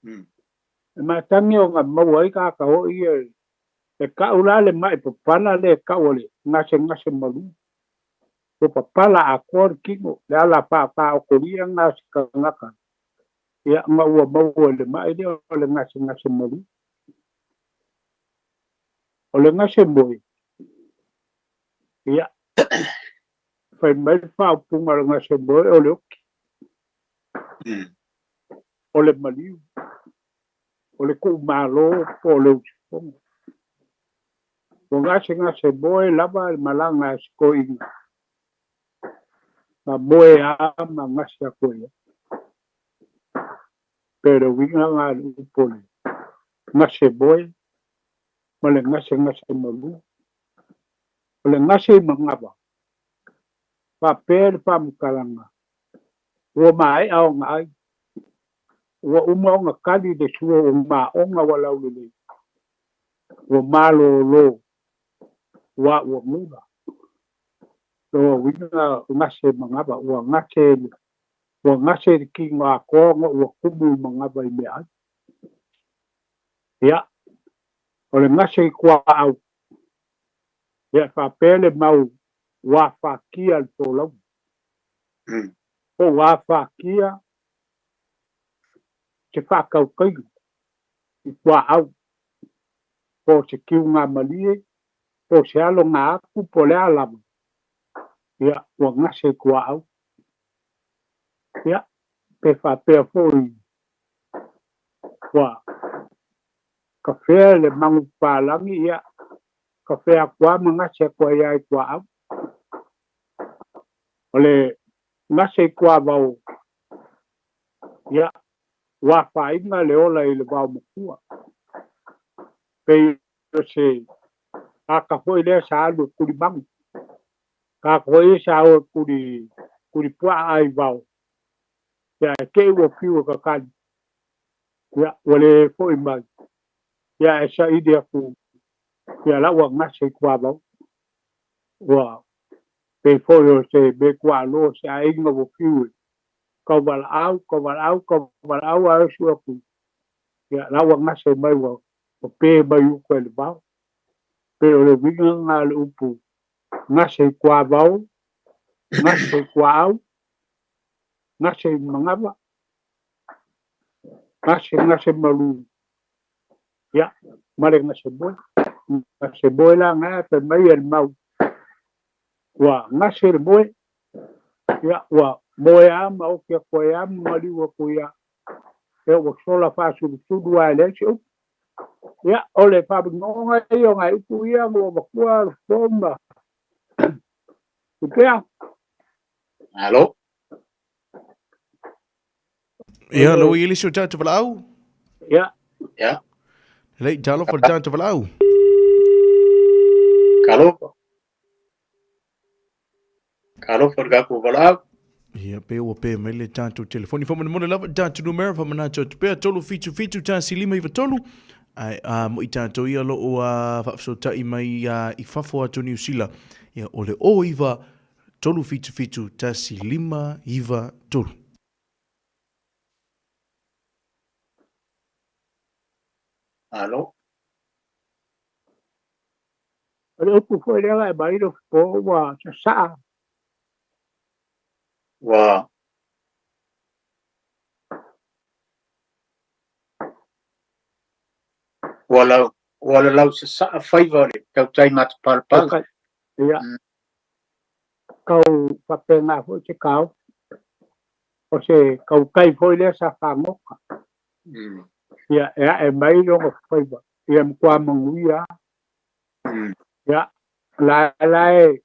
E matagi ona maua ai tagata foi ia e tau la le mai papala lea e tau o le gasegase malu. Ua papala atoa le tino, le ala faataotolia lena o se tagata ia ma ua maua i le mai lea o le gasegase malu. O le gase moe, ia, fai mai le faaupuga o le gase moe o le oki, o le maliu, o le tuumalo po o le usufono. Ua gasegase moe lava le malaga a si toeaina, ma moe lava ma gase atu ai. Pe o le uiga lena o le upu o le gase moe ma le gasegase malu. O le gase i manava, faapea le faamatalaga, ua maea ona ai, ua uma ona kali le sua o maoga ua laulelei, ua malōlō, ua ua gula. Lona uiga gase manava, ua gase ua gase le tino atoa ona ua tumu i manava i meaai. Ia, o le gase i tuaau, ia e faapea le mau ua afatia le folauga. Po ua afatia se faatautaiga i tuaau, po o se kiugamalie, po o se aloga atu, po o le a lava, ia, ua gase i tuaau. Ia, pe faapea foi ua kafea le manupapalagi, ia, kafea atu lava ma gase atu ai lava i tuaau. O le gase i tuavao, ia, ua afaina le ola i le vaomatua. Pei o se ata foi lea sa alu e tuli manu. Tagata foi ia sa o e tuli, tuli puaa ai vao. Ia, e te i ua fiu e kakali. Ia, ua le foi mai. Ia, e saili atu, ia la ua gase i tuavao. Ua pei foi o se mea tuaaloa se aiga ua fiu e tauvalaau, tauvalaau, tauvalaau ae osu atu. Ia, la ua gase mai ua pe mai uka i le vao. Pei o le uiga lena o le upu gase i tuavao, gase i tuaau, gase i manava, gase gase malu. Ia, ma le gase moe. Gase moe la nga fai mai e le mau. Ua gase le moe, ia, ua moe lava ma oki atu ai lava ma maliu atu ia. Ia, ua sola faasulusulu lava e leai se upu. Ia, o le faamaninoga ia o nai upu ia ua avatua le fofo ma tupea. Malo. Ia, lo i le o tatou valaau. Ia. Ia. Lei, talofa le tatou valaau. Talofa. Talofa le tatou valaau. Ia, pe ua pe mai le tatou telefoni. Faamolemole lava le tatou numera, faamanatu atu pea, 377 1593. Ae, a, mo i tatou ia lo o faafesootai mai i fafo atu o Niu Sila. Ia, o le 09 377 1593. Alo. O le upu foi lea e aumai le fofo ua sasaa. Ua Ua lau ua lalau sasaa faiva o le tautai matapalapala. Ia. Kau faapena foi se kao. O se kautai foi lea sa fagoka. Ia e ae mai loga faiva. Ia matua manuia. Ia la la e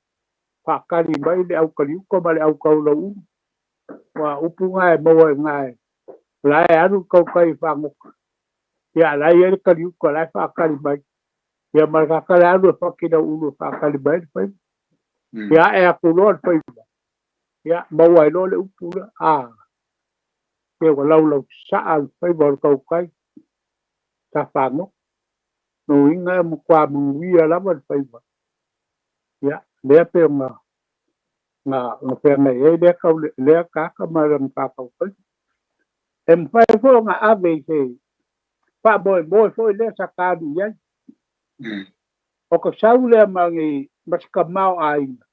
faakali mai le aukaliuka ma le aukaulau ua upu ga e maua i ga e la e alu kautai i fagoka. Ia la e i ai le kaliuka la e faakali mai. Ia ma le kaka le alu e faki lau ulu e faakali mai le faiva. Ia ae atu loa le faiva. Ia maua ai loa le upu lea. A se ua laulau sasaa le faiva o le kautai sa fagoka. No uiga e matua manuia lava le faiva. Ia lea pe ona na na feagai ai lea kau lea kaka ma lona faakaufaiva. E mafai foi ona ave i se faamoemoe foi lea sa talu i ai. O ka sau lea ma ni ma se tamaoaiga.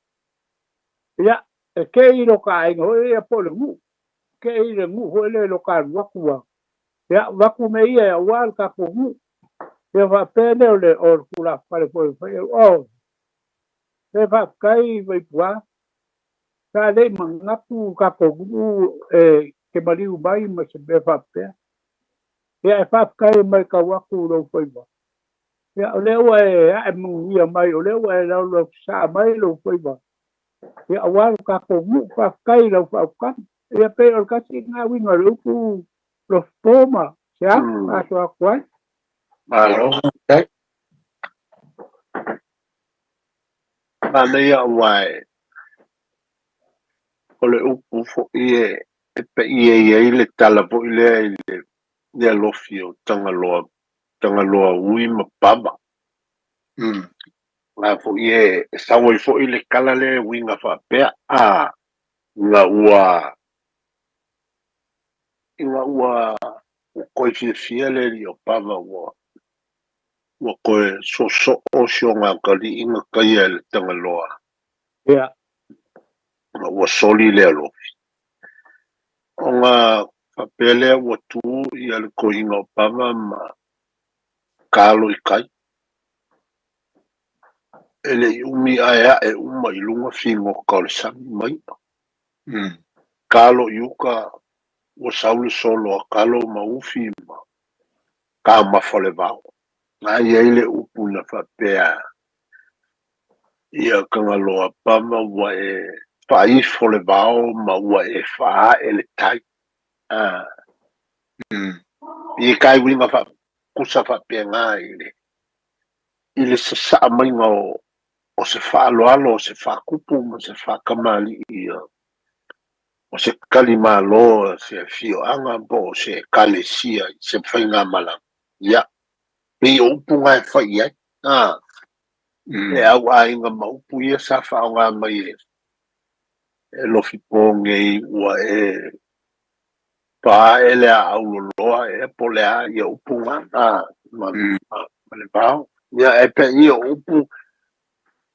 Ia, e kei i lo ta aiga foi ia po o le nuu. Kei i le nuu foi lea i lo ta alu atu ua, ia, avatu mea ia aua le tatou nuu. Ia faapea lea o le o le tulafale foi e fai, oh, se faafetai Vaipua, sa le i manatu tatou nuu e te maliu mai ma se mea faapea. Ia e faafetai e matau atu i lou faiva. Ia o lea ua e ae manuia mai, o lea ua e laulausasaa mai lou faiva. Ia aua lo tatou nuu, faafetai i lau faautaga. Ia pei o le tasi lena uiga o le upu lofopo ma se a faasoa atu ai. Malo faafetai. Manaia aua e o le upu foi e paia i ai le tala foi lea i le alofi o Tagaloa, Tagaloa ui ma Pava. La foi e sau ai foi le tala lea e uiga faapea, a ina ua ina ua toe fiafia le alii o Pava ua ua toe soosoo si ona atalii na taia e le Tagaloa. Ia. Ma ua soli le alofi. Ona faapea lea ua tu ia le toeaina o Pava ma kalo i tai. E le i umi ae ae uma i luga figota o le sami ma i'a. Kalo i uka ua sau le solo a kalo ma ufi ma taumafa o le vao. Na i ai le upu na faapea ia Tagaloa Pava ua e faaifo le vao ma ua e faaae le tai. I kai uiga faakusa faapena i le i le sasaa maiga o se faaaloalo, o se faatupu ma se faatamalii o se talimalo, se afioaga po o se ekalesia i se faigamalaga. Ia, pei o upu na e fai i ai. E au aiga ma upu ia sa faaaoga mai e Lofipo nei ua e faaee le aau loloa ea po o le a ia upu na ma le vao. Ia e pei o upu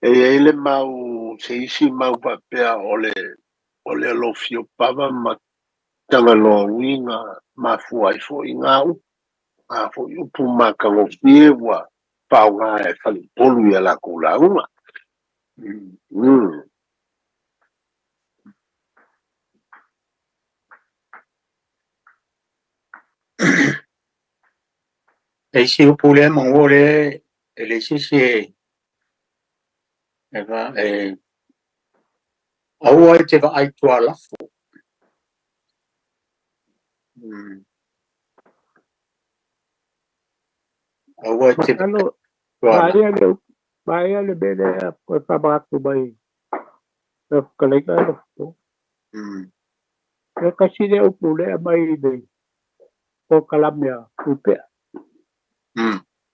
e i ai le mau se isi mau faapea o le o le alofi o Pava ma Tagaloa ui na mafua ai foi ngā upu. Ngā foi upu matagofie ua faaaoga e faleupolu i a latou lauga. E isi upu lea maua lea e le isi isi e e va e aua e te vaai tualafo. Aua e te Masalo, tualafo. maea le maea le mea lea e faamanatu mai lau fetalaiga Lofopo. E tasi lea upu lea aumai i le polokalame a Tuipea.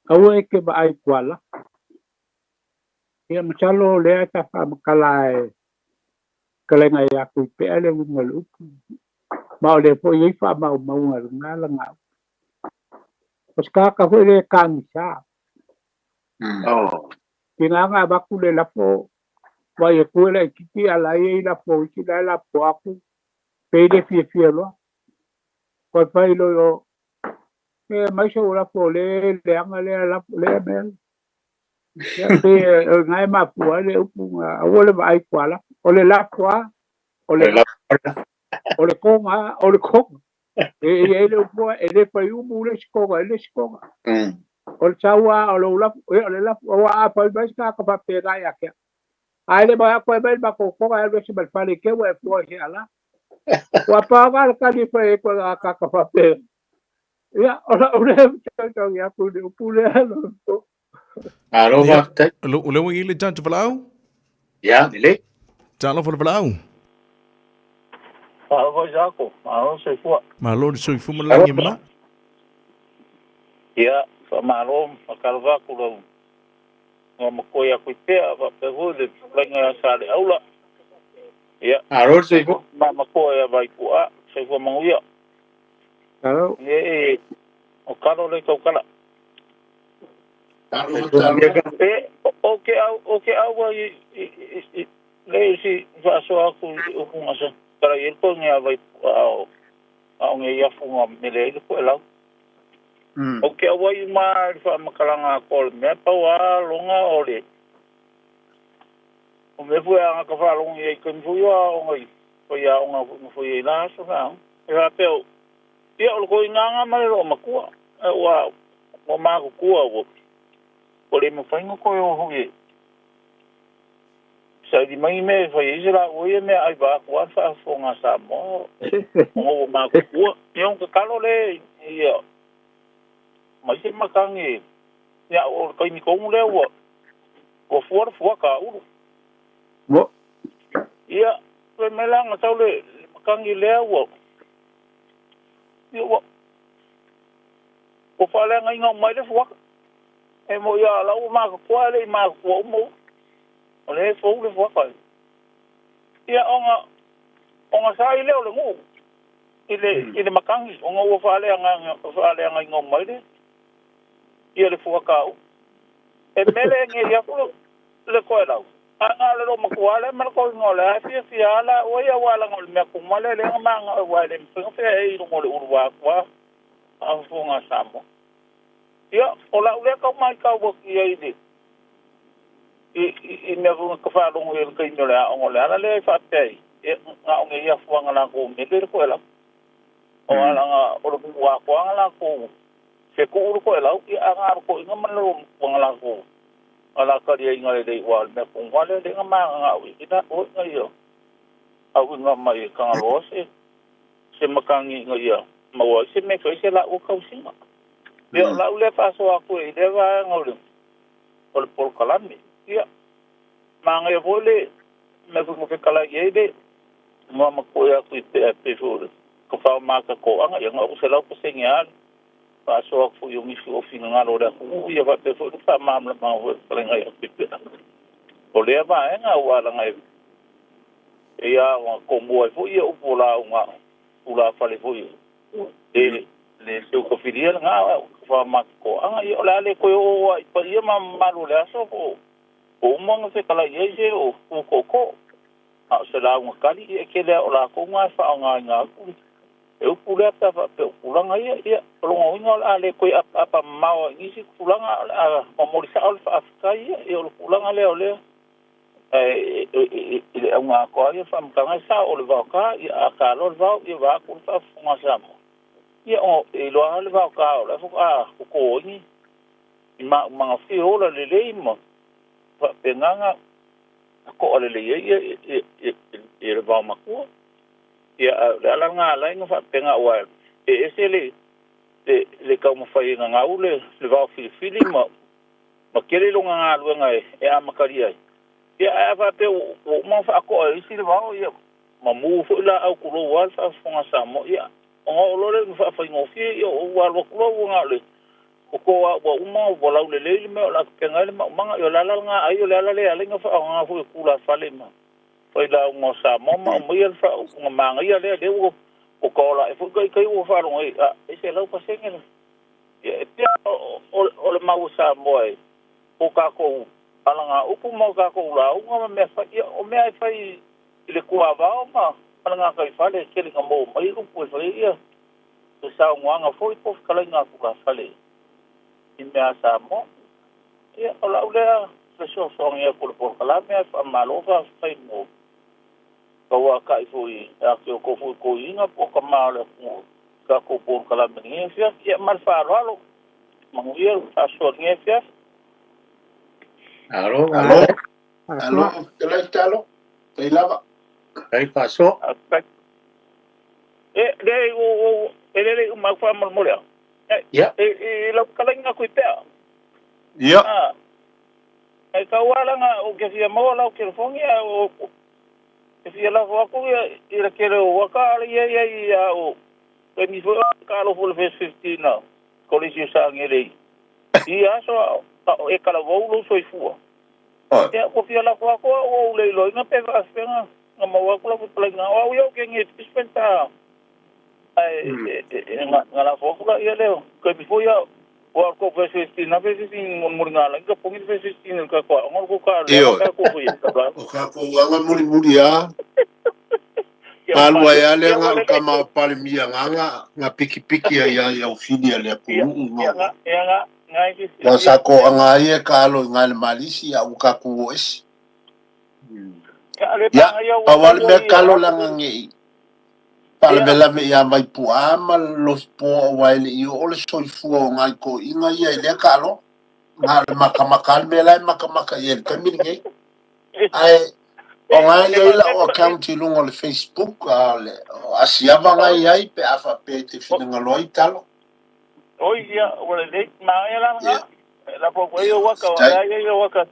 Aua e te vaai tualafo. Ia masalo lea ta faamatala e fetalaiga ia Tuipea le uiga o le upu. Ma o lea foi e i ai faamaumauga i lena lagau. O se tagata foi lea e tagisa. Tiga na avatu le lafo vaai atu e laitiiti a o la e i ai lafo isi la e lapopoa atu pei le fiafia loa. Toe fai loa o E mai se ula po le le anga le la le mea. Ia pe o ngai ma pua le upu nga aua le vaai kuala. O le lafo a o le o le konga o le konga. E e le upu e le fai umu le sikoga e le sikoga. O le saua o le ula e o le lafo o a fai mai ka ka pa pe ga ya ke. Ai le ba ko mai ma ko ko ga le se mal fale ke wa po se ala. Ua pa ga le ka ni fa e ko ga ka ka fa pe. Ia o la o le tau tau ia ku le upu le lo. Alo faafetai. O le ua i le tatou valaau? Ia, lelei. Talofa le valaau. Malo Isako, malo soifua. Malo le soifua ma le lagi e ma. Ia, faamalo ma faatalofa atu lau ma makoe atu i pea faapea foi le fetalaiga ia Saleaula. Ia, Malo le soifua. Ma makoe ia Vaituuaa, soifua manuia. Alo. E, o kalo le taukala. E, o ke au, o ke au ai i, le isi faasoa atu i upu sa tala i ko nge vai o a o nge ia funga mele ai ko lau. O ke au ai ma le faamatalaga ko le mea pau a longa o le o mea foi a ka faalogo i ai kaimi foi o aoga i fai aoga foi ma fai ai la aso na e faapea ia o le koigaga ma le loomatua e ua ua makutua ua ua le mafai ona toe o foi e saili mai mea e fai ai se laua ia mea ai vaatu a le faafofoga a Samoa ona ua makutua ia ona tatalo le ia mai se matagi ia o le taimi tonu lea ua ua fua le fuata a ulu. Mo. Ia, fai mai la na tau le matagi lea ua ia ua ua faaleagaina mai le fuata. E mo ia lau ua matutua e le i matutua uma ulu. O lea e fou le fuata. Ia ona ona sai lea o le nuu i le matagi ona ua faaleagaina mai le ia le fuata a ulu. E mele nge ia ku le koe lau. A ngā le ro matua le ma le koe ngā le a fia fia ala o ia wala ngā le mea kuma le le ngā manga o wai le mwhinga fia e i runga le uru wā kua a fufunga Samoa. Ia, o la ulea kau mai kau waki ia i le i mea funga ka whaalongo i le kaimi o le aongo le ala le ai whaapea i e ngā onge ia fuanga la kou mele le koe lau. O ala ngā o le kuku a koanga la kou fe ku uru koe lau ia a ngā ko inga mana ro fuanga la kou ala kari ai ngā le wa le mea kungwa le le ngā maa ngā ui ina o ngā ia au ngā mai e kangaloa se se makangi ngā ia maua se me fai se la o kausinga. Ia o lau le whaaso aku e le vā ngā o le polokalame. Ia maa ngā foi le me funga whekala i ei le mua makoe aku i pea pe fo ka whao maaka ko anga ia ngā o se lau pasenge ale whaaso aku i o ngisi o whina ngaro le aku uu ia whape fo le wha maamla maa hoi palenga i aku i pea. O lea vaenga o alanga e ia ngā ko mua i fo ia upu la o ngā ula whale fo ia. E le seu ka whiria ngā wha maaka ko anga ia o le ale koe o a i pa ia ma malu le aso o o umanga whekala i ei se o ko. A o se la unga kali ia ke lea o la ko ngā wha ngā ngā kuri. E upu lea pea wha pe upulanga ia ia o longa uinga o le ale koe apa maua ngisi kulanga o le a mamori sa o le whaafika ia ia o le kulanga lea o lea. E i le au ngā koa ia whaamkanga sa o le vao ka ia a ka lo le vao ia vaa ku le whaafunga Samoa. Ia o i loa le vao ka o le fuka a koko ingi i ma umanga whio ola le lei ma whapenganga ko ale le ia ia ia le vao makua. Ia le ala ngā lai ngā whapenga ua e ese le le kau mawhai ngā ngau le vao whiliwhili ma ma kere longa ngā luenga e a makari ai. Ia a whape o uma whaako ai isi le vao ia ma mu fo ila au kulo wa le whaafunga Samoa. Ia o ngā olore ngā whaawhai ngōwhia ia o ua lua kulo ua ngā le o ko a ua uma ua lau le leili mea o la kapenga le maumanga ia le ala ngā ai o le ala le ala ngā wha ngā fo kula whale ma whai la ngā Samoa ma o mai ala wha ngā manga ia lea le ua o ka ola e fo kai kai ua whalonga i a e se lau pasenge le ia e pia o le mau Samoa e o kākou ala ngā upu ma o kākou la unga ma mea whai ia o mea e whai i le kua wao ma ala ngā kai whale e kele ngā mō mai upu e whai ia le saunoaga foi po o fetalaiga a tulafale i mea a Samoa. Ia, o lau lea fesoasoani atu i le polokalame ae faamalo faafetai mo tauatai foi ia te outou foi toeaiina po o tama o le atunuu i tatou polokalame i lenei afiafi. Ia, ma le faaaloalo, manuia le faasoa i lenei afiafi. Alo, alo. Alo, fetalai talo. Tai lava. Tai faasoa. E, le, o, o, e le le uma au faamolemole au. E, Ia. e, e, lau fetalaiga atu i pea. Ia. Ah, e tau lava leaga ou te fia maua lau telefoni ae ou te fia lafo atu ia i le tele o waka a o le i ai ai ia o taimi foi o talofa i le Verse 15 a Kolisi o Sagele i ia aso a o e talavou lou soifua. Ia ua fia lafo atu au ua ou le iloaina pe faafefea na maua atu lau fetalaiga. O au ia ou te ge dispenser ae na lafo atu laia lea o taimi foi a o a kou Verse 15 na Verse 15 mulimuli ngā langi ka pongi le Verse 15 i le tatou aoga o le kou ka Ioe. lea ka kou foi e ka O kākou aga mulimuli a. Ia Alu ai a lea ia nga ua o lelei. kama o Palemia nga nga pikipiki ai ai au fili a le atunuu Ia nga nga ia nga nga i wa silafia. sa ko anga ai e ka alo i nga le malisi a u ka ku o esi. Ia le Ia, panga ia ua pau a le kaua mea ia kalo langa nge i palamelame ia mai pua ma lofi po o waele i o le soifua o ngai ko inga ia i lea ka alo. Nga le makamaka le mea la e makamaka i e le taimi lenei. Ae o ngai ia i lau account i luga o le Facebook a o le o asiava ngai ai pe a faapea i te finagalo ai talo. Oi ia ua lelei maea la nga la po ko ia waka Faafetai. la ia ia waka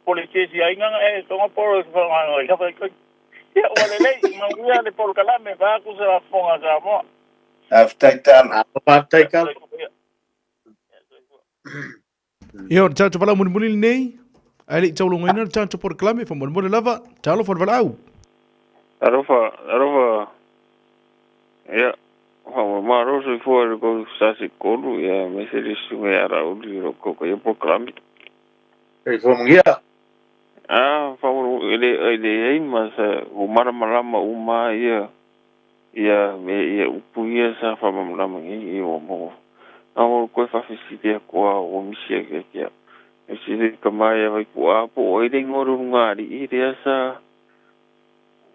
pole kesi ai nga e tonga polo fa nga ia fa ia ua lelei manuia le polokalame fa ku sa fonga sa mo. Faafetai talo. Faafetai talo. Ia, o le tatou valaau mulimuli lenei, ae le i taulogoina le tatou polokalame, faamolemole lava, talofa le valaau. Alofa, alofa, ia, faamalo soifua i le kou sasi kolu, ia, aemaise le susuga ia Rauli o lo o taukaia polokalame. Soifua manuia. Ah, faamalo, e le, e leai ma sa ua malamalama uma ia, ia mea ia upu ia sa faamalamalama nei, ia ua maua. A ua toe faafesili atu lava ua misi ake ia te au. E sili ka mai ia Vaipu'a po o ai le igoa o le ulugalii lea sa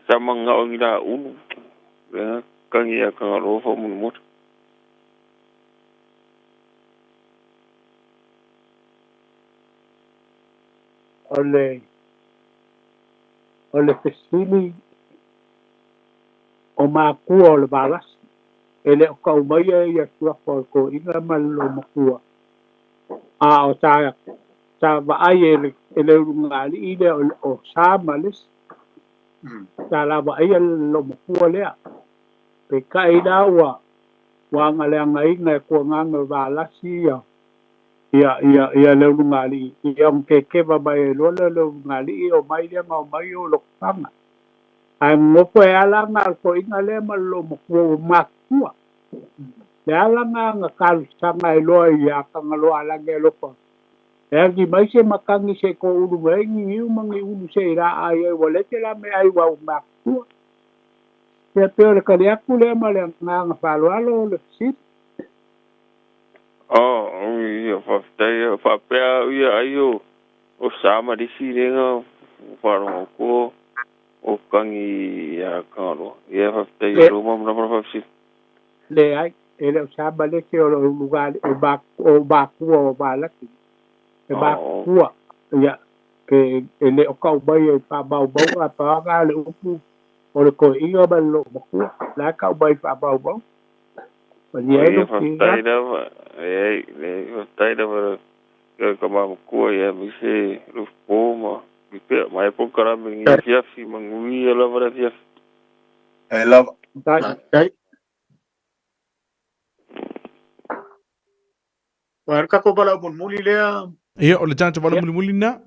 sa manao i ni laulu. Lea tagi ia Tagaloa faamolemole. O le o le fesili o makua o le valasi e le o kau mai ia suafa o le toeaina ma le loomatua a o sa sa vaai e le e le ulugalii lea o sa ma le isi sa lavaaia le loomatua lea peitai la ua ua agaleagaina e tuagaga o valasi ia ia ia ia le ulugalii ia ona kekeva mai ai loa lea o le ulugalii o mai lea ma o mai o lotofaga ae nonofo e ala aga a le toeaina lea ma le loomatua ua matutua le ala na talosaga ai loa ia Tagaloa Alagi alofa e agi mai se matagi se i toulu mai ai ni niu ma ni ulu se i laai ai ua lete la meaai ua ua matutua. Ia pei o le tali atu lea ma le agaga faaaloalo o le fesili. Oh, ui, ia, faafetai. Ia, faapea au ia ai o, o sa ma le isi lea na faalogo atu o, o tagi ia Tagaloa. Ia, faafetai Le, o lea ua malamalama la faafesili. leai, e le o sa ma le isi o le ulugalii o o makua o Valasi. E matutua, ia, pe e le o kau mai e faamaumauga a paga le upu o le toeaina ma le loomatua. La e kau mai faamaumauga. Malie O ai ia, lou faafetai finagalo. lava. Leai, leai, faafetai lava le ka mamakua ia aemaise lufipo ma pipea. Mai polokalame i lenei afiafi, manuia lava le afiafi. E lava. Tai. Faafetai. Ua le tatou valaau mulimuli lea. Ia, o le tatou valaau Ia, mulimuli lena.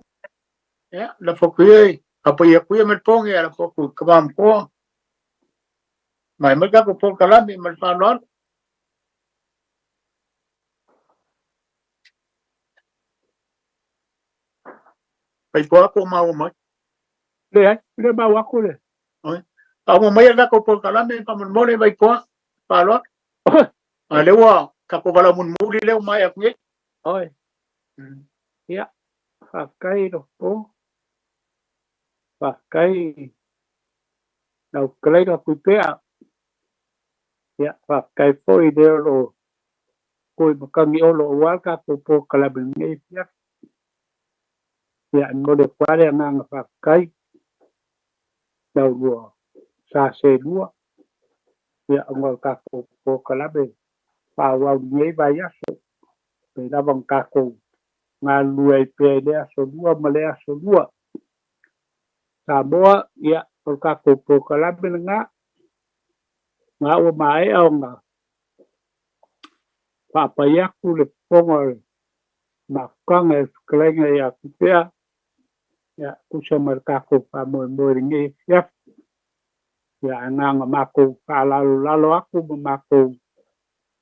ia, lafo atu ia i apai atu ia ma le poge, lafo atu i tama matua. Mai mai tatou polokalame ma le faaaloalo. Faitoa po o maua mai. Leai, le mau atu le. Oi. Faauma mai le tatou polokalame faamolemole Vaitoa. Faaaloalo. A le ua tatou valaau mulimuli lea ua maea atu nei. Oi. Ia, faafetai Lopo. Faafetai lau fetalaiga Puipea. Ia, faafetai foi i le o lo o tui matagi olo aua le tatou polokalame i lenei afiafi. Ia, e momoli atu lava le agaga faafetai i lau lua sa selua, ia, ona o le tatou polokalame faaauau i lenei vaiaso, pei lava ona tatou galulue ai pea i lea aso lua ma lea aso lua. Samoa, ia, o le tatou polokalame lena, na ua maea ona faapai atu le fofoga o le mafutaga e fetalaiga ia Tupea, ia, tusa ma le tatou faamoemoe i lenei afiafi. Ia, ae na ona matou faalalolalo atu ma matou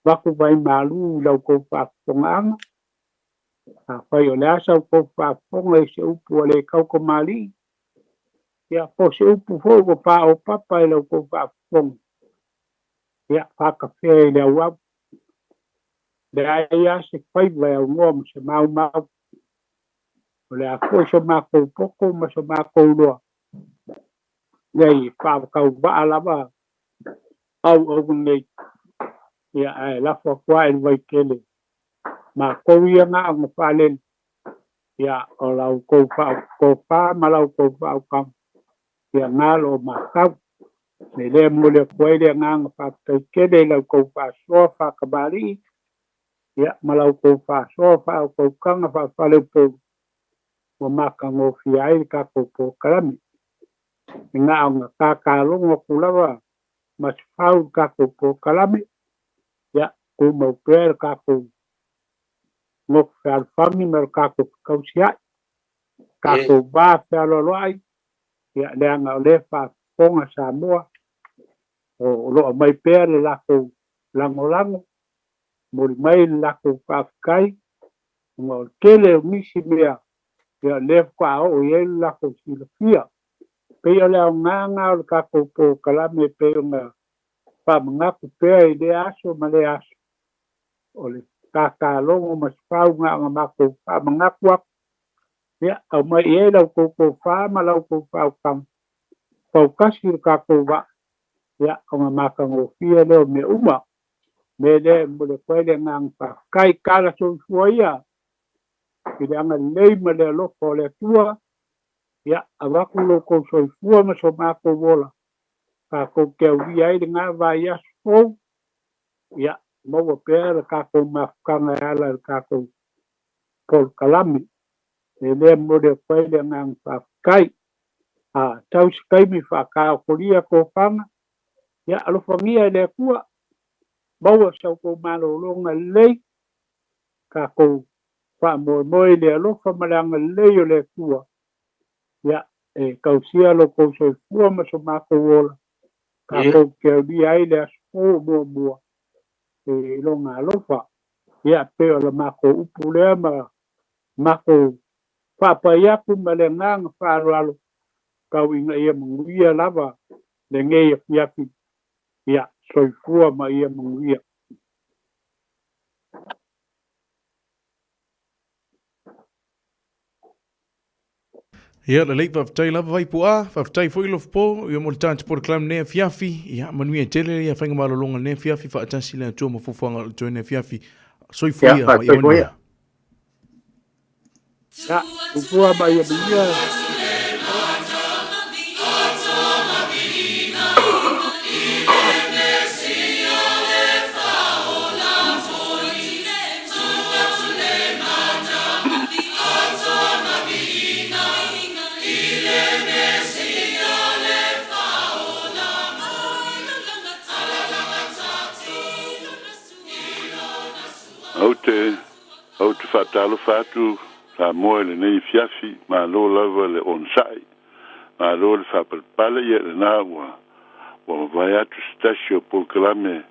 avatu vai malu i la outou faafofogaaga. Afai o le a sa outou faafofoga i se upu ua le tautamalii, ia, po o se upu foi ua paopapa i la outou faafofoga, ia, faatafea i le auau. Leai lava se faiva e aunoa ma se maumau. O le a foi so matou poto ma so matou iloa, leai, e faatauvaa lava auauna nei, ia, ae lafo atu lava i le vaitele. Matou ia na ona faalele, ia, o la outou tofa ma la outou faautaga, ia, na lo o matau. Me lea momoli atu ai le agaga faafetai tele i la outou faasoa faatamalii, ia, ma la outou faasoa faautautaga faafaleupolu ua matagofie ai le tatou polokalame. E na ona tatalogo atu lava ma se fau i le tatou polokalame, ia, tumau pea le tatou loto fealofani ma le tatou fekausiai, tatou va fealoaloai, ia, leaga o lea e faafofoga Samoa, o lo o aumai pea le latou lagolago, momoli mai le latou faafetai, ona o le tele o nisi mea, ia, o lea faatoa oo i ai le latou silafia. Pei o le aoga lena o le tatou polokalame e pei ona faamanatu pea i lea aso ma lea aso, o le tatalogo ma se fau na ona matou faamanatu atu, ia, aumai i ai la outou tofa ma la outou faautaga, fautasi le tatou vaa, ia, ona matagofie lea o mea uma. Me lea e momoli atu ai le agaga faafetai. Tala soifua ia i le agalelei ma le alofa o le Atua, ia, avatu lo outou soifua ma so matou ola, tatou te aulia ai lena vaiaso fou, ia, maua pea le tatou mafutaga e ala i le tatou polokalame. E lea momoli atu ai le agaga faafetai. A tau se taimi faataotolia tofaga, ia, alofagia e le Atua, maua sa outou malologa lelei, tatou faamoemoe i le alofa ma le agalelei o le Atua, ia, e tausia lo outou soifua ma so matou ola, tatou te aulia ai le aso fou o muamua i lona alofa. Ia, pei o le matou upu lea ma matou faapai atu ma le agaga faaaloalo, tau ina ia manuia lava lenei afiafi, ia, soifua ma ia manuia. Ia, lelei, faafetai lava Vaipu'a, faafetai foi Lofopo, ia mo le tatou polokalame lenei afiafi. Ia, manuia tele ia faiga malologa lenei afiafi, faatasi le Atua ma fuafuaga o le toe lenei afiafi. Soifua Ia, ia ma ia soifua manuia. ia. Ia, soifua ma ia manuia. Ou te ou te faatalofa atu Samoa i lenei afiafi, malo lava le onosai, malo le faapalepale, ia lena ua ua mavae atu se tasi o polokalame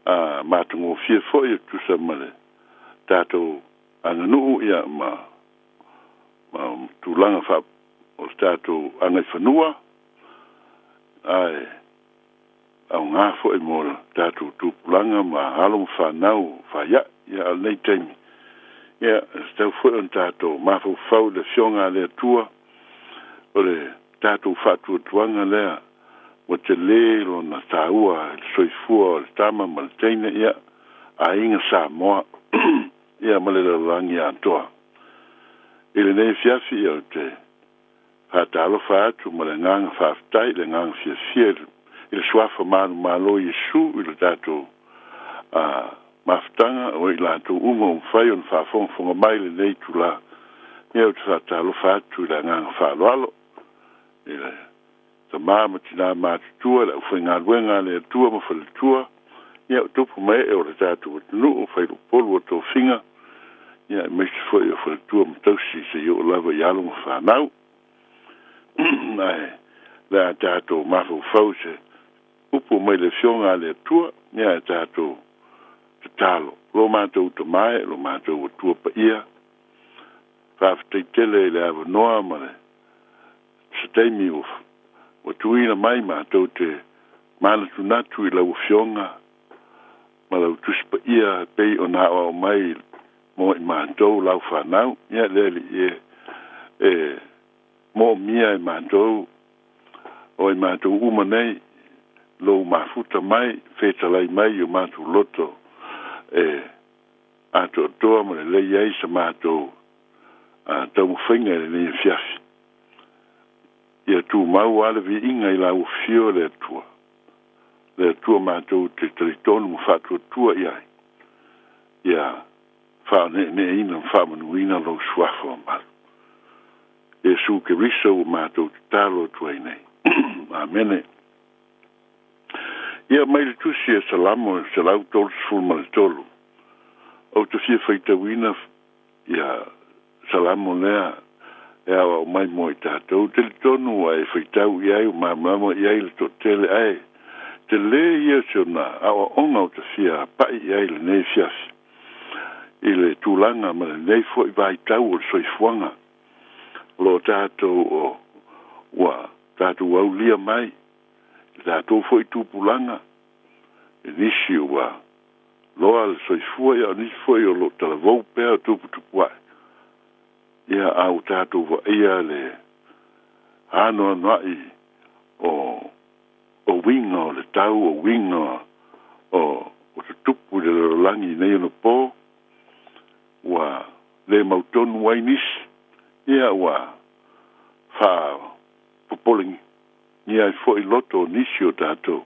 a matagofie foi e tusa ma le tatou aganuu ia ma ma tulaga faa o le tatou agaifanua, ae Aogā foi mo le tatou tupulaga ma alo ma fanau faia'i. Ia, a o lenei taimi, ia, e tatau foi ona tatou mafaufau i le Afioga a le Atua, o le tatou faatuatuaga lea ua telē lona tāua i le soifua o le tama ma le teine, ia, aiga Samoa, ia, ma le lalolagi atoa. I lenei afiafi, ia, ou te faatalofa atu ma le agaga faafetai, le agaga fiafia i le suafa manumalo o Iesu i le tatou mafutaga o i latou uma ua mafai ona faafogafoga mai i lenei itulā. Ia, ou te faatalofa atu i le agaga faaaloalo i le tamā ma tinā matutua, le aufaigaluega a le Atua ma faletua, ia, o tupu ma ee o le tatou atunuu, failoupolu o tofiga, ia, aemaise foi o faletua ma tausi seia oo lava i alo ma fanau. Ae le a tatou mafaufau i se upu mai le Afioga a le Atua, ia, ae tatou tatalo. Lo matou Tama e, lo matou Atua paia, faafetai tele i le avanoa ma le se taimi ua tuuina mai matou te manatunatu i lau Afioga ma lau Tusi Paia e pei ona aoao mai mo i matou lau fanau. Ia, le Alii e, e moomia e matou, o i matou uma nei, lou mafuta mai, fetalai mai i o matou loto e atoatoa ma lelei ai sa matou taumafaiga i lenei afiafi. Ia tumau lava le viiga i lau Afio le Atua, le Atua matou te talitonu ma faatuatua i ai, ia faaoneeneeina ma faamanuina lou suafa mamalu. Iesu Keriso ua matou tatalo atu ai nei. Amene. Ia, mai le tusi a Salamo 133, ou te fia faitauina ia Salamo lea e aoao mai mo i tatou. Talitonu ua e faitau i ai, ua malamalama i ai le toatele, ae telē ia o si ona aoaoga ou te fia pa'i i ai i lenei afiafi, i le tulaga ma lenei foi vaitau o le soifuaga o lo o tatou o ua tatou aulia mai, i le tatou foi tupulaga, i nisi ua loa le soifua, ia o nisi foi o lo o talavou pea o tuputupua'i, ia, a ua tatou vaaia le anoanoa'i o uiga o le tau, o uiga o tutupu i le lalolagi i nei ona pō, ua le mautonu ai nisi, ia, ua faapopolegia ai foi loto o nisi o tatou,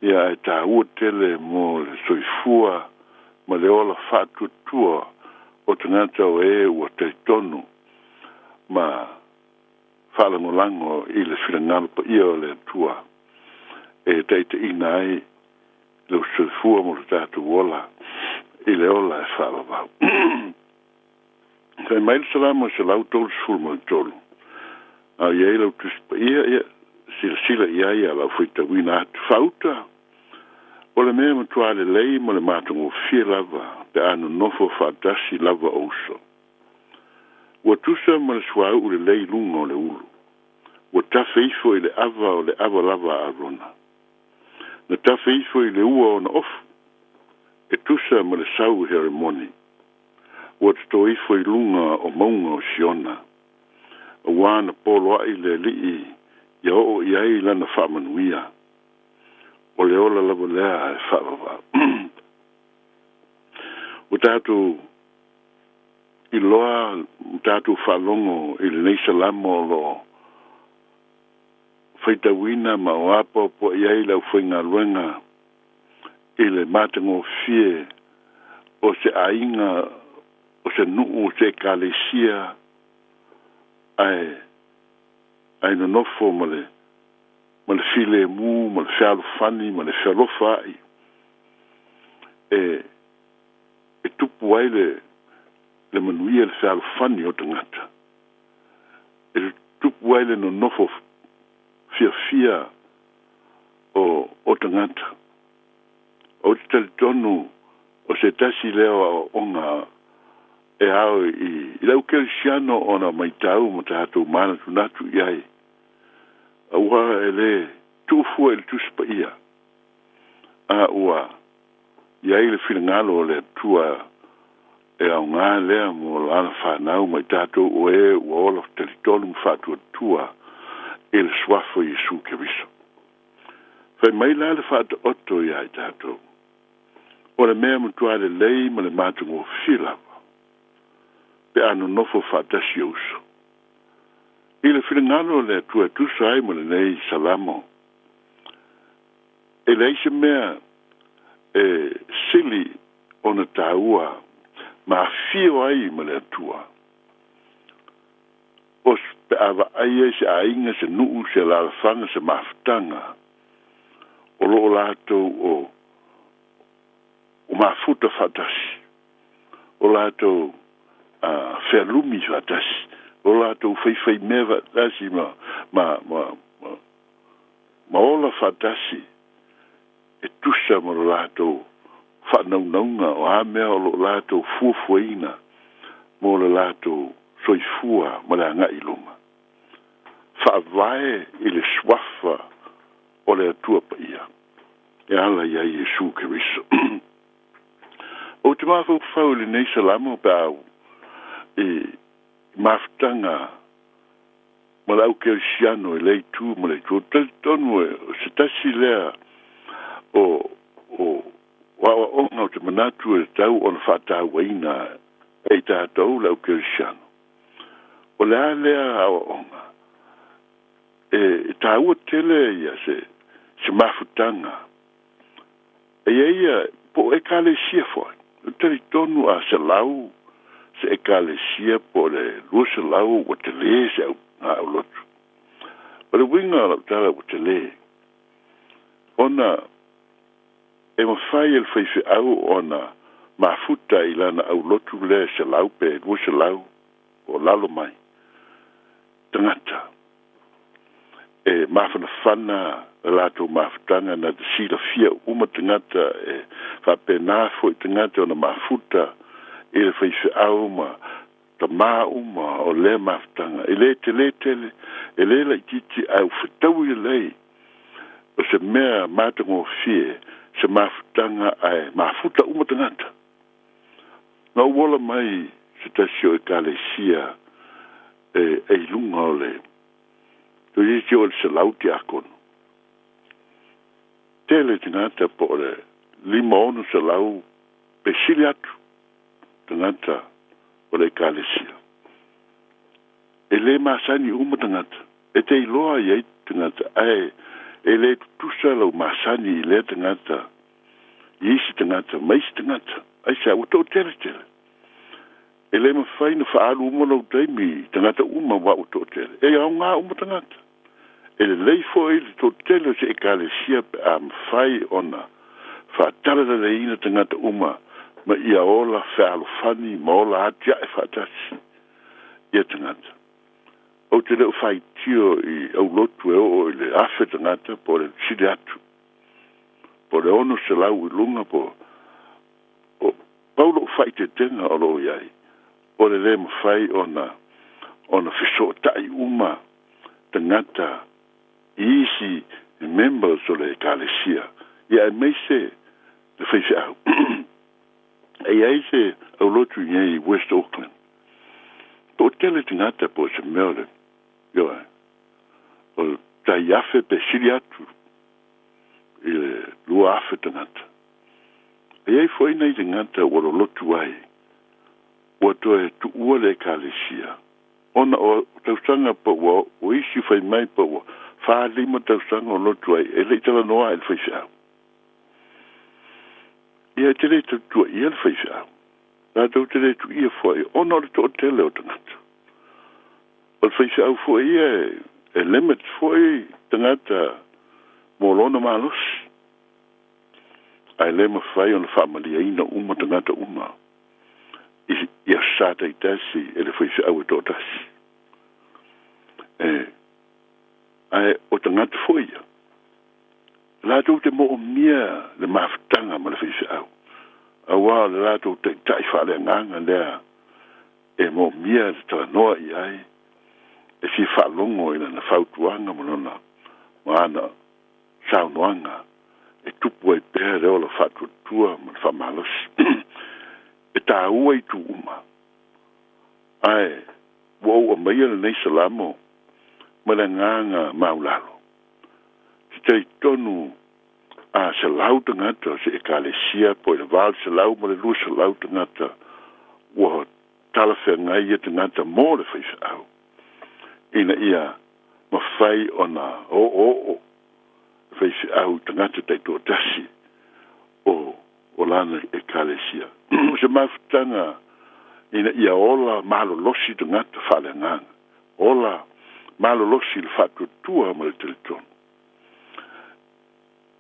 ia, ae tāua tele mo le soifua ma le ola faatuatua o tagata o e ua talitonu ma faalagolago i le finagalo paia o le Atua e taitaiina ai lou soifua ma lo tatou ola i le ola e faavavau. Fai mai le Salamo 133, a o i ai lau Tusi Paia, ia, silasila i ai a lau faitauina atu. Faauta, o le mea matuā lelei ma le matagofie lava pe a nonofo faatasi lava o uso. Ua tusa ma le suauu lelei i luga o le ulu, ua tafe ifo i le ava o le ava lava a Arona. Na tafe ifo i le ua ona ofu, e tusa ma le sau i Heremoni. Ua totō ifo i luga o mauga o Siona, auā na poloaʻi le Alii ia oo i ai lana faamanuia. O le ola lava lea e faavavau. Ua tatou iloa ma tatou faalogo i lenei salamo o lo o faitauina ma o apoapoai ai le aufaigaluega i le matagofie o se aiga, o se nuu, o se ekalesia, ae ae nonofo ma le ma le filemu ma le fealofani ma le fealofaa'i e e tupu ai le le manuia, le fealofani o tagata, e tupu ai le nonofo fiafia o tagata. Ou te talitonu o se tasi lea o aoaoga e ao i le au kerisiano ona maitau ma tatou manatunatu i ai, auā e lē tuufua i le Tusi Paia. A ua i ai le finagalo o le Atua e aogā lea mo lana fanau ma i tatou o e ua ola talitonu ma faatuatua i le suafa o Iesu Keriso. Fai mai la le Faataoto iā i tatou, o le mea matuā lelei ma le matagofie lava, pe a nonofo faatasi o uso. I le finagalo o le Atua e tusa ai ma lenei Salamo, e leai se mea e sili ona tāua ma afio ai ma le Atua. O pe a vaai ai se aiga, se nuu, se alaalafaga, se mafutaga, o loo latou o o mafuta faatasi, o latou fealumi faatasi, o latou faifaimea faatasi ma ma ma ma ma ola faatasi e tusa ma lo latou faanaunauga o a mea o loo latou fuafuaina mo le latou soifua ma le agai i luma. Faavae i le suafa o le Atua Paia e ala iā Iesu Keriso. Ou te mafaufau i lenei Salamo pe a i mafutaga ma le au kerisiano i lea itu ma le itu. Ou te talitonu o se tasi lea o o aoaoga ou te manatu e tatau ona faatauaina e i tatou le au kerisiano. O le a lea aoaoga? E taua tele ia se se mafutaga. E i ai ia po o Ekalesia foi. Ou te talitonu a 100 se Ekalesia po o le 200 ua telē se au aulotu. O le uiga o lau tala ua telē, ona e mafai e le faifeau ona mafuta i lana aulotu lea 100 pe 200 o lalo mai tagata e mafanafana le latou mafutaga na te silafia uma tagata e faapena foi tagata ona mafuta i le faifeau ma tamā uma o lea mafutaga. E lē telē tele, e lē laitiiti, ae ua fetaui lelei o se mea matagofie se mafutaga ae mafuta uma tagata. Na ou ola mai se tasi o Ekalesia e e i luga o le toeitiiti oo i le 100 tiakono. Tele tagata po o le 500 600 pe sili atu tagata o le Ekalesia. E lē masani uma tagata. E te iloa i ai tagata ae e lē tutusa lau masani i lea tagata i isi tagata ma isi tagata. Aisea? Ua toateletele. E lē mafai ona faaalu uma lou taimi i tagata uma aua ua toatele. E aogā uma tagata. E lelei foi le toatele o se Ekalesia pe a mafai ona faatalalelei tagata uma ma ia ola fealofani ma ola atiae faatasi ia tagata. Ou te le o faitio i aulotu e oo i le 1,000 tagata po o le sili atu, po o le 600 i luga po o pau lou faaeteetega o loo i ai, o le lē mafai ona ona fesootai uma tagata i isi members o le Ekalesia, ia aemaise le faifeau. E i ai se aulotu i nei i West Auckland, po o tele tagata po o se mea o le ioe o le 1,000 pe sili atu i le 2,000 tagata. E i ai foi nai tagata ua lolotu ai ua toe tuua le Ekalesia ona o tausaga po ua o isi fai mai po ua 4, 5 tausaga o lotu ai e le i talanoa i le faifeau. Ia e te le tautuaia le faifeau. Latou te le tuia foi ona o le toatele o tagata. O le faifeau foi ia e limit foi tagata mo lona malosi. Ae le mafai ona faamaliaina uma tagata uma i i aso Sa taitasi e le faifeau e toatasi. E ae o tagata foi ia, latou te moomia le mafutaga ma le faifeau, auā o le latou taitai faaleagaga lea e moomia le talanoa i ai, e fia faalogo i lana fautuaga ma lona ma ana saunoaga e tupu ai pea le ola faatuatua ma le faamalosi. E tāua itu uma. Ae ua ou aumaia lenei Salamo ma le agaga maulalo. Te talitonu a 100 tagata o se ekalesia po i le 800 ma le 200 tagata ua talafeagai ia tagata mo le faifeau ina ia mafai ona o'oo'o faifeau tagata taitoatasi o lana ekalesia. O se mafutaga ina ia ola malolosi tagata faaleagaga, ola malolosi le faatuatua ma le talitonu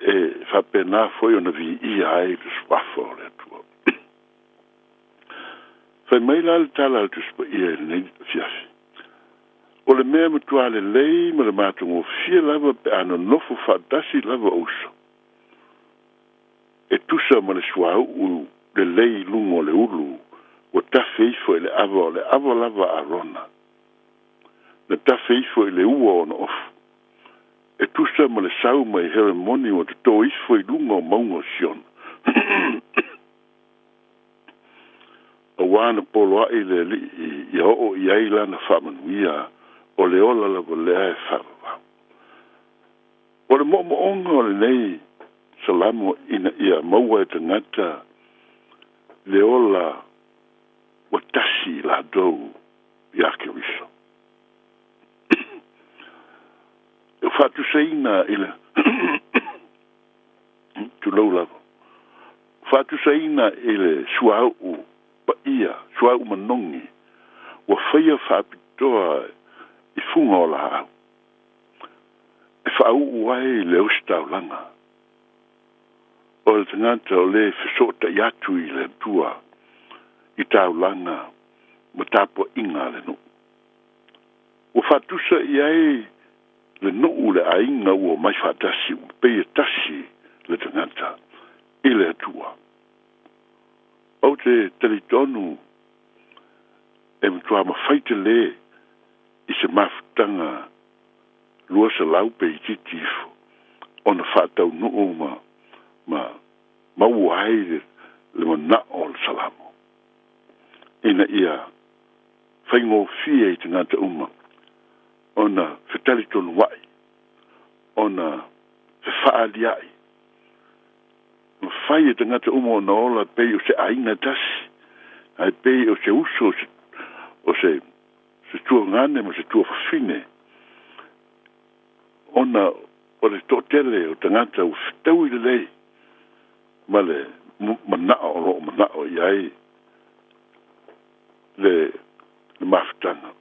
e faapena foi ona viia ai le suafa o le Atua. Fai mai la le tala a le Tusi Paia i lenei afiafi, o le mea matuā lelei ma le matagofie lava pe a nonofo faatasi lava uso e tusa ma le suauu lelei i luga o le ulu ua tafe ifo i le ava, o le ava lava a Arona na tafe ifo i le ua ona ofu, e tusa ma le sau mai Heremoni ua totō ifo i luga o mauga o Siona. Auā na poloaʻi le Alii ia oo i ai lana faamanuia, o le ola lava lea e faavavau. O le moomooga o lenei Salamo ina ia maua e tagata le ola ua tasi i latou iā Keriso. E faatusaina i le tulou lava, faatusaina i le suauu paia, suauu manogi ua faia faapitoa i fuga o laau e faauu ai le ositaulaga o le tagata o lē fesootaʻi atu i le Atua i taulaga ma tapuaʻiga a le nuu. Ua faatusa i ai le nuu le aiga ua omai faatasi ua pei e tasi le tagata i le Atua. Ou te talitonu e matuā mafai telē i se mafutaga 200 pe itiiti ifo ona faataunuu ma maua ai le manao o le Salamo ina ia faigofie i tagata uma ona fetalitonuaʻi, ona fefaaliaʻi, mafai e tagata uma ona ola pei o se aiga e tasi, ae pei o se uso o se tuagane ma se tuafafine, ona o le toatele o tagata ua fetaui lelei ma le manao o loo manao i ai le mafutaga.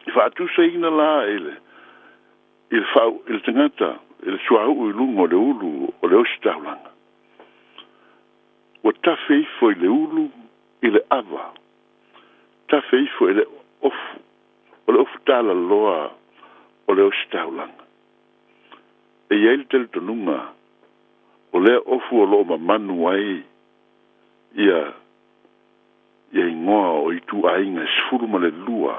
I faatusaina la i le i le tagata i le suauu i luga o le ulu o le ositaulaga ua tafe ifo i le ulu i le ava, tafe ifo i le ofu o le ofu talaloa o le ositaulaga. E i ai le talitonuga o lea ofu o loo mamanu ai ia igoa o ituaiga e 12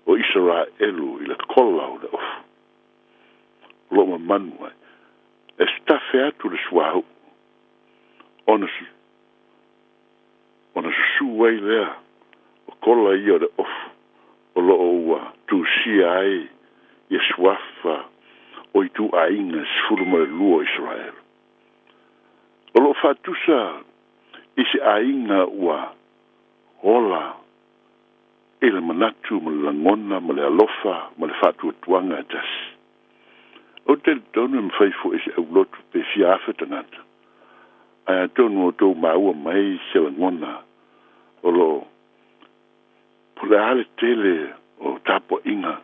o Isaraelu i le kola o le ofu o loo mamanu ai. E tafe atu le suauu ona susū ai lea o kola ia o le ofu o loo ua tusia ai ia suafa o ituaiga 12 o Isaraelu. O loo faatusa i se aiga ua ola i le manatu ma le lagona ma le alofa ma le faatuatuaga e tasi. O talitonu e mafai foʻi se aulotu pe fia afe tagata, ae atonu o tou maua mai se lagona o loo po le a le tele o tapuaʻiga,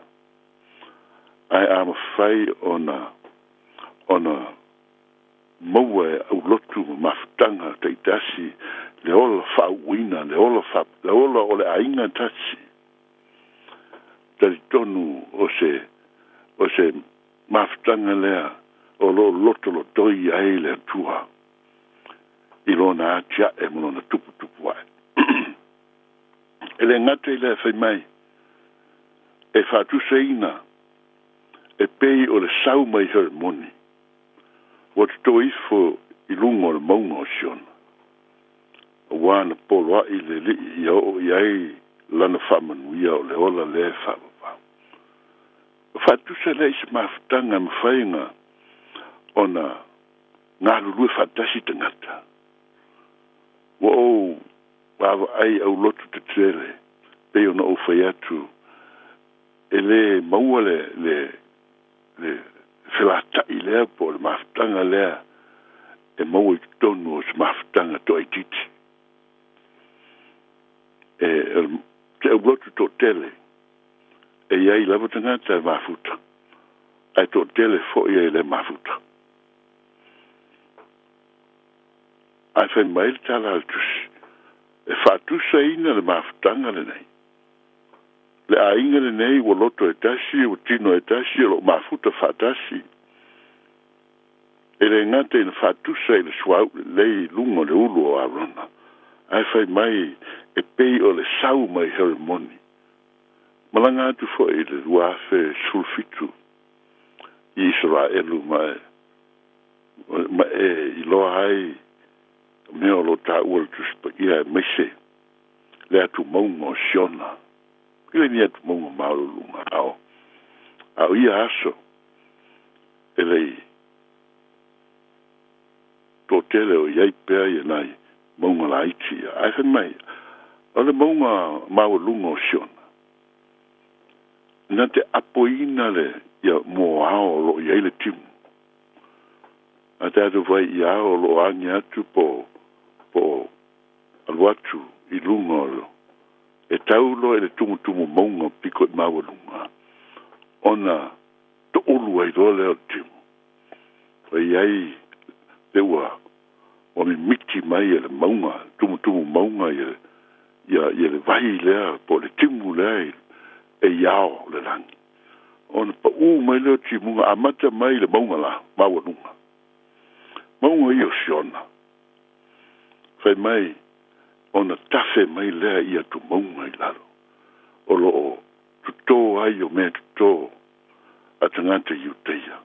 ae a mafai ona maua e aulotu ma mafutaga taitasi le ola faauuina, le ola o le aiga tasi. Talitonu o se mafutaga lea o loo lotolotoi ai le Atua i lona atiaʻe ma lona tuputupu aʻe. E le gata i lea, fai mai e faatusaina e pei o le sau mai Heremoni Ua totō ifo i luga o le mauga o Siona, auā na poloaʻi le Alii ia oo i ai lana faamanuia o le ola lea e faavavau. Ua faatusa lea i se mafutaga e mafai ona galulue faatasi tagata. Ua ou vaavaai aulotu tetele pei ona ou fai atu e lē maua le le le felataʻi lea po o le mafutaga lea e maua i totonu o se mafutaga toaitiiti. E te aulotu toatele e iai lava tagata e mafuta ae toatele foʻi e lē mafuta. Ae fai mai le tala a le Tusi e faatusaina le mafutaga lenei. Le aiga lenei ua loto e tasi, ua tino e tasi, o loo mafuta faatasi. E lē gata ina faatusa i le suauu lelei i luga o le ulu o Arona, ae fai mai e pei o le sau mai Heremoni. Malaga atu foʻi i le 2017 i Isaraelu ma e iloa ai mea o loo taua le Tusi Paia aemaise le atumauga o Siona. E le ni atumauga maualuluga a o ia aso e lei toatele o iai pea ia nai mauga laiti ia. Ae fai mai o le mauga maualuga o Siona na te apoina le ia moao o loo iai le timu. A tatou fai i ao o loo agi atu po alu atu i luga o e tau loa i le tumutumu mauga piko i maualuga ona toulu ai loa lea o le timu. Fai ai le ua mimiti mai e le mauga tumutumu mauga ia le vai lea po o le timu lea e iao le lagi. Ona paʻū mai lea o timuga amata mai le mauga la maualuga. Mauga ia o Siona. Fai mai ona tafe mai lea i atumauga i lalo o loo totō ai o mea totō a tagata Iutaia.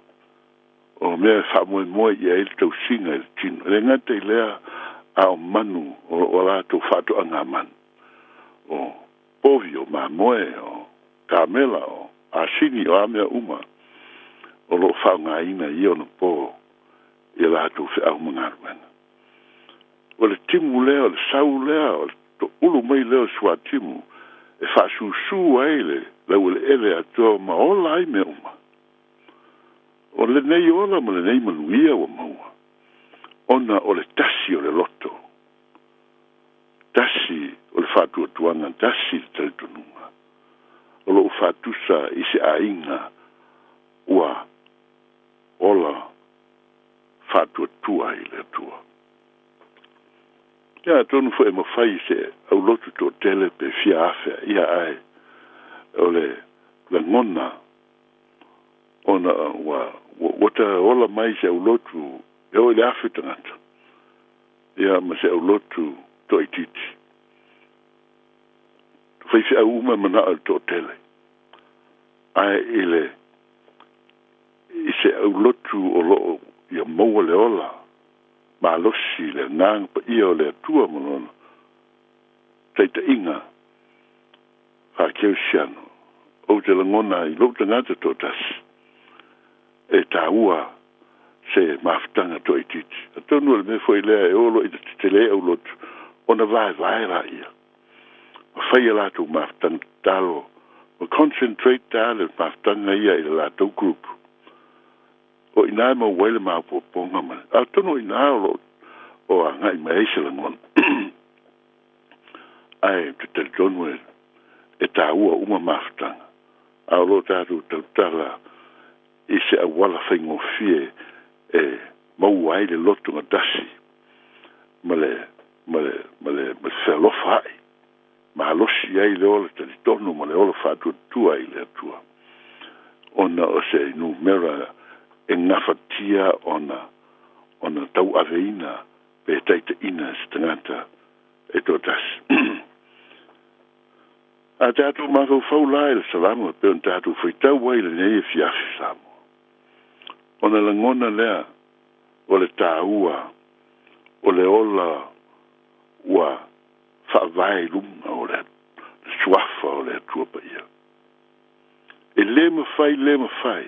O mea e faamoemoe i ai le tausiga i le tino. E lē gata i lea a o manu o latou faatoaga manu. O povi, o mamoe, o kamela, o asini, o a mea uma o loo faaaogaina i ona po ia latou feau ma galuega. O le timu lea, o le sau lea, o le toulu mai lea o le suatimu e faasusū ai le laueleele atoa ma ola ai mea uma. O lenei ola ma lenei manuia ua maua ona o le tasi o le loto, tasi o le faatuatuaga, tasi le talitonuga. O loo faatusa i se aiga ua ola faatuatua i le Atua. Ia atonu foʻi e mafai se aulotu toatele pe fia afe ia ae o le lagona ona ua ta ola mai se aulotu e oo i le 1,000 tagata ia ma se aulotu toaitiiti. Faifeau uma e manao i le toatele ae i le i se aulotu o loo ia maua le ola malosi le agaga paia o le Atua ma lona taitaiga faakerisiano. Ou te lagona i lou tagata toatasi e taua se mafutaga toaitiiti. Atonu o le mea foʻi lea e oo loa ina tetelē aulotu ona vaevae laia ma fai a latou mafutaga tatalo ma concentrate a le mafutaga ia i le latou group. O ina e maua ai le maopoopoga ma atonu o ina o loo o agai mai ai se lagona. Ae te talitonu e taua uma mafutaga a o loo tatou tautala i se auala faigofie e maua ai le loto gatasi ma le ma le ma le ma le fealofa aʻi malosi ai le ola talitonu ma le ola faatuatua i le Atua ona o se numera e gafatia ona tauaveina pe taitaʻina se tagata e toatasi. A tatou mafaufau la i le Salamo pe ona tatou faitau ai lenei afiafi Samoa. Ona lagona lea O le tāua o le ola ua faavae i luga o le suafa o le Atua Paia. E lē mafai, lē mafai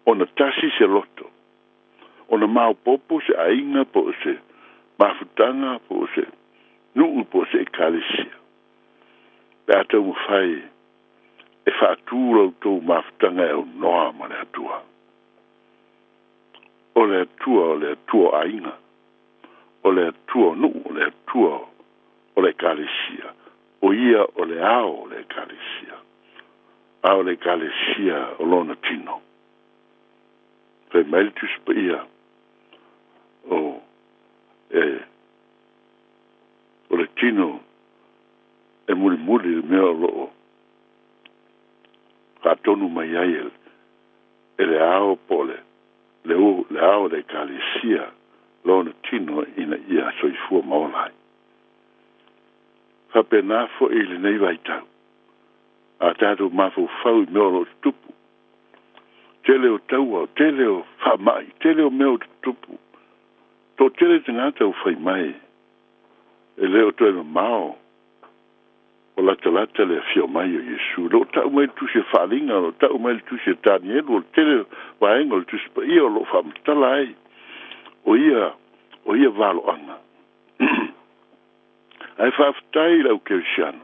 ona tasi se loto, ona maopoopo se aiga po o se mafutaga po o se nu'u po o se ekalesia, pe a taumafai e faatū la outou mafutaga e aunoa ma le Atua. O le Atua o le Atua o aiga, o le Atua o nu'u, o le Atua o le ekalesia, o ia o le ao o le ekalesia, a o le ekalesia o lona tino. Fai mai le Tusi Paia o e o le tino e mulimuli le mea o loo faatonu mai ai e le ao po o le le u le ao o le ekalesia lona tino ina ia soifua ma ola ai. Faapena fo'i i lenei vaitau, a tatou mafaufau i mea o loo tutupu, tele o taua, tele o faama'i, tele o mea o tutupu, to'atele tagata ua fai mai e lē o toe mamao o latalata le afio mai o Iesu. O loo ta'u mai le tusi e Faaliga, o loo ta'u mai le tusi e Tanielu, o le tele vaega o le Tusi Paia o loo faamatala ai o ia o ia valo'aga. Ae faafetai i le au kerisiano,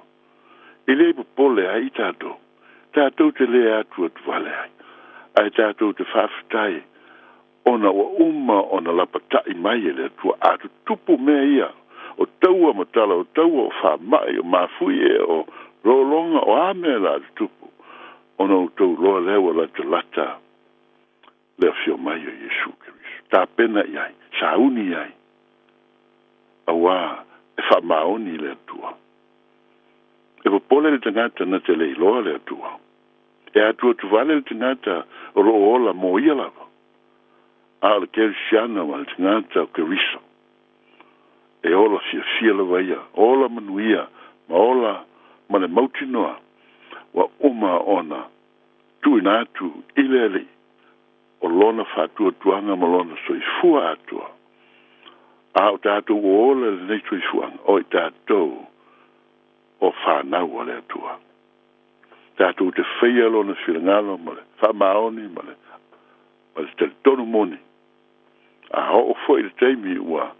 e lē popole ai tatou, tatou te lē atu atu vale ai, ae tatou te faafetai ona ua uma ona lapata'i mai e le Atua. A tutupu mea ia o taua ma tala o taua, o faama'i, o mafu'i e, o lologa, o a mea la a tutupu, ona outou loa lea ua latalata le afio mai o Iesu Keriso. Tapena i ai, sauni i ai, auā e faamaoni i le Atua. E popole le tagata na te le iloa le Atua. E atuatuvale le tagata o loo ola mo ia lava, a o le kerisiana ma le tagata o Keriso e ola fiafia lava ia, ola manuia ma ola ma le mautinoa ua uma ona tuuina atu i le Alii o lona faatuatuaga ma lona soifua atoa. A o tatou ua ola i lenei soifuaga, o i tatou o fanau a le Atua, tatou te faia lona finagalo ma le faamaoni ma le ma le talitonu moni. A oo foi le taimi ua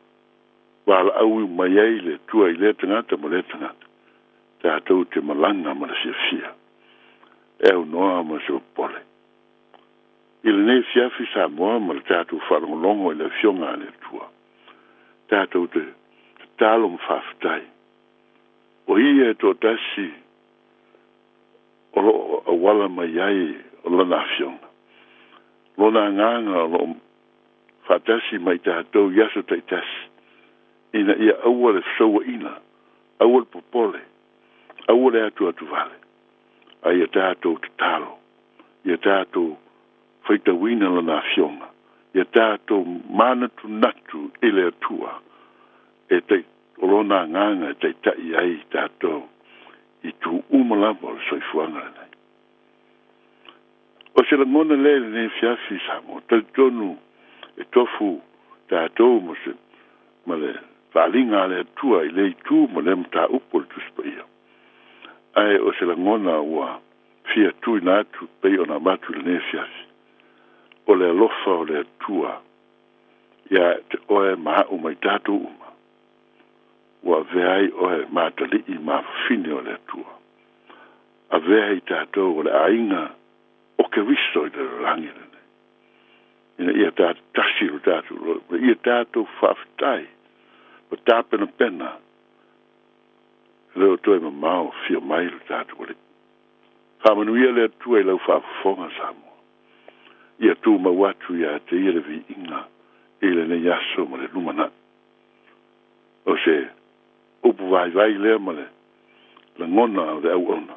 valaauiu mai ai le Atua i lea tagata ma lea tagata, tatou te malaga ma le fiafia e aunoa ma se popole. I lenei afiafi Samoa ma le tatou faalogologo i le Afioga a le Atua, tatou te tatalo ma faafetai o ia e toatasi o loo auala mai ai o lana afioga, lona agaga o loo faatasi ma i tatou i aso taitasi, ina ia aua le fesouaʻina, aua le popole, aua le atuatuvale, a ia tatou tatalo, ia tatou faitauina lana afioga, ia tatou manatunatu i le Atua e tai o lona agaga e taita'i ai i tatou i itu uma lava o le soifuaga lenei. O se lagona lea i lenei afiafi i Samoa, talitonu e tofu tatou ma se ma le faaaliga a le Atua i lea itu ma lea mataupu o le Tusi Paia. Ae o se lagona ua fia tuuina atu pei ona avatu i lenei afiafi, o le alofa o le Atua ia te oe ma a'u ma i tatou uma, ua avea ai oe ma atalii ma afafine o le Atua, avea i tatou o le aiga o Keriso i le lalolagi lenei, ina ia tasi lo tatou loto, ia tatou faafetai ma tapenapena e le o toe mamao afio mai lo tatou Alii. Faamanuia le Atua i lau faafofoga Samoa. Ia tumau atu ia te ia le viiga i lenei aso ma le lumanai. O se upu vaivai lea ma le lagona o le auauna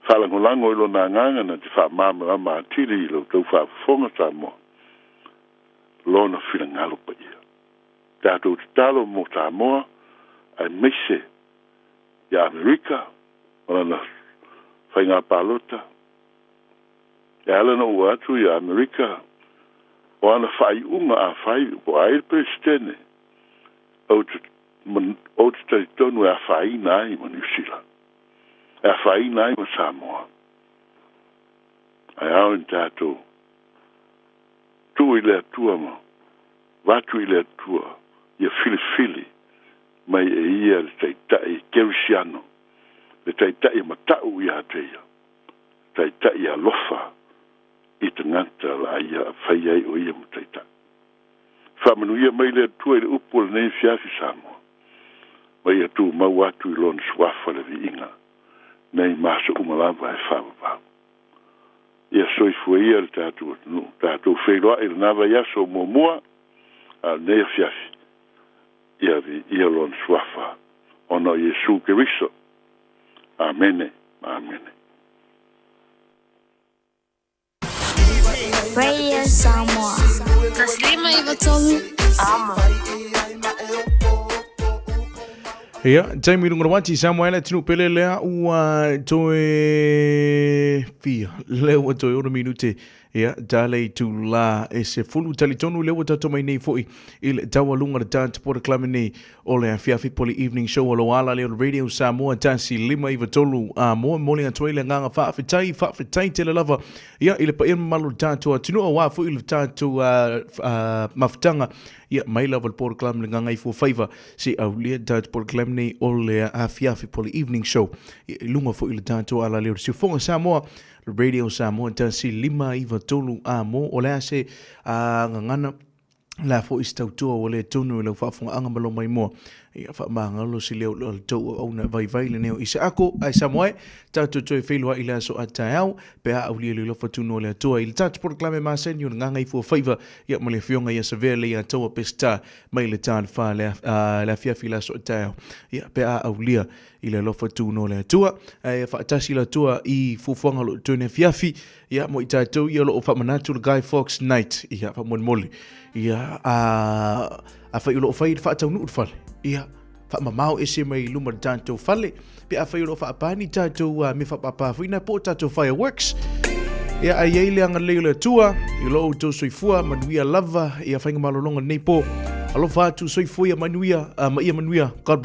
faalagolago i lona agaga na te faamalamalama atili i lo outou faafofoga Samoa lona finagalo paia. Tatou tatalo mo Samoa aemaise ia Amerika ma lana faiga palota. E ala ona ou atu ia Amerika, O ana faaiuga afai po o ai le Peresetene, ou te, ou te talitonu e afaina ai ma Niu Sila, e afaina ai ma Samoa. Ae ao ina tatou tuu i le Atua ma avatu i le Atua ia filifili mai e Ia le Taitai Kerisiano, le Taitai e mata'u ia te Ia, le Taitai e alofa i tagata la ia fai ai o Ia ma Taitai. Faamanuia mai le Atua i le upu o lenei afiafi Samoa, ma ia tumau atu i Lona Suafa le viiga nei ma aso uma lava e faavavau. Ia soifua ia le tatou atunuu, tatou feiloai i lena vaiaso muamua, a o lenei afiafi, ia viia Lona Suafa ona o Iesu Keriso. Amene. Amene. Radio Samoa. 153 Amo. Ia, taimi lunga wati Samoa ele tunu pele lea ua toe fia lea ua toe ono minute Ia, tale i tūlā e se fulu talitonu lea ua tatou mai nei foi i le taualuga le tā te porokalame nei o le afiafi po le evening show o lo ala lea o le Radio Samoa 153 a moa momoli atu ai le agaga faafetai, faafetai tele lava ia i le paia mamalu o le tatou atunuu aua foi le tatou mafutaga ia mai lava le porokalame le Gagaifomauga se aulia le tatou porokalame nei o le afiafi po le evening show ia i luga foi o le tatou ala lea o le Siufofoga Samoa Radio Samoa 1593 a mo o le a se a gagana la foi se tautua ua le tonu i lau faafogaaga ma lou maimoa ia faamagalo se leo o le tou auauna vaivai lenei o Isaako ae Samoa e tatou toe feiloai i le aso a taeao pe a aulia le alofa tunoa o le Atua i le tatou polokalame masani o le Gagaifomauga ia ma le afioga ia Savea Leiataua Peseta mai le ta le fa le afiafi i le aso a taeao ia pe a aulia i le alofa tunoa o le Atua, ae faatasi le Atua i fuafuaga o lo o totoe afiafi, ia, mo i tatou ia o lo o faamanatu le Guy Fawkes Night, ia, faamolemole, ia, a, afai o lo o fai le faataunuu le fale, ia, faamamao ese mai luma le tatou fale, pe afai o lo o faapani tatou uh, mea faapapa foi na po o tatou fireworks, ia, ai ai le agalelei o le Atua, i lo outou soifua, manuia lava, ia, faiga malologa lenei po, alofa atu, soifua ia manuia, uh, ma ia manuia, God.